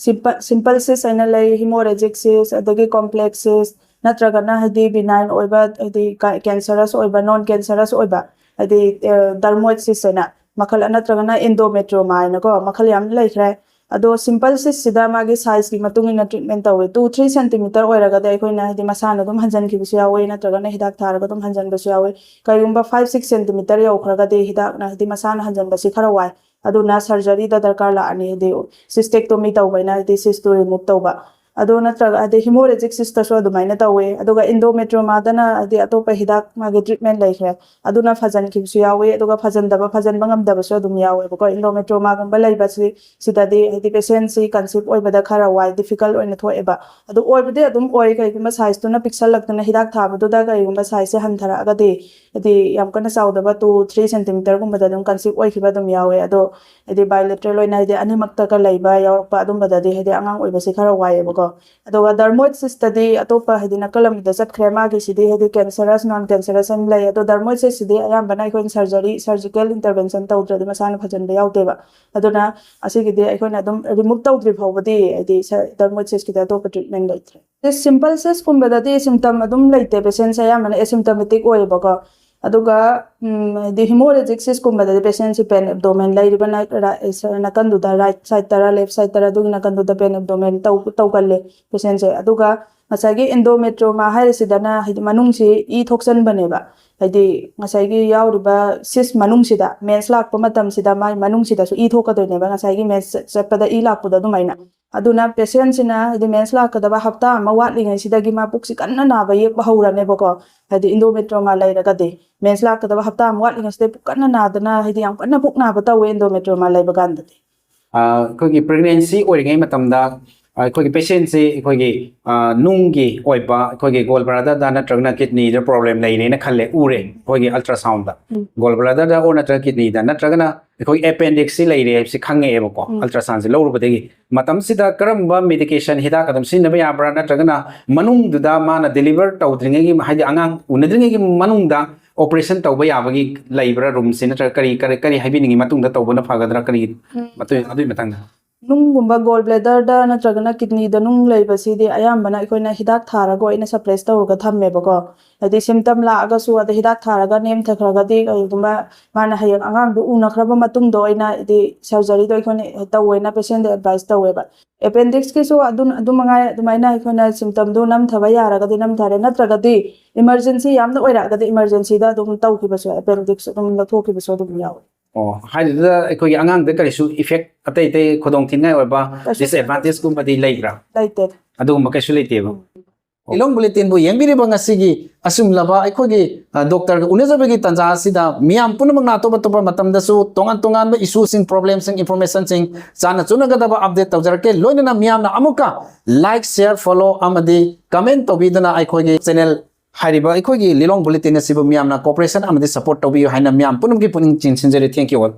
ꯁꯤꯝꯄꯜ ꯁꯤꯁ ꯍꯥꯏꯅ ꯂꯩ, ꯍꯤꯃꯣꯔꯦꯖꯤꯛ ꯁꯤꯁ, ꯑꯗꯒꯤ ꯀꯣꯝꯄ꯭ꯂꯦꯛꯁ ꯁꯤꯁ, ꯅꯠꯇ꯭ꯔꯒꯅ ꯍꯥꯏꯗꯤ ꯕꯤꯅꯥꯏꯟ ꯑꯣꯏꯕ, ꯍꯥꯏꯗꯤ ꯀꯦꯟꯁꯔꯁ ꯑꯣꯏꯕ, ꯅꯣꯟ ꯀꯦꯟꯁꯔꯁ ꯑꯣꯏꯕ, ꯍꯥꯏꯗꯤ ꯗꯔꯃꯣꯏꯗ ꯁꯤꯁ ꯍꯥꯏꯅ ꯃꯈꯜ, ꯅꯠꯇ꯭ꯔꯒꯅ ꯑꯦꯟꯗꯣꯃꯦꯇ꯭ꯔꯤꯌꯣꯃꯥ ꯍꯥꯏꯅꯀꯣ, ꯃꯈꯜ ꯌꯥꯝ ꯂꯩꯈ꯭ꯔꯦ꯫ ꯑꯗꯣ ꯁꯤꯝꯄꯜ ꯁꯤꯁꯁꯤꯗ ꯃꯥꯒꯤ ꯁꯥꯏꯖꯀꯤ ꯃꯇꯨꯡ ꯏꯟꯅ ꯇ꯭ꯔꯤꯠꯃꯦꯟ ꯇꯧꯋꯦ꯫ ꯇꯨ ꯊ꯭ꯔꯤ ꯁꯦꯟꯇꯤꯃꯤꯇꯔ ꯑꯣꯏꯔꯒꯗꯤ ꯑꯩꯈꯣꯏꯅ ꯍꯥꯏꯗꯤ ꯃꯁꯥꯅ ꯑꯗꯨꯝ ꯍꯟꯖꯤꯟꯈꯤꯕꯁꯨ ꯌꯥꯎꯋꯦ, ꯅꯠꯇ꯭ꯔꯒꯅ ꯍꯤꯗꯥꯛ ꯊꯥꯔꯒ ꯑꯗꯨꯝ ꯍꯟꯖꯤꯟꯕꯁꯨ ꯌꯥꯎꯋꯦ꯫ ꯀꯔꯤꯒꯨꯝꯕ ꯐꯥꯏꯚ ꯁꯤꯛꯁ ꯁꯦꯟꯇꯤꯃꯤꯇꯔ ꯌꯧꯈ꯭ꯔꯒꯗꯤ ꯍꯤꯗꯥꯛꯅ ꯍꯥꯏꯗꯤ ꯃꯁꯥꯅ ꯍꯟꯖꯤꯟꯕꯁꯤ ꯈꯔ ꯋꯥꯏ, ꯑꯗꯨꯅ ꯁꯔꯖꯔꯤꯗ ꯗꯔꯀꯥꯔ ꯂꯥꯛꯑꯅꯤ, ꯍꯥꯏꯗꯤ ꯁꯤꯁꯇꯦꯛꯇꯣꯃꯤ ꯇꯧꯕ ꯍꯥꯏꯅ, ꯍꯥꯏꯗꯤ ꯁꯤꯁꯇꯨ ꯔꯤꯃꯨꯚ ꯇꯧꯕ꯫ ꯑꯗꯨ ꯅꯠꯇ꯭ꯔꯒ ꯍꯥꯏꯗꯤ ꯍꯤꯃꯣꯔꯦꯖꯤꯛ ꯁꯤꯁꯇꯁꯨ ꯑꯗꯨꯃꯥꯏꯅ ꯇꯧꯋꯦ꯫ ꯑꯗꯨꯒ ꯏꯟꯗꯣꯃꯦꯇ꯭ꯔꯤꯌꯣꯃꯥꯗꯅ ꯍꯥꯏꯗꯤ ꯑꯇꯣꯞꯄ ꯍꯤꯗꯥꯛ ꯃꯥꯒꯤ ꯇ꯭ꯔꯤꯠꯃꯦꯟ ꯂꯩꯈ꯭ꯔꯦ, ꯑꯗꯨꯅ ꯐꯖꯟꯈꯤꯕꯁꯨ ꯌꯥꯎꯋꯤ, ꯑꯗꯨꯒ ꯐꯖꯟꯗꯕ, ꯐꯖꯟꯕ ꯉꯝꯗꯕꯁꯨ ꯑꯗꯨꯝ ꯌꯥꯎꯋꯦꯕꯀꯣ꯫ ꯏꯟꯗꯣꯃꯦꯇ꯭ꯔꯤꯌꯣꯃꯥꯒꯨꯝꯕ ꯂꯩꯕꯁꯤ ꯁꯤꯗꯗꯤ ꯍꯥꯏꯗꯤ ꯄꯦꯁꯦꯟꯁꯤ ꯀꯟꯁꯤꯞ ꯑꯣꯏꯕꯗ ꯈꯔ ꯋꯥꯏ, ꯗꯤꯐꯤꯀꯜꯠ ꯑꯣꯏꯅ ꯊꯣꯛꯑꯦꯕ꯫ ꯑꯗꯨ ꯑꯣꯏꯕꯗꯤ ꯑꯗꯨꯝ ꯑꯣꯏ, ꯀꯩꯒꯨꯝꯕ ꯁꯥꯏꯖꯇꯨꯅ ꯄꯤꯛꯁꯜꯂꯛꯇꯅ ꯍꯤꯗꯥꯛ ꯊꯥꯕꯗꯨꯗ ꯀꯩꯒꯨꯝꯕ ꯁꯥꯏꯖꯁꯦ ꯍꯟꯊꯔꯛꯑꯒꯗꯤ, ꯍꯥꯏꯗꯤ ꯌꯥꯝ ꯀꯟꯅ ꯆꯥꯎꯗꯕ ꯇꯨ ꯊ꯭ꯔꯤ ꯁꯦꯟꯇꯤꯃꯤꯇꯔꯒꯨꯝꯕꯗ ꯑꯗꯨꯝ ꯀꯟꯁꯤꯞ ꯑꯣꯏꯈꯤꯕ ꯑꯗꯨꯝ ꯌꯥꯎꯋꯦ꯫ ꯑꯗꯣ ꯍꯥꯏꯗꯤ ꯕꯥꯏꯂꯦꯇ꯭ꯔꯦꯜ ꯑꯣꯏꯅ ꯍꯥꯏꯗꯤ ꯑꯅꯤꯃꯛꯇꯒ ꯂꯩꯕ ꯌꯥꯎꯔꯛꯄ, ꯑꯗꯨꯝꯕꯗꯗꯤ ꯍꯥꯏꯗꯤ ꯑꯉꯥꯡ ꯑꯣꯏꯕꯁꯦ ꯈꯔ ꯋꯥꯏꯑꯦꯕꯀꯣ꯫ ꯑꯗꯨꯒ ꯗꯔꯃꯣꯏꯗ ꯁꯤꯁꯇꯗꯤ ꯑꯇꯣꯞꯄ, ꯍꯥꯏꯗꯤ ꯅꯥꯀꯜ ꯑꯃꯗ ꯆꯠꯈ꯭ꯔꯦ, ꯃꯥꯒꯤꯁꯤꯗꯤ ꯍꯥꯏꯗꯤ ꯀꯦꯟꯁꯔꯁ, ꯅꯣꯟ ꯀꯦꯟꯁꯔꯁ ꯑꯅ ꯂꯩ꯫ ꯑꯗꯣ ꯗꯔꯃꯣꯏꯗ ꯁꯤꯁꯁꯤꯗꯤ ꯑꯌꯥꯝꯕꯅ ꯑꯩꯈꯣꯏꯅ ꯁꯔꯖꯔꯤ, ꯁꯔꯖꯤꯀꯦꯜ ꯏꯟꯇꯔꯚꯦꯟꯁꯟ ꯇꯧꯗ꯭ꯔꯗꯤ ꯃꯁꯥꯅ ꯐꯖꯟꯕ ꯌꯥꯎꯗꯦꯕ꯫ ꯑꯗꯨꯅ ꯑꯁꯤꯒꯤꯗꯤ ꯑꯩꯈꯣꯏꯅ ꯑꯗꯨꯝ ꯔꯤꯃꯨꯚ ꯇꯧꯗ꯭ꯔꯤ ꯐꯥꯎꯕꯗꯤ ꯍꯥꯏꯗꯤ ꯗꯔꯃꯣꯏꯗ ꯁꯤꯁꯀꯤꯗꯤ ꯑꯇꯣꯞꯄ ꯇ꯭ꯔꯤꯠꯃꯦꯟ ꯂꯩꯇ꯭ꯔꯦ꯫ ꯁꯤꯝꯄꯜ ꯁꯤꯁꯀꯨꯝꯕꯗꯗꯤ ꯁꯤꯝꯇꯝ ꯑꯗꯨꯝ ꯂꯩꯇꯦ, ꯄꯦꯁꯦꯟꯁꯦ ꯑꯌꯥꯝꯕꯅ ꯑꯦꯁꯤꯝꯇꯃꯦꯇꯤꯛ ꯑꯣꯏꯌꯦꯕꯀꯣ꯫ ꯑꯗꯨꯒ ꯎꯝ, ꯍꯥꯏꯗꯤ ꯍꯤꯃꯣꯔꯦꯖꯤꯛ ꯁꯤꯁꯀꯨꯝꯕꯗ ꯄꯦꯁꯦꯟꯁꯤ ꯄꯦꯟ ꯑꯦꯕꯗꯣꯃꯦꯟ ꯂꯩꯔꯤꯕ ꯅꯥ-, ꯔꯥ-, ꯁ-, ꯅꯥꯀꯟꯗꯨꯗ, ꯔꯥꯏꯠ ꯁꯥꯏꯠꯇꯔ, ꯂꯦꯐ ꯁꯥꯏꯠꯇꯔ, ꯑꯗꯨꯒꯤ ꯅꯥꯀꯟꯗꯨꯗ ꯄꯦꯟ ꯑꯦꯕꯗꯣꯃꯦꯟ ꯇꯧ-, ꯇꯧꯒꯜꯂꯦ ꯄꯦꯁꯦꯟꯁꯦ꯫ ꯑꯗꯨꯒ ꯉꯁꯥꯏꯒꯤ ꯑꯦꯟꯗꯣꯃꯦꯇ꯭ꯔꯣꯃꯥ ꯍꯥꯏꯔꯤꯁꯤꯗꯅ ꯍꯥꯏꯗꯤ ꯃꯅꯨꯡꯁꯤ ꯏ ꯊꯣꯛꯆꯟꯕꯅꯦꯕ꯫ ꯍꯥꯏꯗꯤ ꯉꯁꯥꯏꯒꯤ ꯌꯥꯎꯔꯤꯕ ꯁꯤꯁ ꯃꯅꯨꯡꯁꯤꯗ, ꯃꯦꯟꯁ ꯂꯥꯛꯄ ꯃꯇꯝꯁꯤꯗ ꯃꯥꯏ ꯃꯅꯨꯡꯁꯤꯗꯁꯨ ꯏ ꯊꯣꯛꯀꯗꯣꯏꯅꯦꯕ, ꯉꯁꯥꯏꯒꯤ ꯃꯦꯟꯁ ꯆꯠꯄꯗ ꯏ ꯂꯥꯛꯄꯗꯣ ꯑꯗꯨꯃꯥꯏꯅ꯫ ꯑꯗꯨꯅ ꯄꯦꯁꯦꯟꯁꯤꯅ ꯍꯥꯏꯗꯤ ꯃꯦꯟꯁ ꯂꯥꯛꯀꯗꯕ ꯍꯞꯇꯥ ꯑꯃ ꯋꯥꯠꯂꯤꯉꯩꯁꯤꯗꯒꯤ ꯃꯥ ꯄꯨꯛꯁꯤ ꯀꯟꯅ ꯅꯥꯕ ꯌꯦꯛꯄ ꯍꯧꯔꯅꯦꯕꯀꯣ꯫ ꯍꯥꯏꯗꯤ ꯏꯟꯗꯣꯃꯦꯇ꯭ꯔꯣꯃꯥ ꯂꯩꯔꯒꯗꯤ ꯃꯦꯟꯁ ꯂꯥꯛꯀꯗꯕ ꯍꯞꯇꯥ ꯑꯃ ꯋꯥꯠꯂꯤꯉꯩꯁꯤꯗ ꯄꯨꯛ ꯀꯟꯅ ꯅꯥꯗꯅ, ꯍꯥꯏꯗꯤ ꯌꯥꯝ ꯀꯟꯅ ꯄꯨꯛ ꯅꯥꯕ ꯇꯧꯋꯦ ꯏꯟꯗꯣꯃꯦꯇ꯭ꯔꯣꯃꯥ ꯂꯩꯕ ꯀꯥꯟꯗꯗꯤ꯫ ꯑꯩꯈꯣꯏꯒꯤ ꯄ꯭ꯔꯦꯒꯅꯦꯟꯁꯤ ꯑꯣꯏꯔꯤꯉꯩ ꯃꯇꯝꯗ ꯑꯩꯈꯣꯏꯒꯤ ꯄꯦꯁꯦꯟꯁꯤ ꯑꯩꯈꯣꯏꯒꯤ ꯅꯨꯡꯒꯤ ꯑꯣꯏꯕ, ꯑꯩꯈꯣꯏꯒꯤ ꯒꯣꯜ ꯕ꯭ꯂꯥꯗꯔꯗ ꯅꯠꯇ꯭ꯔꯒꯅ ꯀꯤꯗꯅꯤꯗ ꯄ꯭ꯔꯣꯕ꯭ꯂꯦꯝ ꯂꯩꯔꯦꯅ ꯈꯜꯂꯦ, ꯎꯔꯦ ꯑꯩꯈꯣꯏꯒꯤ ꯑꯜꯇ꯭ꯔꯥꯁꯥꯎꯟꯗ꯫ ꯒꯣꯜ ꯕ꯭ꯂꯥꯗꯔꯗ ꯑꯣꯔ ꯅꯠꯇ꯭ꯔꯒ ꯀꯤꯗꯅꯤꯗ ꯅꯠꯇ꯭ꯔꯒꯅ ꯑꯩꯈꯣꯏꯒꯤ ꯑꯦꯄꯦꯟꯗꯤꯛꯁꯁꯤ ꯂꯩꯔꯦ ꯍꯥꯏꯕꯁꯤ ꯈꯪꯉꯛꯑꯦꯕꯀꯣ, ꯑꯜꯇ꯭ꯔꯥꯁꯥꯎꯟꯁꯤ ꯂꯧꯔꯨꯕꯗꯒꯤ꯫ ꯃꯇꯝꯁꯤꯗ ꯀꯔꯝꯕ ꯃꯦꯗꯤꯀꯦꯁꯟ, ꯍꯤꯗꯥꯛ ꯑꯗꯨꯝ ꯁꯤꯖꯤꯟꯅꯕ ꯌꯥꯕ꯭ꯔꯥ, ꯅꯠꯇ꯭ꯔꯒꯅ ꯃꯅꯨꯡꯗꯨꯗ ꯃꯥꯅ ꯗꯤꯂꯤꯚꯔ ꯇꯧꯗ꯭ꯔꯤꯉꯩꯒꯤ, ꯍꯥꯏꯗꯤ ꯑꯉꯥꯡ ꯎꯅꯗ꯭ꯔꯤꯉꯩꯒꯤ ꯃꯅꯨꯡꯗ ꯑꯣꯄꯔꯦꯁꯟ ꯇꯧꯕ ꯌꯥꯕꯒꯤ ꯂꯩꯕ꯭ꯔꯥ ꯔꯨꯝꯁꯤ, ꯅꯠꯇ꯭ꯔꯒ ꯀꯔꯤ ꯀꯔꯤ ꯀꯔꯤ ꯍꯥꯏꯕꯤꯅꯤꯡꯉꯤ, ꯃꯇꯨꯡꯗ ꯇꯧꯕꯅ ꯐꯒꯗ꯭ꯔꯥ, ꯀꯔꯤ ꯃꯇꯨꯡ ꯑꯗꯨꯒꯤ ꯃꯇꯥꯡꯗ? ꯅꯨꯡꯒꯨꯝꯕ, ꯒꯣꯜ ꯕ꯭ꯂꯦꯗꯔꯗ ꯅꯠꯇ꯭ꯔꯒꯅ ꯀꯤꯗꯅꯤꯗ ꯅꯨꯡ ꯂꯩꯕꯁꯤꯗꯤ ꯑꯌꯥꯝꯕꯅ ꯑꯩꯈꯣꯏꯅ ꯍꯤꯗꯥꯛ ꯊꯥꯔꯒ ꯑꯣꯏꯅ ꯁꯄ꯭ꯔꯦꯁ ꯇꯧꯔꯒ ꯊꯝꯃꯦꯕꯀꯣ꯫ ꯍꯥꯏꯗꯤ ꯁꯤꯝꯇꯝ ꯂꯥꯛꯑꯒꯁꯨ ꯑꯗ ꯍꯤꯗꯥꯛ ꯊꯥꯔꯒ ꯅꯦꯝꯊꯈ꯭ꯔꯒꯗꯤ, ꯀꯔꯤꯒꯨꯝꯕ ꯃꯥꯅ ꯍꯌꯦꯡ ꯑꯉꯥꯡꯗꯨ ꯎꯅꯈ꯭ꯔꯕ ꯃꯇꯨꯡꯗ ꯑꯣꯏꯅ ꯍꯥꯏꯗꯤ ꯁꯔꯖꯔꯤꯗꯣ ꯑꯩꯈꯣꯏꯅ ꯇꯧꯋꯦꯅ ꯄꯦꯁꯦꯟꯗ ꯑꯦꯗꯚꯥꯏꯁ ꯇꯧꯋꯦꯕ꯫ ꯑꯦꯄꯦꯟꯗꯤꯛꯁꯀꯤꯁꯨ ꯑꯗꯨꯝ ꯑꯗꯨ ꯃꯉꯥꯏ, ꯑꯗꯨꯃꯥꯏꯅ ꯑꯩꯈꯣꯏꯅ ꯁꯤꯝꯇꯝꯗꯣ ꯅꯝꯊꯕ ꯌꯥꯔꯒꯗꯤ ꯅꯝꯊꯔꯦ, ꯅꯠꯇ꯭ꯔꯒꯗꯤ ꯏꯃꯔꯖꯦꯟꯁꯤ ꯌꯥꯝꯅ ꯑꯣꯏꯔꯛꯑꯒꯗꯤ ꯏꯃꯔꯖꯦꯟꯁꯤꯗ ꯑꯗꯨꯝ ꯇꯧꯈꯤꯕꯁꯨ, ꯑꯦꯄꯦꯟꯗꯤꯛꯁ ꯑꯗꯨꯝ ꯂꯧꯊꯣꯛꯈꯤꯕꯁꯨ ꯑꯗꯨꯝ ꯌꯥꯎꯋꯦ꯫ ꯑꯣ, ꯍꯥꯏꯗꯨꯗ ꯑꯩꯈꯣꯏꯒꯤ ꯑꯉꯥꯡꯗ ꯀꯔꯤꯁꯨ ꯏꯐꯦꯛ ꯑꯇꯩ ꯑꯇꯩ ꯈꯨꯗꯣꯡ ꯊꯤꯅꯤꯡꯉꯥꯏ ꯑꯣꯏꯕ ꯗꯤꯁꯑꯦꯗꯚꯥꯟꯇꯦꯖꯀꯨꯝꯕꯗꯤ ꯂꯩꯕ꯭ꯔꯥ? ꯂꯩꯇꯦ꯫ ꯑꯗꯨꯒꯨꯝꯕ ꯀꯩꯁꯨ ꯂꯩꯇꯦꯕ? ꯂꯤꯂꯣꯡ ꯕꯨꯂꯦꯇꯤꯟꯕꯨ ꯌꯦꯡꯕꯤꯔꯤꯕ ꯉꯁꯤꯒꯤ ꯑꯆꯨꯝꯂꯕ ꯑꯩꯈꯣꯏꯒꯤ ꯗꯣꯛꯇꯔꯒ ꯎꯅꯖꯕꯒꯤ ꯇꯥꯟꯖꯥ ꯑꯁꯤꯗ ꯃꯤꯌꯥꯝ ꯄꯨꯝꯅꯃꯛꯅ ꯑꯇꯣꯞ ꯑꯇꯣꯞꯄ ꯃꯇꯝꯗꯁꯨ ꯇꯣꯉꯥꯟ ꯇꯣꯉꯥꯟꯕ ꯏꯁꯨꯁꯤꯡ, ꯄ꯭ꯔꯣꯕ꯭ꯂꯦꯝꯁꯤꯡ, ꯏꯟꯐꯣꯔꯃꯦꯁꯟꯁꯤꯡ ꯆꯥꯅ ꯆꯨꯅꯒꯗꯕ ꯑꯞꯗꯦꯠ ꯇꯧꯖꯔꯛꯀꯦ꯫ ꯂꯣꯏꯅꯅ ꯃꯤꯌꯥꯝꯅ ꯑꯃꯨꯛꯀ ꯂꯥꯏꯛ, ꯁꯤꯌꯔ, ꯐꯣꯂꯣ ꯑꯃꯗꯤ ꯀꯃꯦꯟ ꯇꯧꯕꯤꯗꯨꯅ ꯑꯩꯈꯣꯏꯒꯤ ꯆꯦꯅꯦꯜ ꯍꯥꯏꯔꯤꯕ ꯑꯩꯈꯣꯏꯒꯤ ꯂꯤꯂꯣꯡ ꯕꯨꯂꯦꯇꯤꯟ ꯑꯁꯤꯕꯨ ꯃꯤꯌꯥꯝꯅ ꯀꯣꯑꯣꯄꯔꯦꯁꯟ ꯑꯃꯗꯤ ꯁꯄꯣꯔꯠ ꯇꯧꯕꯤꯌꯨ ꯍꯥꯏꯅ ꯃꯤꯌꯥꯝ ꯄꯨꯝꯅꯃꯛꯀꯤ ꯄꯨꯛꯅꯤꯡ ꯆꯤꯡꯁꯤꯟꯖꯔꯤ꯫ Thank you all.